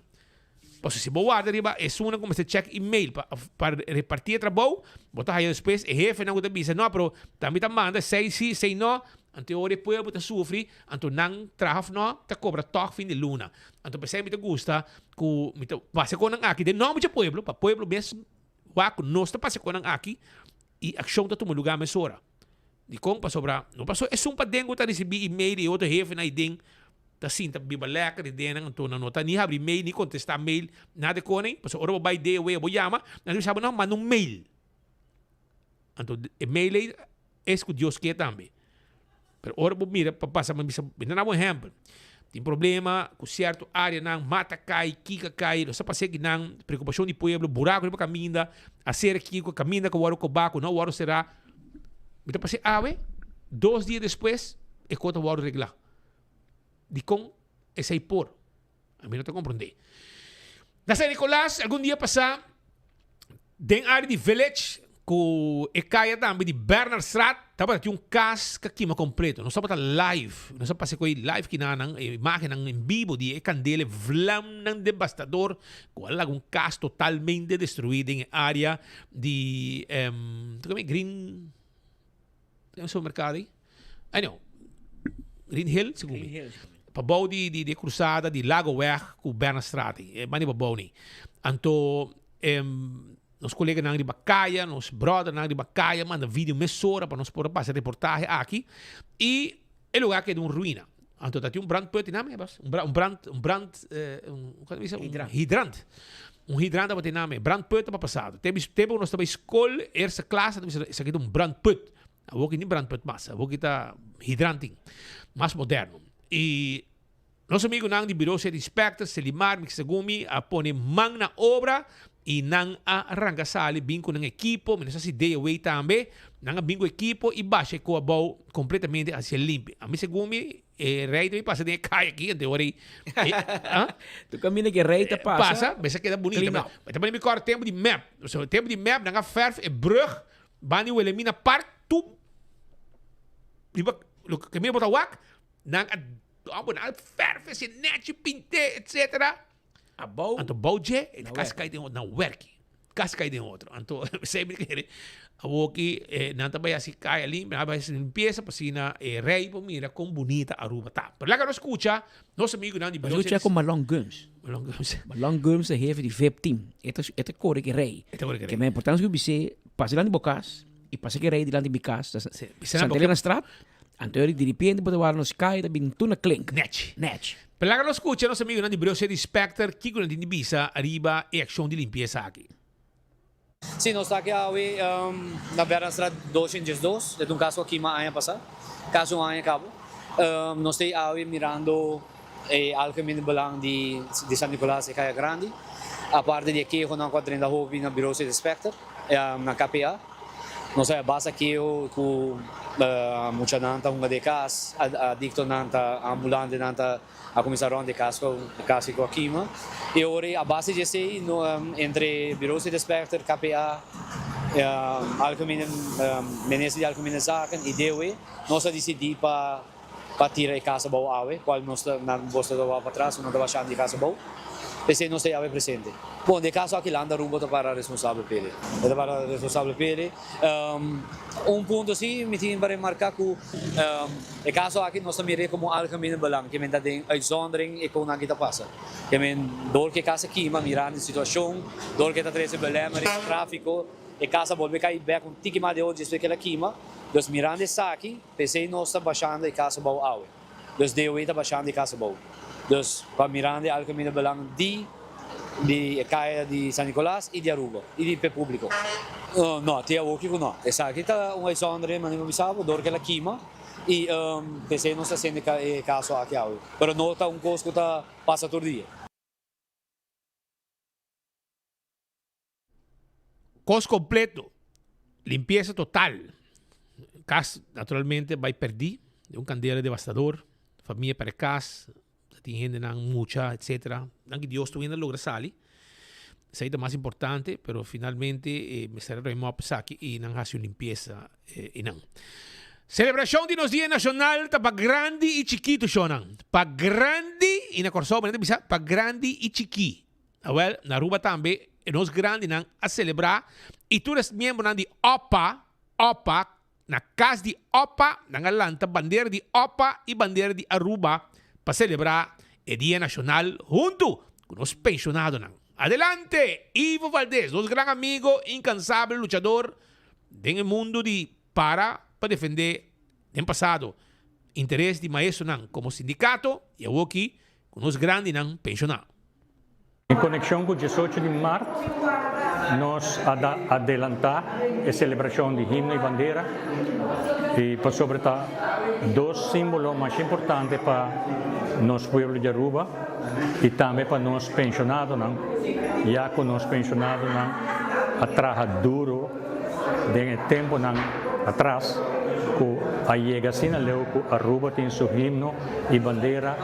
Pasobra si bo warda riba esunnan ku mester chèk email pa pa repartí e trabou, bo ta haña despues e hefenan ku ta bisa no pero ta mi ta manda esei si esei no, anto e ora e pueblo ta sufri, anto nan traha òf no ta kobra tòg fin di luna. Anto p'esei mi ta gusta ku mi ta pasa e konan aki den nòmber dje pueblo, pa pueblo mes wak ku nos ta pasa e konan aki i akshon ta tuma lugá mesora. Dikon? Pasobra no paso esun paden ku ta risibí email i e otro hefenan aiden ta sinta biba lèker di den nan, anto nan no ta ni habri mail ni kontestá mail, nada e kos ei. Pasobra ora bo bai DOW bo yama, nan ta bisa bo, no, manda un mail. Anto e mail ei es ku Dios ke tambe. Pero ora bo mira pa pasa, mi bisa, mi ta daba un ehèmpel. Tin problema ku sierto áreanan, mata kai, kika kai, nos ta pasa akinan, preokupashon di pueblo, buraku riba kaminda, aser kiko, kaminda ku wòrdu kobá, ku no wòrdu será. Mi ta pasa awe, dos dia despues e kos ta wòrdu reglá. Dikon esei por? Ami no ta komprondé. Na San Nicolas, algun dia pasá, den área di Village, Ku e kaya tambe di Bernardstraat tabata tin un kas ka kima kompleto. Nos tabata live, nos a pasa ku e live kinanan, e imagennan en bibo di e kandela, e vlamnan debastador ku a laga un kas totalmente destruí den e área di Green, e supermerkado ei? Anyhow, Green Hill segun mi. Pabou di di e krusada di Lagoweg ku Bernardstraat ei, e banda di pabou nei. Anto Nos koleganan riba kaya, nos brothernan riba kaya manda video mesora pa nos por a pasa reportahe aki. I e lugar keda un ruina. Anto ta tin un brandput i name bas. Un un brand un brand un kon bisa? Un hidrant. Un hidrant tabata name. Brandput tabata pasado. Tempo tempo nos tabata skol eerste klas nan ta bisa esaki ta un brandput. Awor ki ni brandput mas. Awor ki ta hidrant tin. Mas moderno. I Nos amigunan di Bureau City Inspector, Selimar Mixagumi a pone man na obra y nan a ranca sali bin cu nan ekipo, mi no sa si DOW tambe, nan a bin cu ekipo y basha e coa abou completamente hacia limpi. A Mixagumi e rey ta bin pasa den e caya aki ante ora e ah? Tu caminda cu e rey ta pasa, Pasa, mester keda bunita. clean up. Ma ta pone mi cor tempo di mep, so tempo di mep nan a verf e brug banda di Wilhelmina Park tu riba loke caminda bo ta wak nan a Abo nan verf ese nechi pint'é etcetera. Abou. Anto bou dje e Na kasi werki. kai den otro, na werki. Kasi kai den otro. Anto esei mi kere awoki nan ta bai hasi kaya limpi, nan a bai hasi limpiesa pa asina e rei por mira kon bunita Aruba ta. Pero laga nos skucha nos amigunan di Nos skucha ku Marlon Gumbs. Marlon Gumbs. Marlon Gumbs ta hefe di vip team. E ta e ta kore ku e rei. E ta kore ku e rei. Ke men importante ku bis'é pasa dilanti bo kas i pasa ku e rei dilanti mi kas. Si, bisa nan Santa Elena straat. Anto di diripiente bo ta wak nos kai ta bin tur na klink. Nech. Nech. Pero laga nos skucha nos amigunan di Brioso di Specter kiko nan tin di bisa ariba e akshon di limpiesa aki. Sí, nos ta aki awe na Bernardstraat 212, e ta un kas ku a kima aña pasá, kasi un aña kabo. Nos ta awe mirando e algemene belang di San Nicolas e Kaya Grandi, aparte di e kehonan ku a drenta hopi na Bureau City Inspector, na KPA. Nos a basa keho ku muchanan ta hunga den kas, adiktonan ta, ambulantenan ta a kuminsá rònt den kas ku kasi ku a kima. E ora ei a base di esei entre Bureau City Inspector, KPA, Algemene Minister di Algemene Zaken i DOE nos a disidí pa pa tira e kas abou awe, kual nos ta nan bos ta wak patras ku nan ta bashando e kas abou. P'esei nos ta e awe presente. Bon, den e kaso aki Land Aruba ta para responsabel p'e. E ta para responsabel p'e. Un punto si mi tin pa remarka ku e kaso aki nos ta mir'é komo algemene belang, ke men ta den uitzondering e kon aki ta pasa. Ke men dor ku e kas a kima mirando e situashon, dor ku e ta trese belemmering di trafiko, e kas a bolbe kai bèk un tiki mas di ora despues ku el a kima. Dus mirando esaki. P'esei nos ta bashando e kas abou awe. Dus DOE ta bashando e kas abou. Dus pa mirando e algemene belang di di e kaya di San Nicolas i di Aruba i di p'e publico. No, te awoki ku no. Esaki ta un uitzondering manera mi bisa bo, dor ku el a kima i p'esei nos ta hasiendo e kaso aki awe. Pero no ta un kos ku ta pasa tur dia. Kos kompleto, limpiesa total. Kas naturalmente bai pèrdí den un kandela devastador. Famia pèrdè kas, ta tin hendenan mucha etsetera. Danki Dios tur hende a logra sali. Esei ta mas importante, pero finalmente e mester a ruim op esaki i nan hasi un limpiesa einan. Selebrashon di nos Dia Nashonal ta pa grandi i chikitu shonnan. Pa grandi, i na Kòrsou manera ta bisa pa grandi i chikí. Awel, na Aruba tambe e nos grandinan a celebra y tur es miembronan di opa, opa, na cas di opa nan a lanta bandera di opa y bandera di Aruba pa celebra e dia nacional hunto cu nos pensionadonan. Adelante Ivo Valdez, nos gran amigo, incansable luchador den e mundo di para pa defende den pasado interes di maestronan como sindicato y awoki Ku nos grandinan penshoná. En konekshon ku diesocho di mart nos a da adelantá e selebrashon di himno i bandera i pasobra ta dos símbolo masha importante pa nos pueblo di Aruba i tambe pa nos penshonadonan ya ku nos penshonadonan a traha duro den e temponan atras. ku a yega asina leu ku Aruba tin su himno i bandera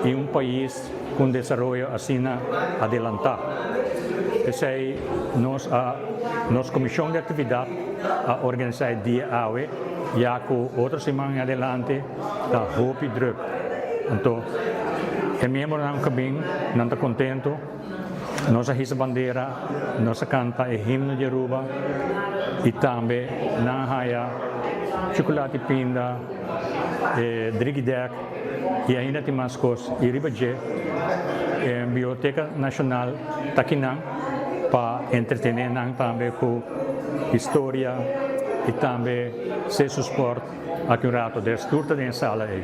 i un pais ku un desaroyo asina adelantá. P'esei nos a nos komishon di aktividat a organisá e dia awe ya ku otro siman en adelante ta hopi druk. Anto e miembronan ku bin nan ta kontento. Nos a hisa bandera, nos a kanta e himno di Aruba i tambe nan a haya chukulati pinda, e drigidek i ainda tin mas kos. I riba dje e Biblioteka Nashonal ta kinan pa entretené nan tambe ku historia i tambe sesu sport aki un rato. Des tur ta den e sala ei.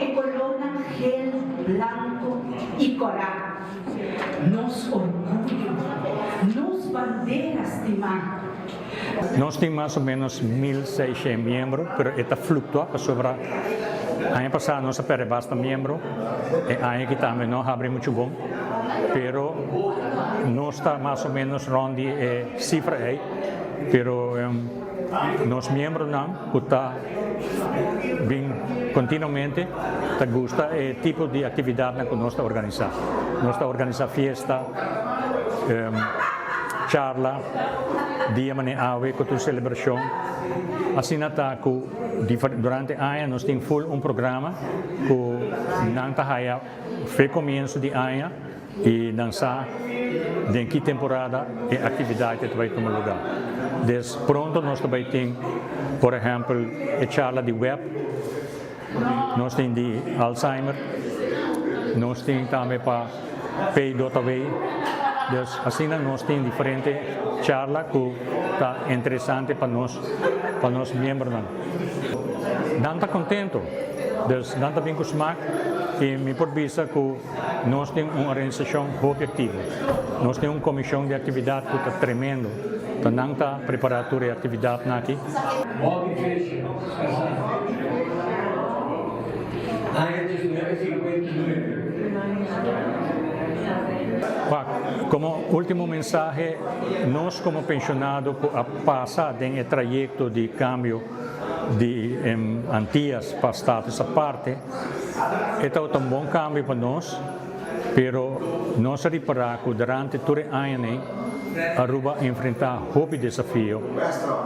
E kolónan gel, blanko i kòrá. Nos orguyo, nos bandera stimá. Nos tin mas o menos 1600 miembro, pero e ta fluctua pasobra aña pasá nos a perde basta miembro, e aña aki tambe no a habri muchu bon, pero nos ta mas o menos rond di e cifra ei, pero nos miembronan cu ta bin continuamente ta gusta e tipo di actividadnan cu nos ta organisa. Nos ta organisa fiesta, charla, dia manera awe cu tur celebracion. Asina ta cu durante aña nos tin full un programa cu nan ta haya fe comienzo di aña. I nan sa den ki temporada e aktividat ta bai tuma lugá. Des pronto nos ta bai tin, por ehèmpel, e charla di web, nos tin di Alzheimer, nos tin tambe pa PJW. Des asina nos tin diferente charla ku ta interesante pa nos, pa nos miembronan. Nan ta kontento, des nan ta bin ku smak i mi por bisa ku. Nos tin un organisashon hopi aktivo. Nos tin un komishon di aktividat ku ta tremendo. Ta nan ta prepará tur e aktividatnan aki. Bobby Fischer, kasá, aña 1959. Wak, komo último mensahe, nos komo penshonado ku a pasa den e trayekto di kambio di Antias pa status aparte, E tabata un bon cambio pa nos, pero nos a ripara cu durante tur e añanan Aruba a enfrenta hopi desafio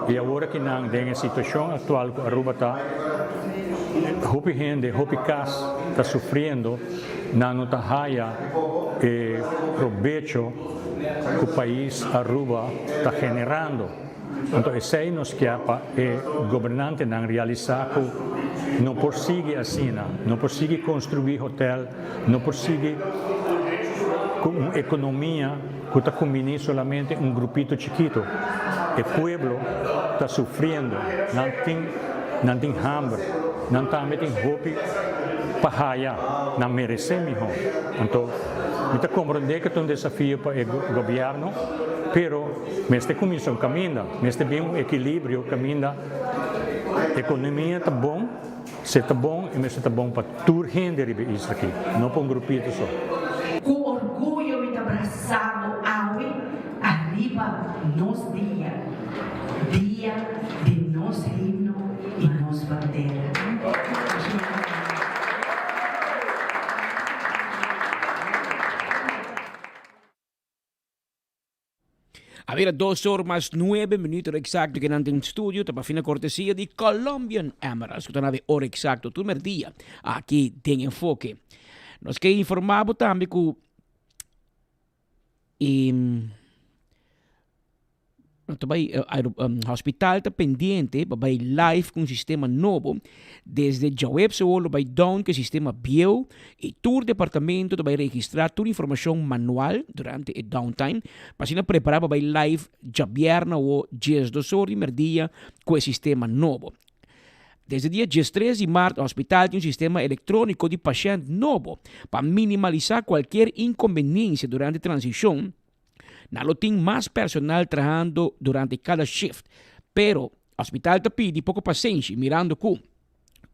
y awor aki nan den e situacion actual cu Aruba ta, hopi hende, hopi cas ta sufriendo, nan no ta haya e probecho cu pais Aruba ta generando. Anto esei nos kier pa e gobernantenan realisá ku no por sigui asina, no por sigui konstruí hotel, no por sigui ku un ekonomia ku ta kumbiní solamente un grupito chikito. E pueblo ta sufriendo, nan tin nan tin hamber, nan tambe tin hopi pa haya, nan meresé mihó. Anto mi ta komprondé ku ta un desafio pa e gobièrnu, pero. Mester kuminsá un kaminda, mester bin un ekilibrio kaminda ekonomia ta bon, se ta bon i mester ta bon pa tur hende riba e isla aki, no pa un grupito so. Ku orguyo mi ta brasa bo awe ariba nos dia, dia di nos himno i nos bandera. A bira dos or mas nuebe minuut ora exacto ke nan den studio ta pa fina cortesia di Colombian Emeralds ku ta na de ora exacto tur merdia aki den Enfoke. Nos ke informa bo tambe ku e No ta bai hospital ta pendiente pa bai live ku un sistema nobo. Desde djaweps awor lo bai down ku e sistema bieu i tur departamento ta bai registrá tur informashon manual durante e downtime pa asina prepará pa bai live djabièrnè awor diesdos or di merdia ku e sistema nobo. Desde dia diestres di mart hospital tin un sistema elektróniko di pashènt nobo pa minimalisá kualkier inkonbeniensia durante transishon. Nan lo tin mas personal trahando durante cada shift, pero hospital ta pidi poco pasenshi mirando cu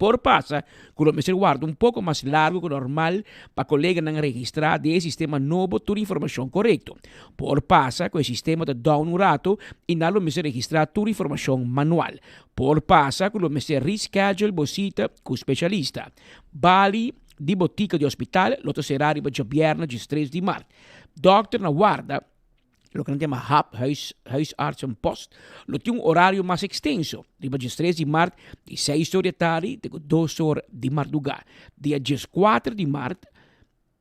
Por pasa ku lo mester warda un poko mas largu ku normal pa koleganan registrá den e sistema nobo tur informashon korekto. Por pasa ku e sistema ta down un rato i nan lo mester registrá tur informashon manual. Por pasa ku lo mester reschedule bo sita ku spesialista. Bali di botika di hospital lo ta será riba djabièrnè diestres di mart. Dòkter na warda loke nan ta yama hap, huis, huisartsenpost, lo tin un orario mas ekstenso riba diestres di mart di seis or di atardi te ku dos or di mardugá. Dia dieskuater di mart,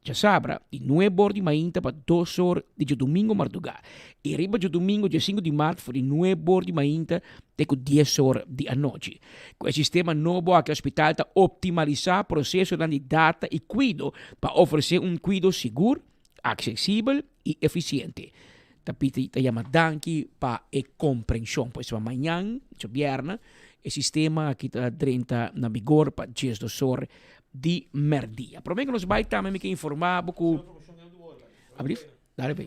djasabra, di nuebe or di mainta pa dos or di djadumingu mardugá. I riba djadumingu diesinku di mart for di nuebe or di mainta te ku dies or di anochi. Ku e sistema nobo aki hospital ta optimalisá prosesonan di data i kuido pa ofresé un kuido sigur, aksesibel i efisiente. Ta pidi ta yama danki pa e komprenshon. Pues pa mañan, djabièrnè, e sistema aki ta drenta na bigor pa diesdos or di mèrdia. Promé ku nos bai tambe mi ke informá bo ku. Ablief? Dale pe.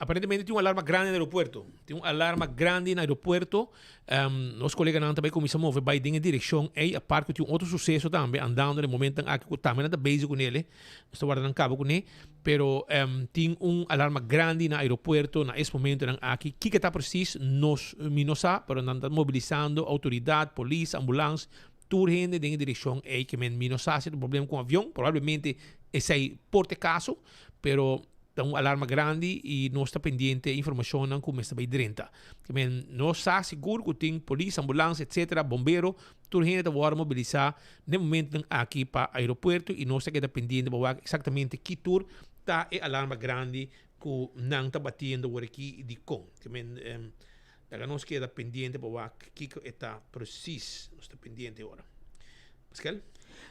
Aparentemente tin un alarma grandi na aeropuerto. Tin un alarma grandi na aeropuerto. Nos koleganan ta bai kuminsá move bai den e direkshon ei. Apart ku tin un otro suseso tambe andando na e momentonan aki ku tambe nan ta bezig kunele. Nos ta warda nan kaba kuné. Pero tin un alarma grandi na aeropuerto na es momentonan aki. Kiko ta precies nos mi no sa, pero nan ta mobilisando autoridad, polis, ambulans, tur hende den e direccion ey ke men mi no sa si ta un problema cu un avion, probablemente esey por ta e caso, pero ta un alarma grandi y nos ta pendiente e informacionnan cu mester bay drenta. Ke men no sa sigur cu tin polis, ambulans, etcetera, bombero, Tur hende ta wòrdu mobilisá n'e momentunan aki pa aeropuerto i nos ta keda pendiente pa wak eksaktamente ki tur ta e alarma grandi ku nan ta batiendo wor aki i dikon. Ke men laga nos keda pendiente pa wak kiko e ta presis. Nos ta pendiente ora. Paskel?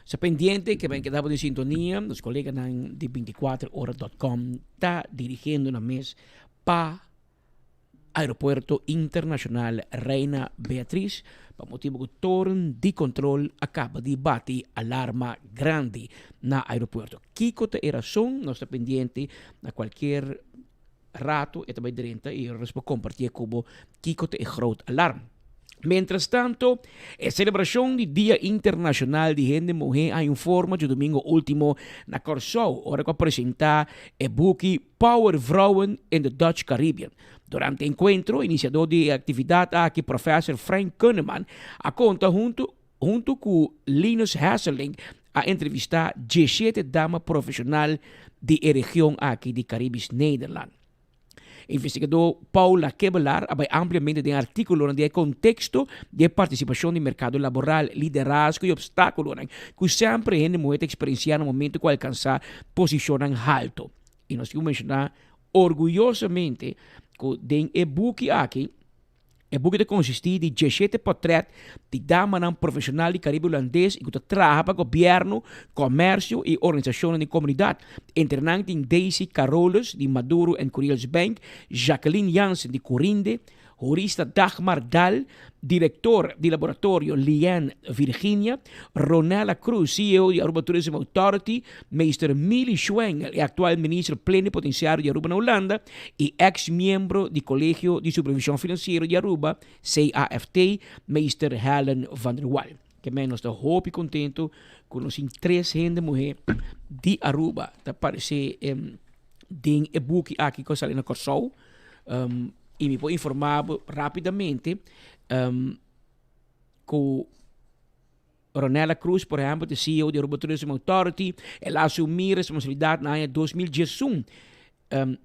Sa pendiente ke men keda bo den sintonia, nos koleganan di binticuater ora dot com ta dirigiendo nan mes pa Aeropuerto Internacional Reina Beatriz pa motibo cu toren di control a caba di bati alarma grandi na aeropuerto. Kico ta e rason? Nos ta pendiente na cualkier rato e ta bay drenta y nos por comparti cu bo kico ta e groot alarm. Mientras tanto, e celebracion di Dia Internacional di Hende Muhe a informa djadomingo ultimo na Corsou ora cu a presenta e buki Power Vrouwen in the Dutch Caribbean. Durante e encuentro, iniciador di e actividad aki, Professor Frank Kunneman, a conta hunto hunto cu Linus Hesselink a entrevista diesshete dama profesional di e region aki di Caribisch Nederland. Investigadó Paula Kebelaar a bai ampliamente den artíkulonan di e konteksto di e partisipashon di merkado laboral, liderazgo i opstákulonan ku semper e hende muhé ta eksperensiá na momentu ku alkansá posishonnan haltu. I nos tin ku menshoná orguyosamente ku den e buki aki, E buki ta konsistí di dieshete portrèt di damanan profeshonal di Karibe Hulandes i ku ta traha pa gobièrnu, kòmèrsio i organisashonnan di komunidat. Entre nan tin Daisy Carolus di Maduro and Curiels Bank, Jacqueline Jansen di Curinde, hurista Dagmar Daal, direktor di laboratorio Lianne Virginia, Ronella Cruz, ceo di Aruba Tourism Authority, Meester Milly Schwengel, e aktual minister plenipotensiario di Aruba na Hulanda, E ex miembro di Colegio di Supervision Financiero di Aruba, CAFT, Meester Helen van der Wal. Ke men nos ta hopi contento cu nos tin tres hende muhe di Aruba ta parece den e buki aki cu a sali na Corsou. Y mi por informa bo rapidamente cu Ronella Cruz, por ehempel, ta CEO di Aruba Tourism Authority. El a asumi responsabilidad na aña 2011.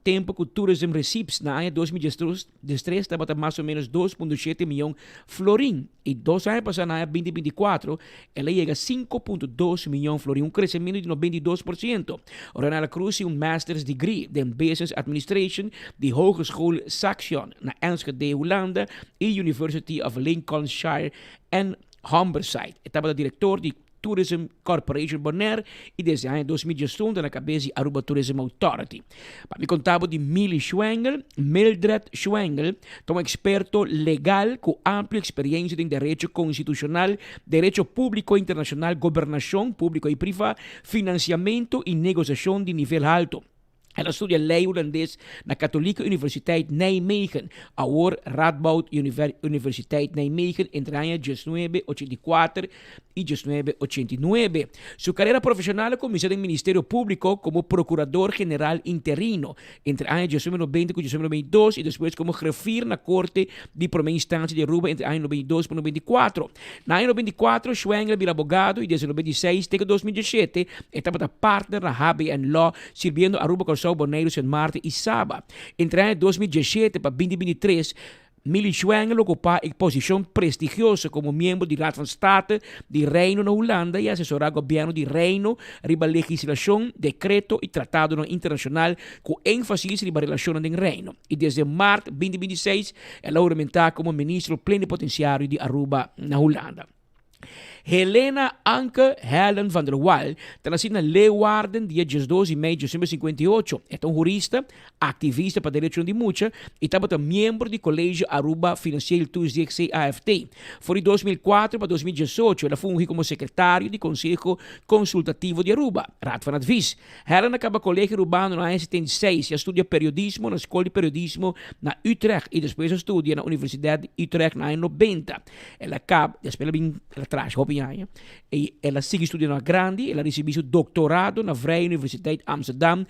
Tempo cu tourism receipts na aña 2013 tabata mas o menos 2.7 miyon florin y dos aña pasa na aña 2024 el a yega 5.2 miyon florin, un crecemento di 92%. Ronella Cruz tin un master's degree den Business Administration di Hogeschool Saxion na Enschede, Hulanda y University of Lincolnshire and Humberside. E tabata director di Tourism Corporation Bonaire y desde aña 2011 ta na cabes di Aruba Tourism Authority. Pa mi conta bo di Milly Schwengel, Mildred Schwengel ta un experto legal cu amplio experiencia den derecho constitucional, derecho publico internacional, gobernacion publico y priva, financiamento y negociacion di nivel halto. El a studia lei hulandes na Katholieke Universiteit Nijmegen, awor Radboud Universiteit Nijmegen, entre aña diesnuebe ochenta i kuater y 1989. Su carera profesional a cuminsa den Ministerio Publico como Procurador General interino entre aña 1990 cu 1992 y despues como griffier na Corte di Prome Instancia di Aruba entre aña 92 pa 94. Na aña 94 Schwengle a bira abogado y desde 96 te cu 2017 e tabata partner na HBN Law sirbiendo Aruba, Corsou, Boneiru, Sint Maarten y Saba. Entre aña 2017 pa 2023, Milly Schwengle okupá e posishon prestigioso komo miembro di Raad van State di Reino na Hulanda i asesorá gobièrnu di Reino riba legislashon, dekreto i tratadonan internashonal ku énfasis riba relashonnan den Reino. I desde mart 2026 el a huramentá komo ministro plenipotensiario di Aruba na Hulanda. Helena Anke Helen van der Wal ta nací na Leeuwarden dia diesdos di mei diesnuebe sinkuenta i ocho. E ta un hurista, aktivista pa derechonan di mucha i tabata miembro di College Aruba Financieel Toezicht, CAFT. For di 2004 pa 2018 el a fungi komo sekretario di Konseho Konsultativo di Aruba, Raad van Advies. Helen a kaba Kolegio Arubano na aña 76 i a studia periodismo na Skol di Periodismo na Utrecht i despues a studia na Universidad di Utrecht na aña 90. El a kaba, despues el a bin, el a traha hopi aña, i el a sigui studia na grandi, el a risibí su doktorado na Vrije Universiteit Amsterdam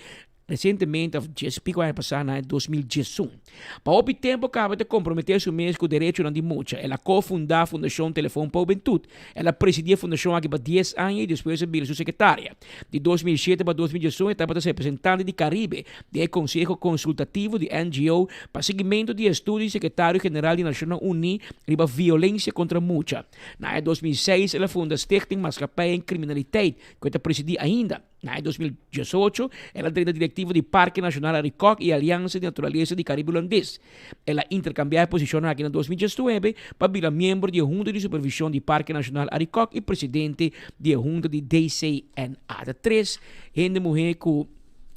resientemente, òf dies piko aña pasá, na aña 2011. Pa hopi tempu kaba ta komprometé su mes ku derechonan di mucha. El a kofundá Fundashon Telefon pa Hubentut. El a presidí e fundashon aki pa dies aña i despues a bira su sekretaria. Di 2007 pa 2018 e tabata representante di Caribe den e Konseho Konsultativo di NGO pa siguimentu di estudio di Sekretario General di Nashonnan Uní riba violensia kontra mucha. Na aña 2006 el a funda Stichting Maatschappij en Criminaliteit ku e ta presidí ainda. Na aña 2018 el a drenta direktivo di Parke Nashonal Arikok i Aliansa di Naturalesa di Karibe Hulandes. El a interkambiá e posishonnan aki na 2019 pa bira miembro di e Hunta di Supervishon di Parke Nashonal Arikok i presidente di e Hunta di DCNA. Ta tres hende muhé ku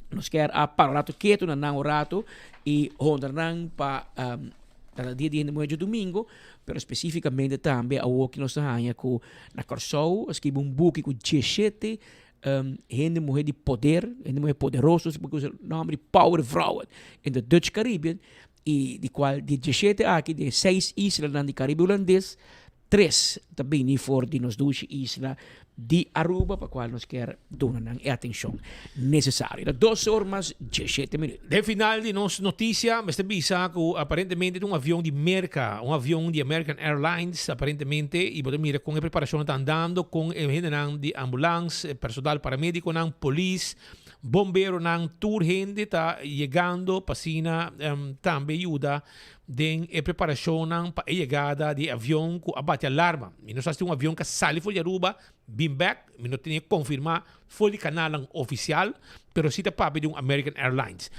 nos kier a para un rato ketu na nan un rato i honra nan pa ta dia di hende muhé djadumingu, pero spesífikamente tambe awor ki nos ta haña ku na Kòrsou a skibi un buki ku diesshete hende muhé di poder, hende muhé poderoso, si bo ke usa nòmber di power vrouwen in de Dutch Caribbean, i di kual di diesshete aki di e seis islanan di Karibe Hulandes, tres ta bini for di nos dushi isla di Aruba, pa kual nos kier duna nan e atenshon nesesario. Ta dos or mas diesshete minüt. Den final di nos notisia mester bisa ku aparentemente ta un avion di Merka, un avion di American Airlines aparentemente i bo ta mira kon e preparashonnan ta andando, kon e hendenan di ambulans, e personal paramedikonan, polis, bomberonan, tur hende ta yegando pa asina tambe yuda den e preparashonnan pa e yegada di e avion ku a bati alarma. Mi no sa si ta un avion ku a sali for di Aruba bin bek, mi no tene konfirmá for di kanalnan ofisial, pero si ta papia di un American Airlines.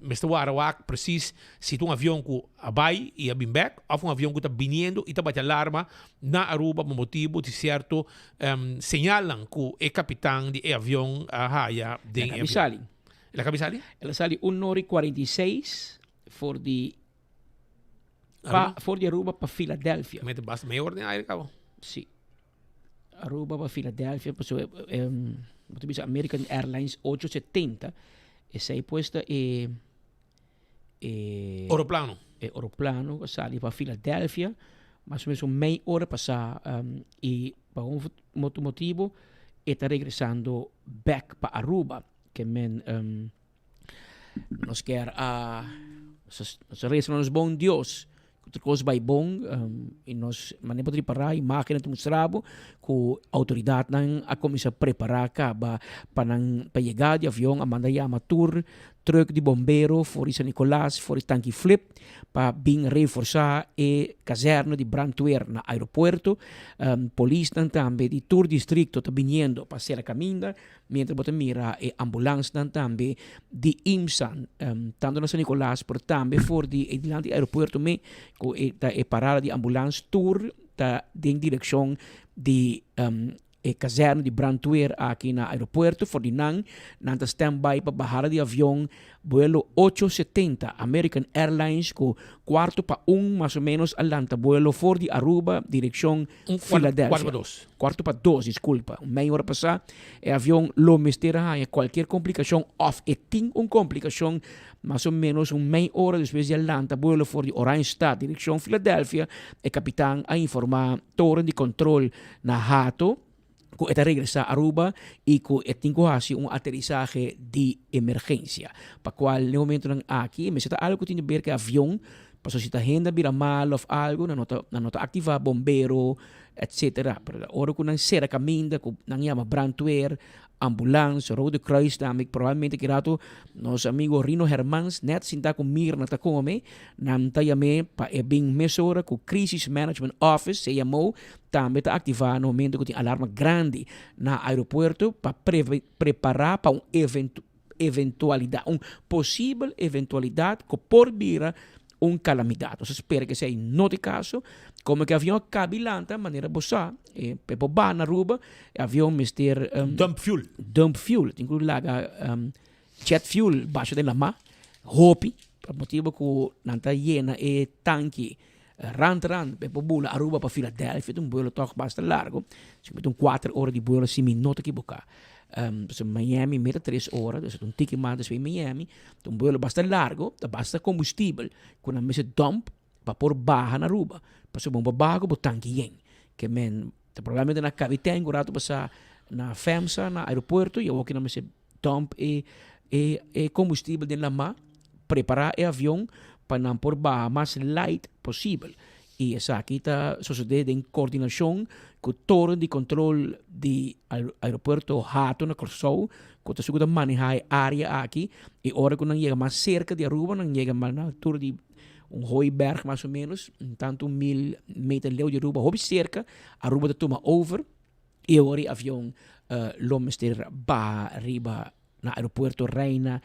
Mester wara wak presis si ta un avion ku a bai i a bin bek òf un avion ku ta biniendo i ta bati alarma na Aruba pa motibu di sierto señalnan ku e kapitan di e avion a haya den e avion. El a sali. El a kabi sali? El a sali un ora i 46 for di pa for di Aruba pa Philadelphia. Mete basta meia ora den aire kabo. Si. Aruba pa Philadelphia pasobra bo ta bisa American Airlines 870 esei pues ta e e Oroplano. E oroplano ku a sali pa Philadelphia mas o menos un mei ora pasá i pa un otro motibu e ta regresando bek pa Aruba ke men Nos kier a nos a reza na nos bon Dios ku tur kos bai bon i nos manera por ripará imágennan ta mustra bo ku outoridatnan a kuminsá prepará kaba pa nan pa yegada di avion a manda yama tur trùk di bombero for di San Nicolas for di Tanki Flip pa bin reforsá e kazèrna di brandweer na aeropuerto. Polisnan tambe di tur distrikto ta biniendo pa sera kaminda. Mientras bo ta mira e ambulansnan tambe di IMSA, tanto na San Nicolas pero tambe for di e dilanti di aeropuerto me ku e ta e parada di ambulans tur ta den direkshon di. e kazerne di brandweer aki na aeropuerto. For di nan, nan ta standby pa bahada di avion buelo 870 American Airlines ku kuarto pa un mas o menos a lanta buelo for di Aruba direkshon Philadelphia. Kuarto pa dos. Kuarto pa dos, diskulpa. Un mei ora pasá e avion lo mester a haña kualkier komplikashon òf e tin un komplikashon mas o menos un mei ora despues di a lanta buelo for di Oranjestad direkshon Philadelphia. E kapitan a informá toren di kontrol na Hato ku e ta regresá Aruba i ku e tin ku hasi un aterisahe di emergensia. Pa kual n'e momentunan aki e mester ta algu ku tin di ber ku e avion, pasobra si ta hende a bira mal òf algu nan no ta nan no ta aktivá bombero etsetera. Pero ora ku nan sera kaminda ku nan yama brandweer, ambulans, Rode Kruis tambe probablemente ki rato nos amigo Rino Hermans net sinta ku Mirna ta kome, nan ta yam'é pa e bin mesora ku Crisis Management Office, CMO, tambe ta aktivá na momento ku tin alarma grandi na aeropuerto pa prepará pa un eventualidat, un posibel eventualidat ku por bira un kalamidat. Nos a spera ku esei no ta e kaso. Komo ku e avion a kabi lanta, manera bo sa, e por baha na Aruba, e avion mester Dump fuel. Dump fuel. Tin ku laga jet fuel basha den lamá hopi, pa motibu ku nan ta yena e tanki rant rant pa e por bula Aruba pa Philadelphia. Ta un buelo tòg basta largu. Si un kuater ora di buelo si mi no ta kiboká. Pasobra Miami meta tres ora, dus ta un tiki mas despues Miami. Ta un buelo basta largu, ta basta kombustibel ku nan mester dump pa por baha na Aruba. Pasobra bo baha ku bo tanki yen. Ke men ta probablemente nan a kabi tank un ratu pasá na FEMSA na aeropuerto y awor ki nan mester dump e e kombustibel den lamá, prepará e avion pa nan por baha mas light posibel. Y esaki ta sosode den coordinacion cu toren di control di aeropuerto Hato na Corsou, cu ta su cu ta maneha e area aki. Y ora cu nan yega mas cerca di Aruba, nan yega mas na altura di un hooiberg mas o menos, un tanto mil meter leu di Aruba, hopi cerca, Aruba ta tuma over y awor e avion lo mester baha riba na aeropuerto Reina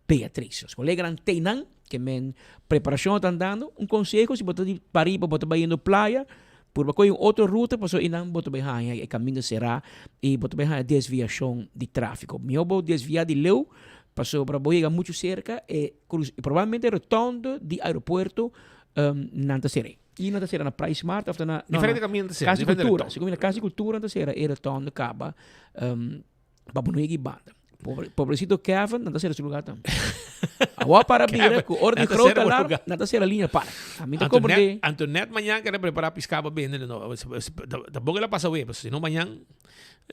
Beatrix. Nos coleganan teinan ke men preparacion ta andando. Un conseho si bo ta di pariba bo ta bayendo playa, purba coge un otro ruta pasobra einan bo ta bay haña e caminda cera y bo ta bay haña desviacion di trafico. Mihor bo desvia di leu pasobra bo yega mucho cerca e cruz y probablemente rotonde di aeropuerto nan ta cera. Y nan ta cera na Price Mart of ta na no, Diferente na caminda ta cera, Casa di diferente Cultura. rotonde. Segun mi na Casa di Cultura nan ta cera e rotonde caba. Pa bo no yega i banda. Pobre, pobrecito Kevin, nan ta sera su lugar tambe. Awor para bira ku ora di groot alarm, nan ta sera linea para. A mi ta Anto comprende. net, anto net mañan kere prepara pisca pa bende, no, tampoco el a pasa web, si no mañan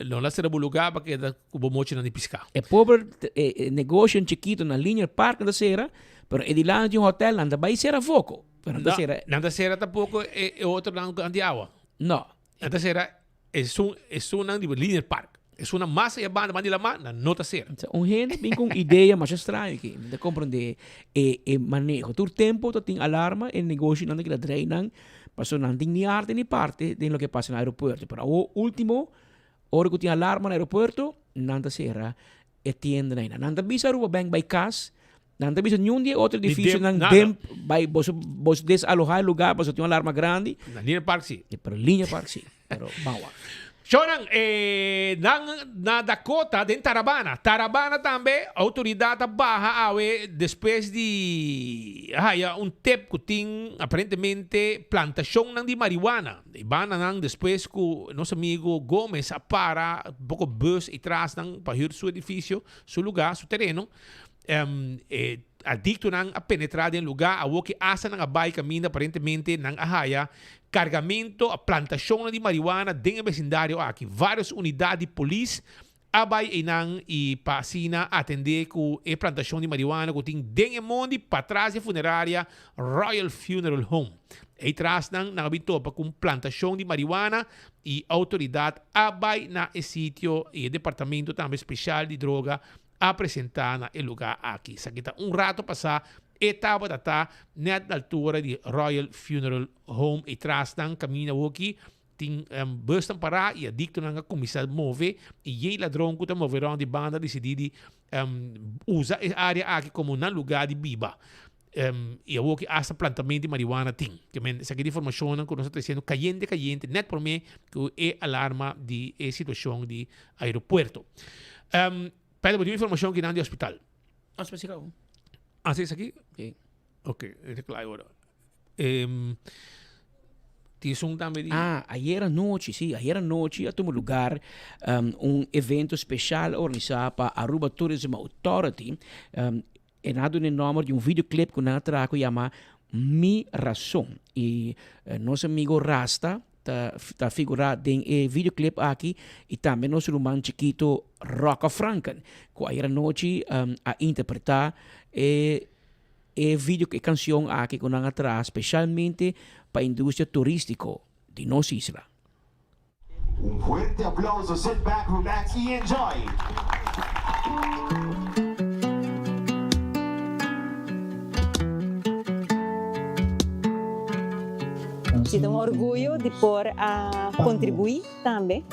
no la sera bo lugar pa keda ku bo mochinan di pisca. E pober e, e negocio chikito na linea park nan ta sera, pero e dilanti di un hotel nan ta bai sera foco. Pero nan ta sera. Nan ta sera tampoco e, e otro nan di awa. No. Nan ta sera Esun esunnan di Linear Park. Esunnan mas aya banda banda di lamá, nan no ta sera. Un hende bin ku un idea masha straño aki. Mi ta komprendé e e maneho. Tur tempu ta tin alarma e negoshonan ta keda drei nan pasobra nan tin ni arte ni parte den loke pasa na aeropuerto. Pero awor ultimo ora ku tin alarma na aeropuerto nan ta sera e tiendanan einan. Nan ta bisa Aruba Bank bai kas Nan ta bisa niun di e otro Ni dem, edificionan nada. dem bai boso boso desaloha e lugar pasobra tin un alarma grandi. Na Linear Park si. Pero Linear Park si. Pero ban wak. Shownan, eh, nan na Dakota den Tarabana. Tarabana tambe autoridad a baha awe despues di a haya un tip cu tin aparentemente plantacionnan di marihuana. E bandanan despues cu nos amigo Gomez a para poco bus y trasnan pa huur su edificio, su lugar, su tereno. E adictonan a penetra den lugar, awor ki hasta nan a bay caminda aparentemente nan a haya cargamento, plantacionnan di marihuana den e vecindario aki. Varios unidad di polis a bay eynan y pa asina atende cu e plantacion di marihuana cu tin den e mondi patras di e funeraria Royal Funeral Home. Ey tras nan, nan a bin topa cu un plantacion di marihuana y autoridad a bay na e sitio y e departamento tambe special di droga a presentá na e lugá aki. Esaki ta un rato pasá e tabata ta nèt na altura di Royal Funeral Home i tras nan kaminda awoki tin busnan pará i adiktonan a kuminsá move i yei ladron ku ta move rònt di banda a disidí di usa e área aki komo nan lugá di biba. I awor ki asta plantamento di marihuana tin. Ke men esaki di informashonnan ku nos ta tresiendo kayente kayente nèt promé ku e alarma di e situashon di aeropuerto. Pedro, bo tin un informashon kinan di hospital? Ah, spesika ku. Ah, si esaki? Si. Ok, e ta kla awor. Tin esun tambe di. Ah, ayer anochi, si, ayer anochi a tuma lugar un evento special organisa pa Aruba Tourism Authority. E nan a duna e nomber di un videoclip cu nan a traha cu yama Mi Razon. Y nos amigo Rasta ta ta figura den e videoclip aki y tambe nos ruman chikito Rocco Franken cu ayer anochi a interpreta e E video ku e kansion aki ku nan a traha speshalmente pa industria turístiko di nos isla. Un fuerte aplauso, sit back, relax y enjoy! Si ta un orguyo di por a contribui tambe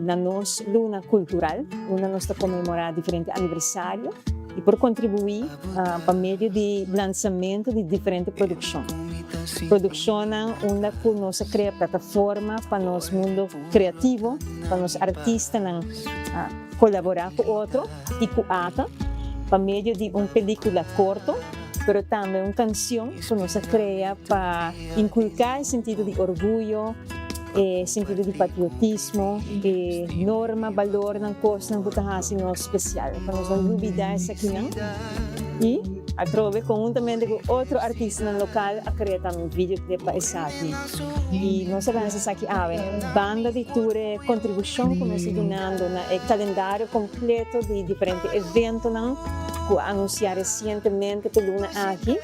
na nos luna cultural, unda nos ta conmemora diferente aniversario y por contribui pa medio di lansamento di diferente produccion. Produccionnan unda cu nos a crea plataforma pa nos mundo creativo, pa nos artistanan colabora cu otro y cu ata pa medio di un pelicula corto, pero tambe un cancion cu nos a crea pa inculca e sentido di orguyo, e sentido di patriotismo, e norma, balornan, cosnan cu ta haci nos special, pa nos no lubida esakinan. Y atrobe conhuntamente cu otro artistanan local a crea tambe un videoclip pa esaki. Y nos a lansa esaki awe. Banda di tur e contribucion cu nos ta dunando na e calendario completo di diferente eventonan cu a anuncia recientemente pe luna aki,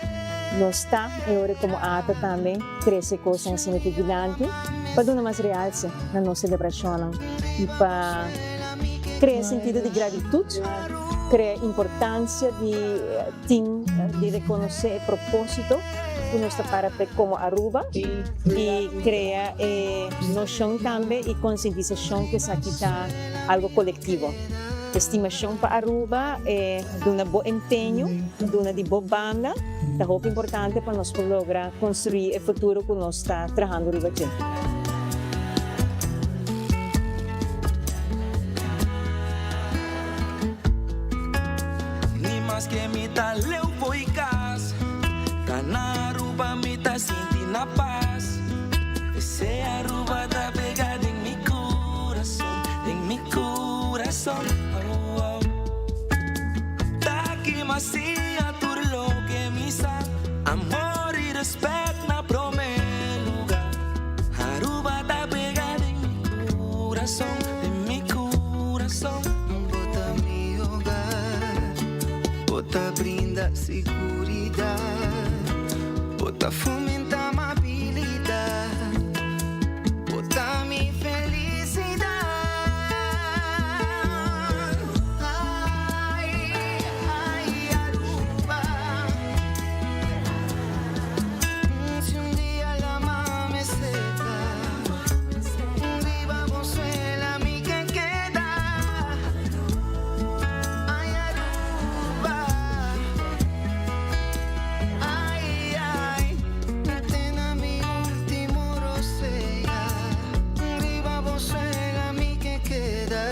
nos ta e ora como ata tambe trece cosnan asina aki dilanti pa duna mas realce na nos celebracionnan y pa crea sentido di gratitud, crea importancia di tin di reconoce e proposito cu nos ta para p'e como Aruba y crea e nocion tambe y concientisacion cu esaki ta algo colectivo. Estimacion pa Aruba e duna bo empeño, duna di bo banda ta hopi importante pa nos por logra construi e futuro cu nos ta trahando riba dje. Ni maske mi ta leu fo'i kas, ta na Aruba mi ta sinti na pas. Ese Aruba ta pega den mi kurason, den mi kurason, oh oh. Ta aki mi a siña tur loke mi sa, amor i respet na prome luga. Aruba ta pega den mi kurason, den mi kurason. Bo ta mi hogar, bo ta brinda siguridad, bo ta fomenta amabilidad, bo ta mi felicidad. Ay, ay, Aruba. Si un dia lama me seca, riba bo suela mi ke keda. Ay, Aruba. Ay, ay, te na mi ultimo rosea, riba bo suela mi ke keda.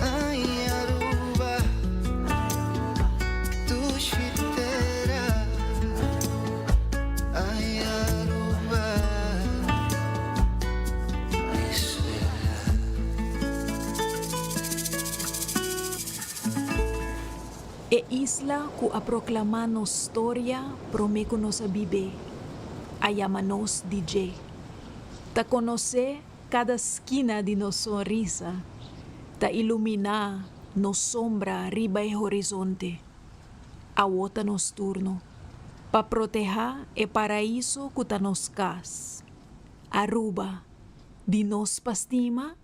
Ay, Aruba. Dushi tera. Ay, Aruba. Mi suela. E isla ku a proklamá nos storia promé ku nos a bib'é, a yama nos di dje. Ta konosé kada skina di nos sonrisa, ta iluminá nos sombra riba e horizonte. Awo ta nos turno pa protehá e paraiso ku ta nos kas, Aruba, di nos pa stima,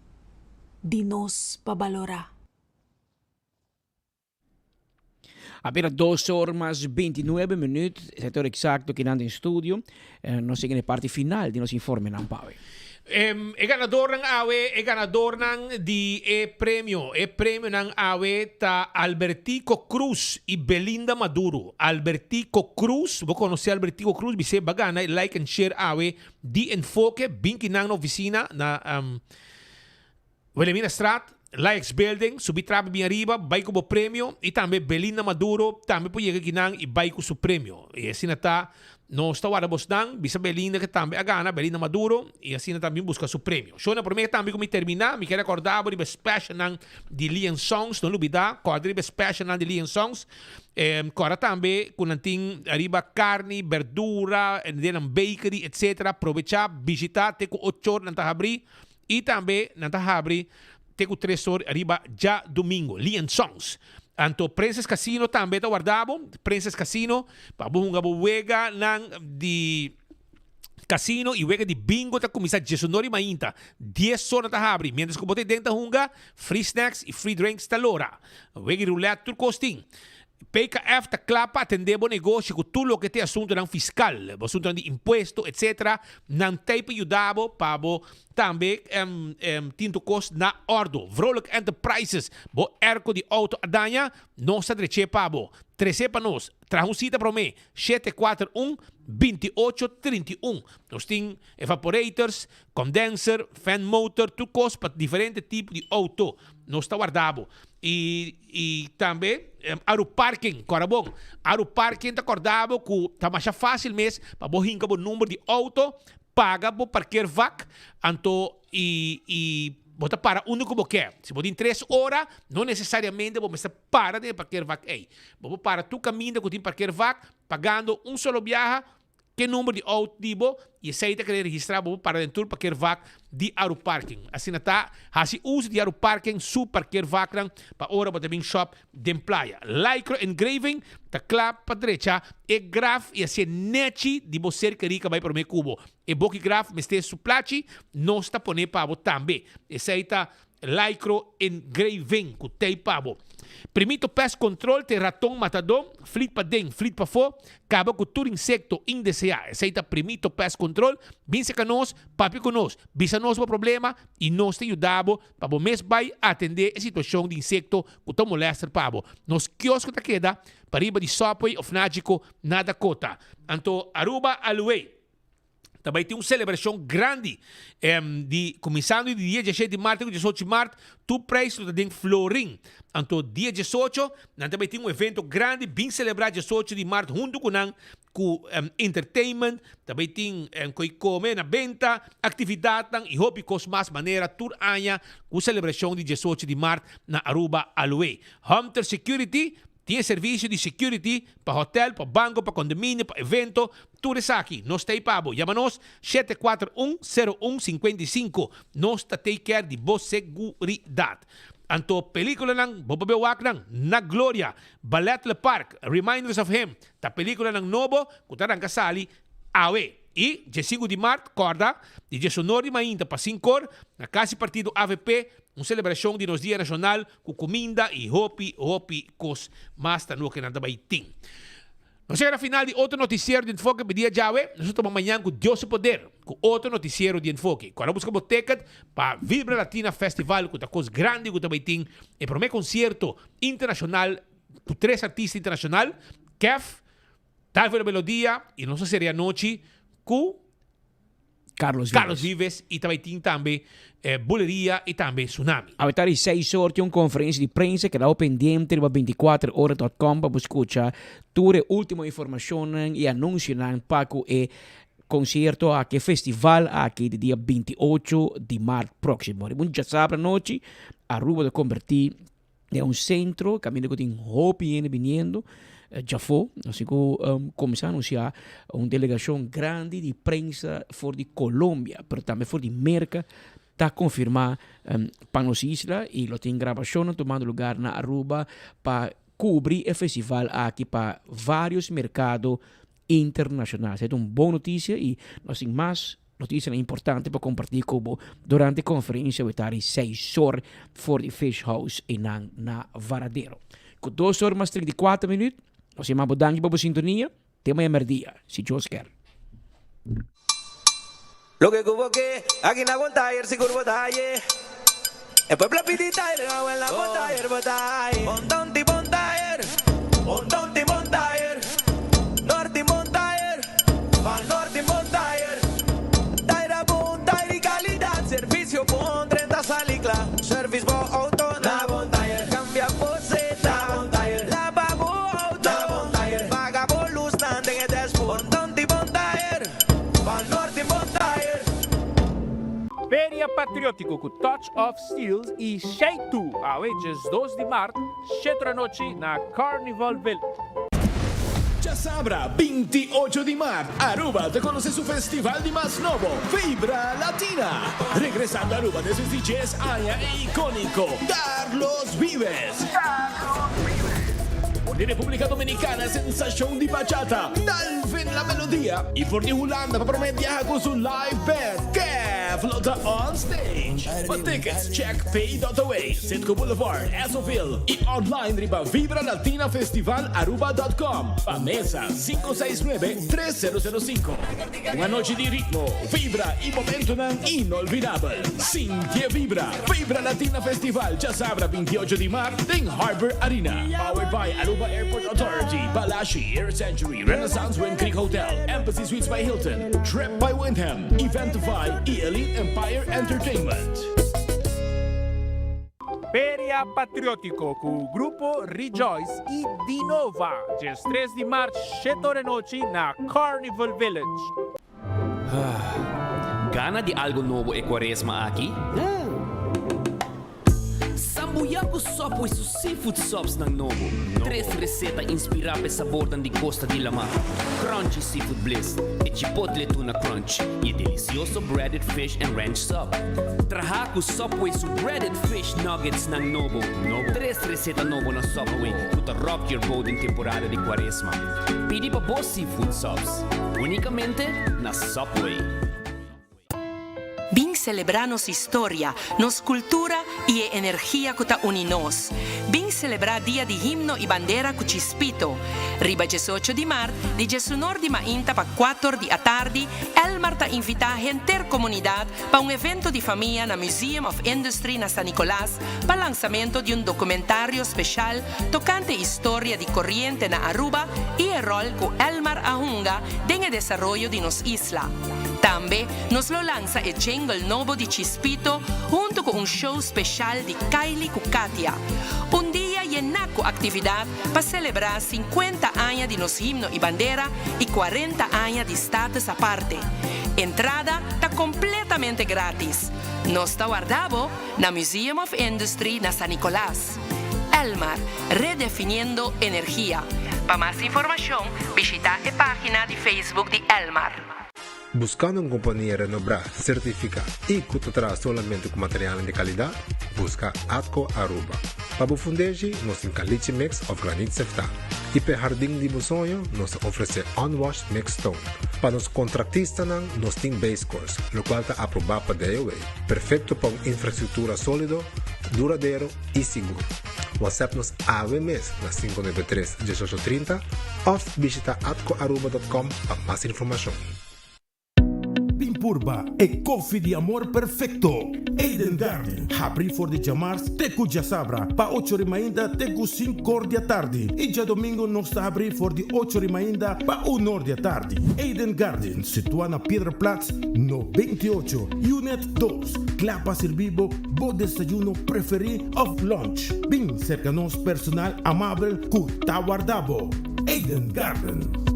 di nos pa balorá. Apenas dos or mas 29 minuut, esei ta ora exacto kinan den studio. Nos yega na e parti final di nos informenan pa awe. E ganadornan awe, e ganadornan di e premio, e premionan awe ta Albertico Cruz y Belinda Maduro. Albertico Cruz, bo conoce Albertico Cruz, bis'é ba gana e like and share awe di Enfoke, bin kinan na oficina na Wilhelminastraat, Laex Building, subi trapi bin ariba, bai cu bo premio y tambe Belinda Maduro tambe por yega kinan y bai cu su premio. Y asina ta, nos ta warda bosnan, bisa Belinda ke tambe a gana, Belinda Maduro, y asina ta bin busca su premio. Shona, prome tambe cu mi termina, mi kier recorda bo riba e specialnan di Lee and Songs, no lubida, corda riba e specialnan di Lee and Songs, corda tambe cu nan tin ariba carni, berdura, den nan bakery, etc. Probecha, bishita te cu ocho or nan ta habri. I tambe nan ta habri te ku tres or riba djadumingo. Lee and Sons. Anto Princess Casino tambe ta warda bo. Princess Casino pa bo hunga bo weganan di casino i wega di bingo ta kuminsá diesunor di mainta. Dies or nan ta habri. Miéntras ku bo ta den ta hunga, free snacks i free drinks ta lora. Wega di roulette tur kos tin. PKF ta kla pa atendé bo negoshi ku tur loke ta e asuntunan fiskal, bo asuntunan di impuesto, etc. Nan ta ei pa yuda bo pa bo tambe tin tur kos na òrdu. Vrolijk Enterprises, bo airco di outo a daña? Nos ta drech'é pa bo. Tres'é pa nos. Traha un sita promé, 741 28 31. Nos tin evaporators, condenser, fan motor, tur kos pa diferente tipo di outo. Nos ta warda bo. I i tambe Aru Parking, kòrda bon, Aru Parking ta kòrda bo ku ta masha fásil mes pa bo hinka bo number di outo, paga bo parkeervak, anto i i bo ta para unda ku bo ke. Si bo tin tres ora, no nesesariamente bo mester para den e parkeervak ei. Bo por para tur kaminda ku tin parkeervak, pagando un solo biaha, Ke number di out di bo y esey ta kere registra bo para den tur parkeervak di Aruparking. Asina ta haci uso di Aruparking su parkeervaknan pa ora bo ta bin shop den playa. Lycra Engraving ta kla pa drecha e graf y hacié nechi di bo ser keri ka bay prome cu bo. E boki graf mester su plachi, nos ta pone pa bo tambe. Esey ta Lycro Engraving ku tei pa bo. Primito Pest Control te raton matadó, flit paden, flit pafó, kaba ku tur insekto indeseá. Esei ta Primito Pest Control. Bin seka nos, papia ku nos, bisa nos bo problema i nos ta yuda bo pa bo mes bai atendé e situashon di insekto ku ta molèster pa bo. Nos kiosko ta keda pariba di Subway òf Nagico na Dakota. Anto Aruba Alué. Ta bai tin un celebracion grandi di cuminsando di dia diesshete di mart te cu diesocho di mart, tur prijs lo ta den florin. Anto dia diesocho nan ta bai tin un evento grandi bin celebra diesocho di mart hunto cu nan cu entertainment, ta bai tin coi come na benta, actividadnan y hopi cos mas manera tur aña cu celebracion di diesocho di mart na Aruba Aloe. Hunter Security Tin e servisio di security pa hotel, pa banco, pa condominio, pa evento, tur esaki. Nos ta ei pa bo. Yama nos 741 01 55. Nos ta take care di bo seguridad. Anto peliculanan bo por be wak nan, Na Gloria, Ballet Le Parc, Reminders of Him, ta peliculanan nobo cu ta ranca sali awe. Y djesinku di mart, corda, di djesonor di mainta pa sinkor, na Cas di Partido avp, un celebracion di nos Dia Nacional cu cuminda y hopi, hopi cos mas ta loke nan ta bay tin. Nos yega na final di otro noticiero di Enfoke pa dia djawe. Nos ta tuma mañan cu Dios su poder cu otro noticiero di Enfoke. Cu a busca bo ticket pa Vibra Latina Festival cu ta cos grandi cu ta bay tin e prome concierto internacional cu tres artista internacional, Kef, Talvero Melodia y nos a cera e anochi cu Carlos Vives. Carlos Vives y ta bay tin tambe Buleria y tambe Tsunami. Awe ta di seis or tin un conferencia di prensa keda bo pendiente riba binticuater ora dot com pa bo scucha tur e ultimo informacionnan y anuncionan pa cu e concierto aki, e festival aki di dia 28 di maart proximo. Riba un djasabra anochi Aruba ta converti den un centro caminda cu tin hopi hende biniendo djafo. Así cu cuminsa anuncia un delegacion grandi di prensa for di Colombia, pero tambe for di Merca ta confirma pa nos isla y lo tin grabacionnan tumando lugar na Aruba pa cubri e festival aki pa varios mercado internacional. Esey ta un bon noticia y nos tin mas Noticianan importante pa comparti cu bo durante conferencia we ta di seis or for di Fish House einan na Varadero. Cu dos or mas 34 minuut, nos yama bo danki pa bo sintonia. Te maña merdia, si Dios kier. Loke ku bo ke, aki na Bon Tayer sigur bo ta haye. E pueblo a pidi tayer, awel na Bon Tayer bo ta haye. Bon Tonti Bon Tayer, Bon Tonti Bon Tayer, Norti Bon Tayer, Van Norti Bon Tayer. Tayer a bon, tayer di kalidat, servisio bon, drenta sali kla. Servis bo outo na Bon Tayer, kambia bo seta na Bon Tayer, laba bo outo na Bon Tayer, paga bo lusnan den e dashboard. Bon Tonti Bon Tayer. Van Norte Bon Tire. Feria Patriótiko ku Touch of Steel i Shaitu awe 12 di mart, shetra anochi na Carnival Village. Djasabra 28 di mart, Aruba ta konosé su festival di mas nobo, Vibra Latina. Regresando Aruba despues di djes aña e ikóniko Carlos Vives. For di Repúblika Dominikana sensashon di bachata, Dalvin La Melodia i for di Hulanda pa promé biaha ku su live band, Kev lo ta on stage. Pa tickets check pay.away, Citgo Boulevard, Essoville i online riba vibralatinafestivalaruba.com. Pa mesa 569 3005. Un anochi di ritmo, vibra i momentonan inolvidabel. Sinti e vibra! Vibra Latina Festival djasabra 28 di mart den Harbor Arena. Powered by Aruba Airport Authority, Balashi, Air Century, Renaissance Wind Creek Hotel, Embassy Suites by Hilton, Trip by Wyndham, Eventify i Elite Empire Entertainment. Feria Patriótiko ku Grupo Rejoice i Dinova, 13 di mart shete ora anochi na Carnival Village. Gana di algo nobo e cuaresma aki? Sambuya cu Subway su seafood subsnan nobo. Tres receta inspira p'e sabornan di costa di lama, Crunchy Seafood Bliss, e Chipotle Tuna Crunch y e delicioso Breaded Fish and Ranch Sub. Traha cu Subway su Breaded Fish Nuggetsnan nobo. Tres receta nobo na Subway cu ta rock your boat den temporada di cuaresma. Pidi pa bo seafood subs unicamente na Subway. Bin selebrá nos historia, nos kultura i e energia ku ta uni nos. Bin selebrá Dia di Himno i Bandera ku Chispito. Riba 18 di mart, di diesunor di mainta pa kuator di atardi, Elmar ta invitá henter komunidat pa un evento di famia na Museum of Industry na San Nicolas pa lansamento di un documentario special tocante historia di coriente na Aruba y e rol cu Elmar a hunga den e desaroyo di nos isla. Tambe nos lo lansa e jingle nobo di Chispito hunto cu un show special di Kylie cu Katia. Un dia yena cu actividad pa celebra 50 aña di nos himno y bandera y 40 aña di status aparte. Entrada ta completamente gratis. Nos ta warda bo na Museum of Industry na San Nicolas. Elmar, redefiniendo energia. Pa mas informacion bishita e pagina di Facebook di Elmar. Buscando un compania renombra, certifica y cu ta traha solamente cu materialnan di calidad? Busca Atco Aruba. Pa bo fundeshi, nos tin caliche mix of granit seftá. Y p'e hardin di bo soño, nos ta ofrece unwashed mixed stone. Pa nos contractistanan, nos tin base course, locual ta aproba pa DOW, perfecto pa un infrastructura solido, duradero y sigur. WhatsApp nos awe mes na 593 1830 of bishita atcoaruba.com pa mas informacion. Bin purba e koffie di amor perfecto. Eden Garden, habri for di djamars te ku djasabra pa ocho ri mainta te ku sinkor di atardi i djadomingo nos ta habri for di ocho ri mainta pa unor di atardi. Eden Garden, situa na Piedraplaats no 28, Unit dos, kla pa sirbi bo bo desayuno preferi of lunch. Bin serka nos personal amabel ku ta warda bo. Eden Garden.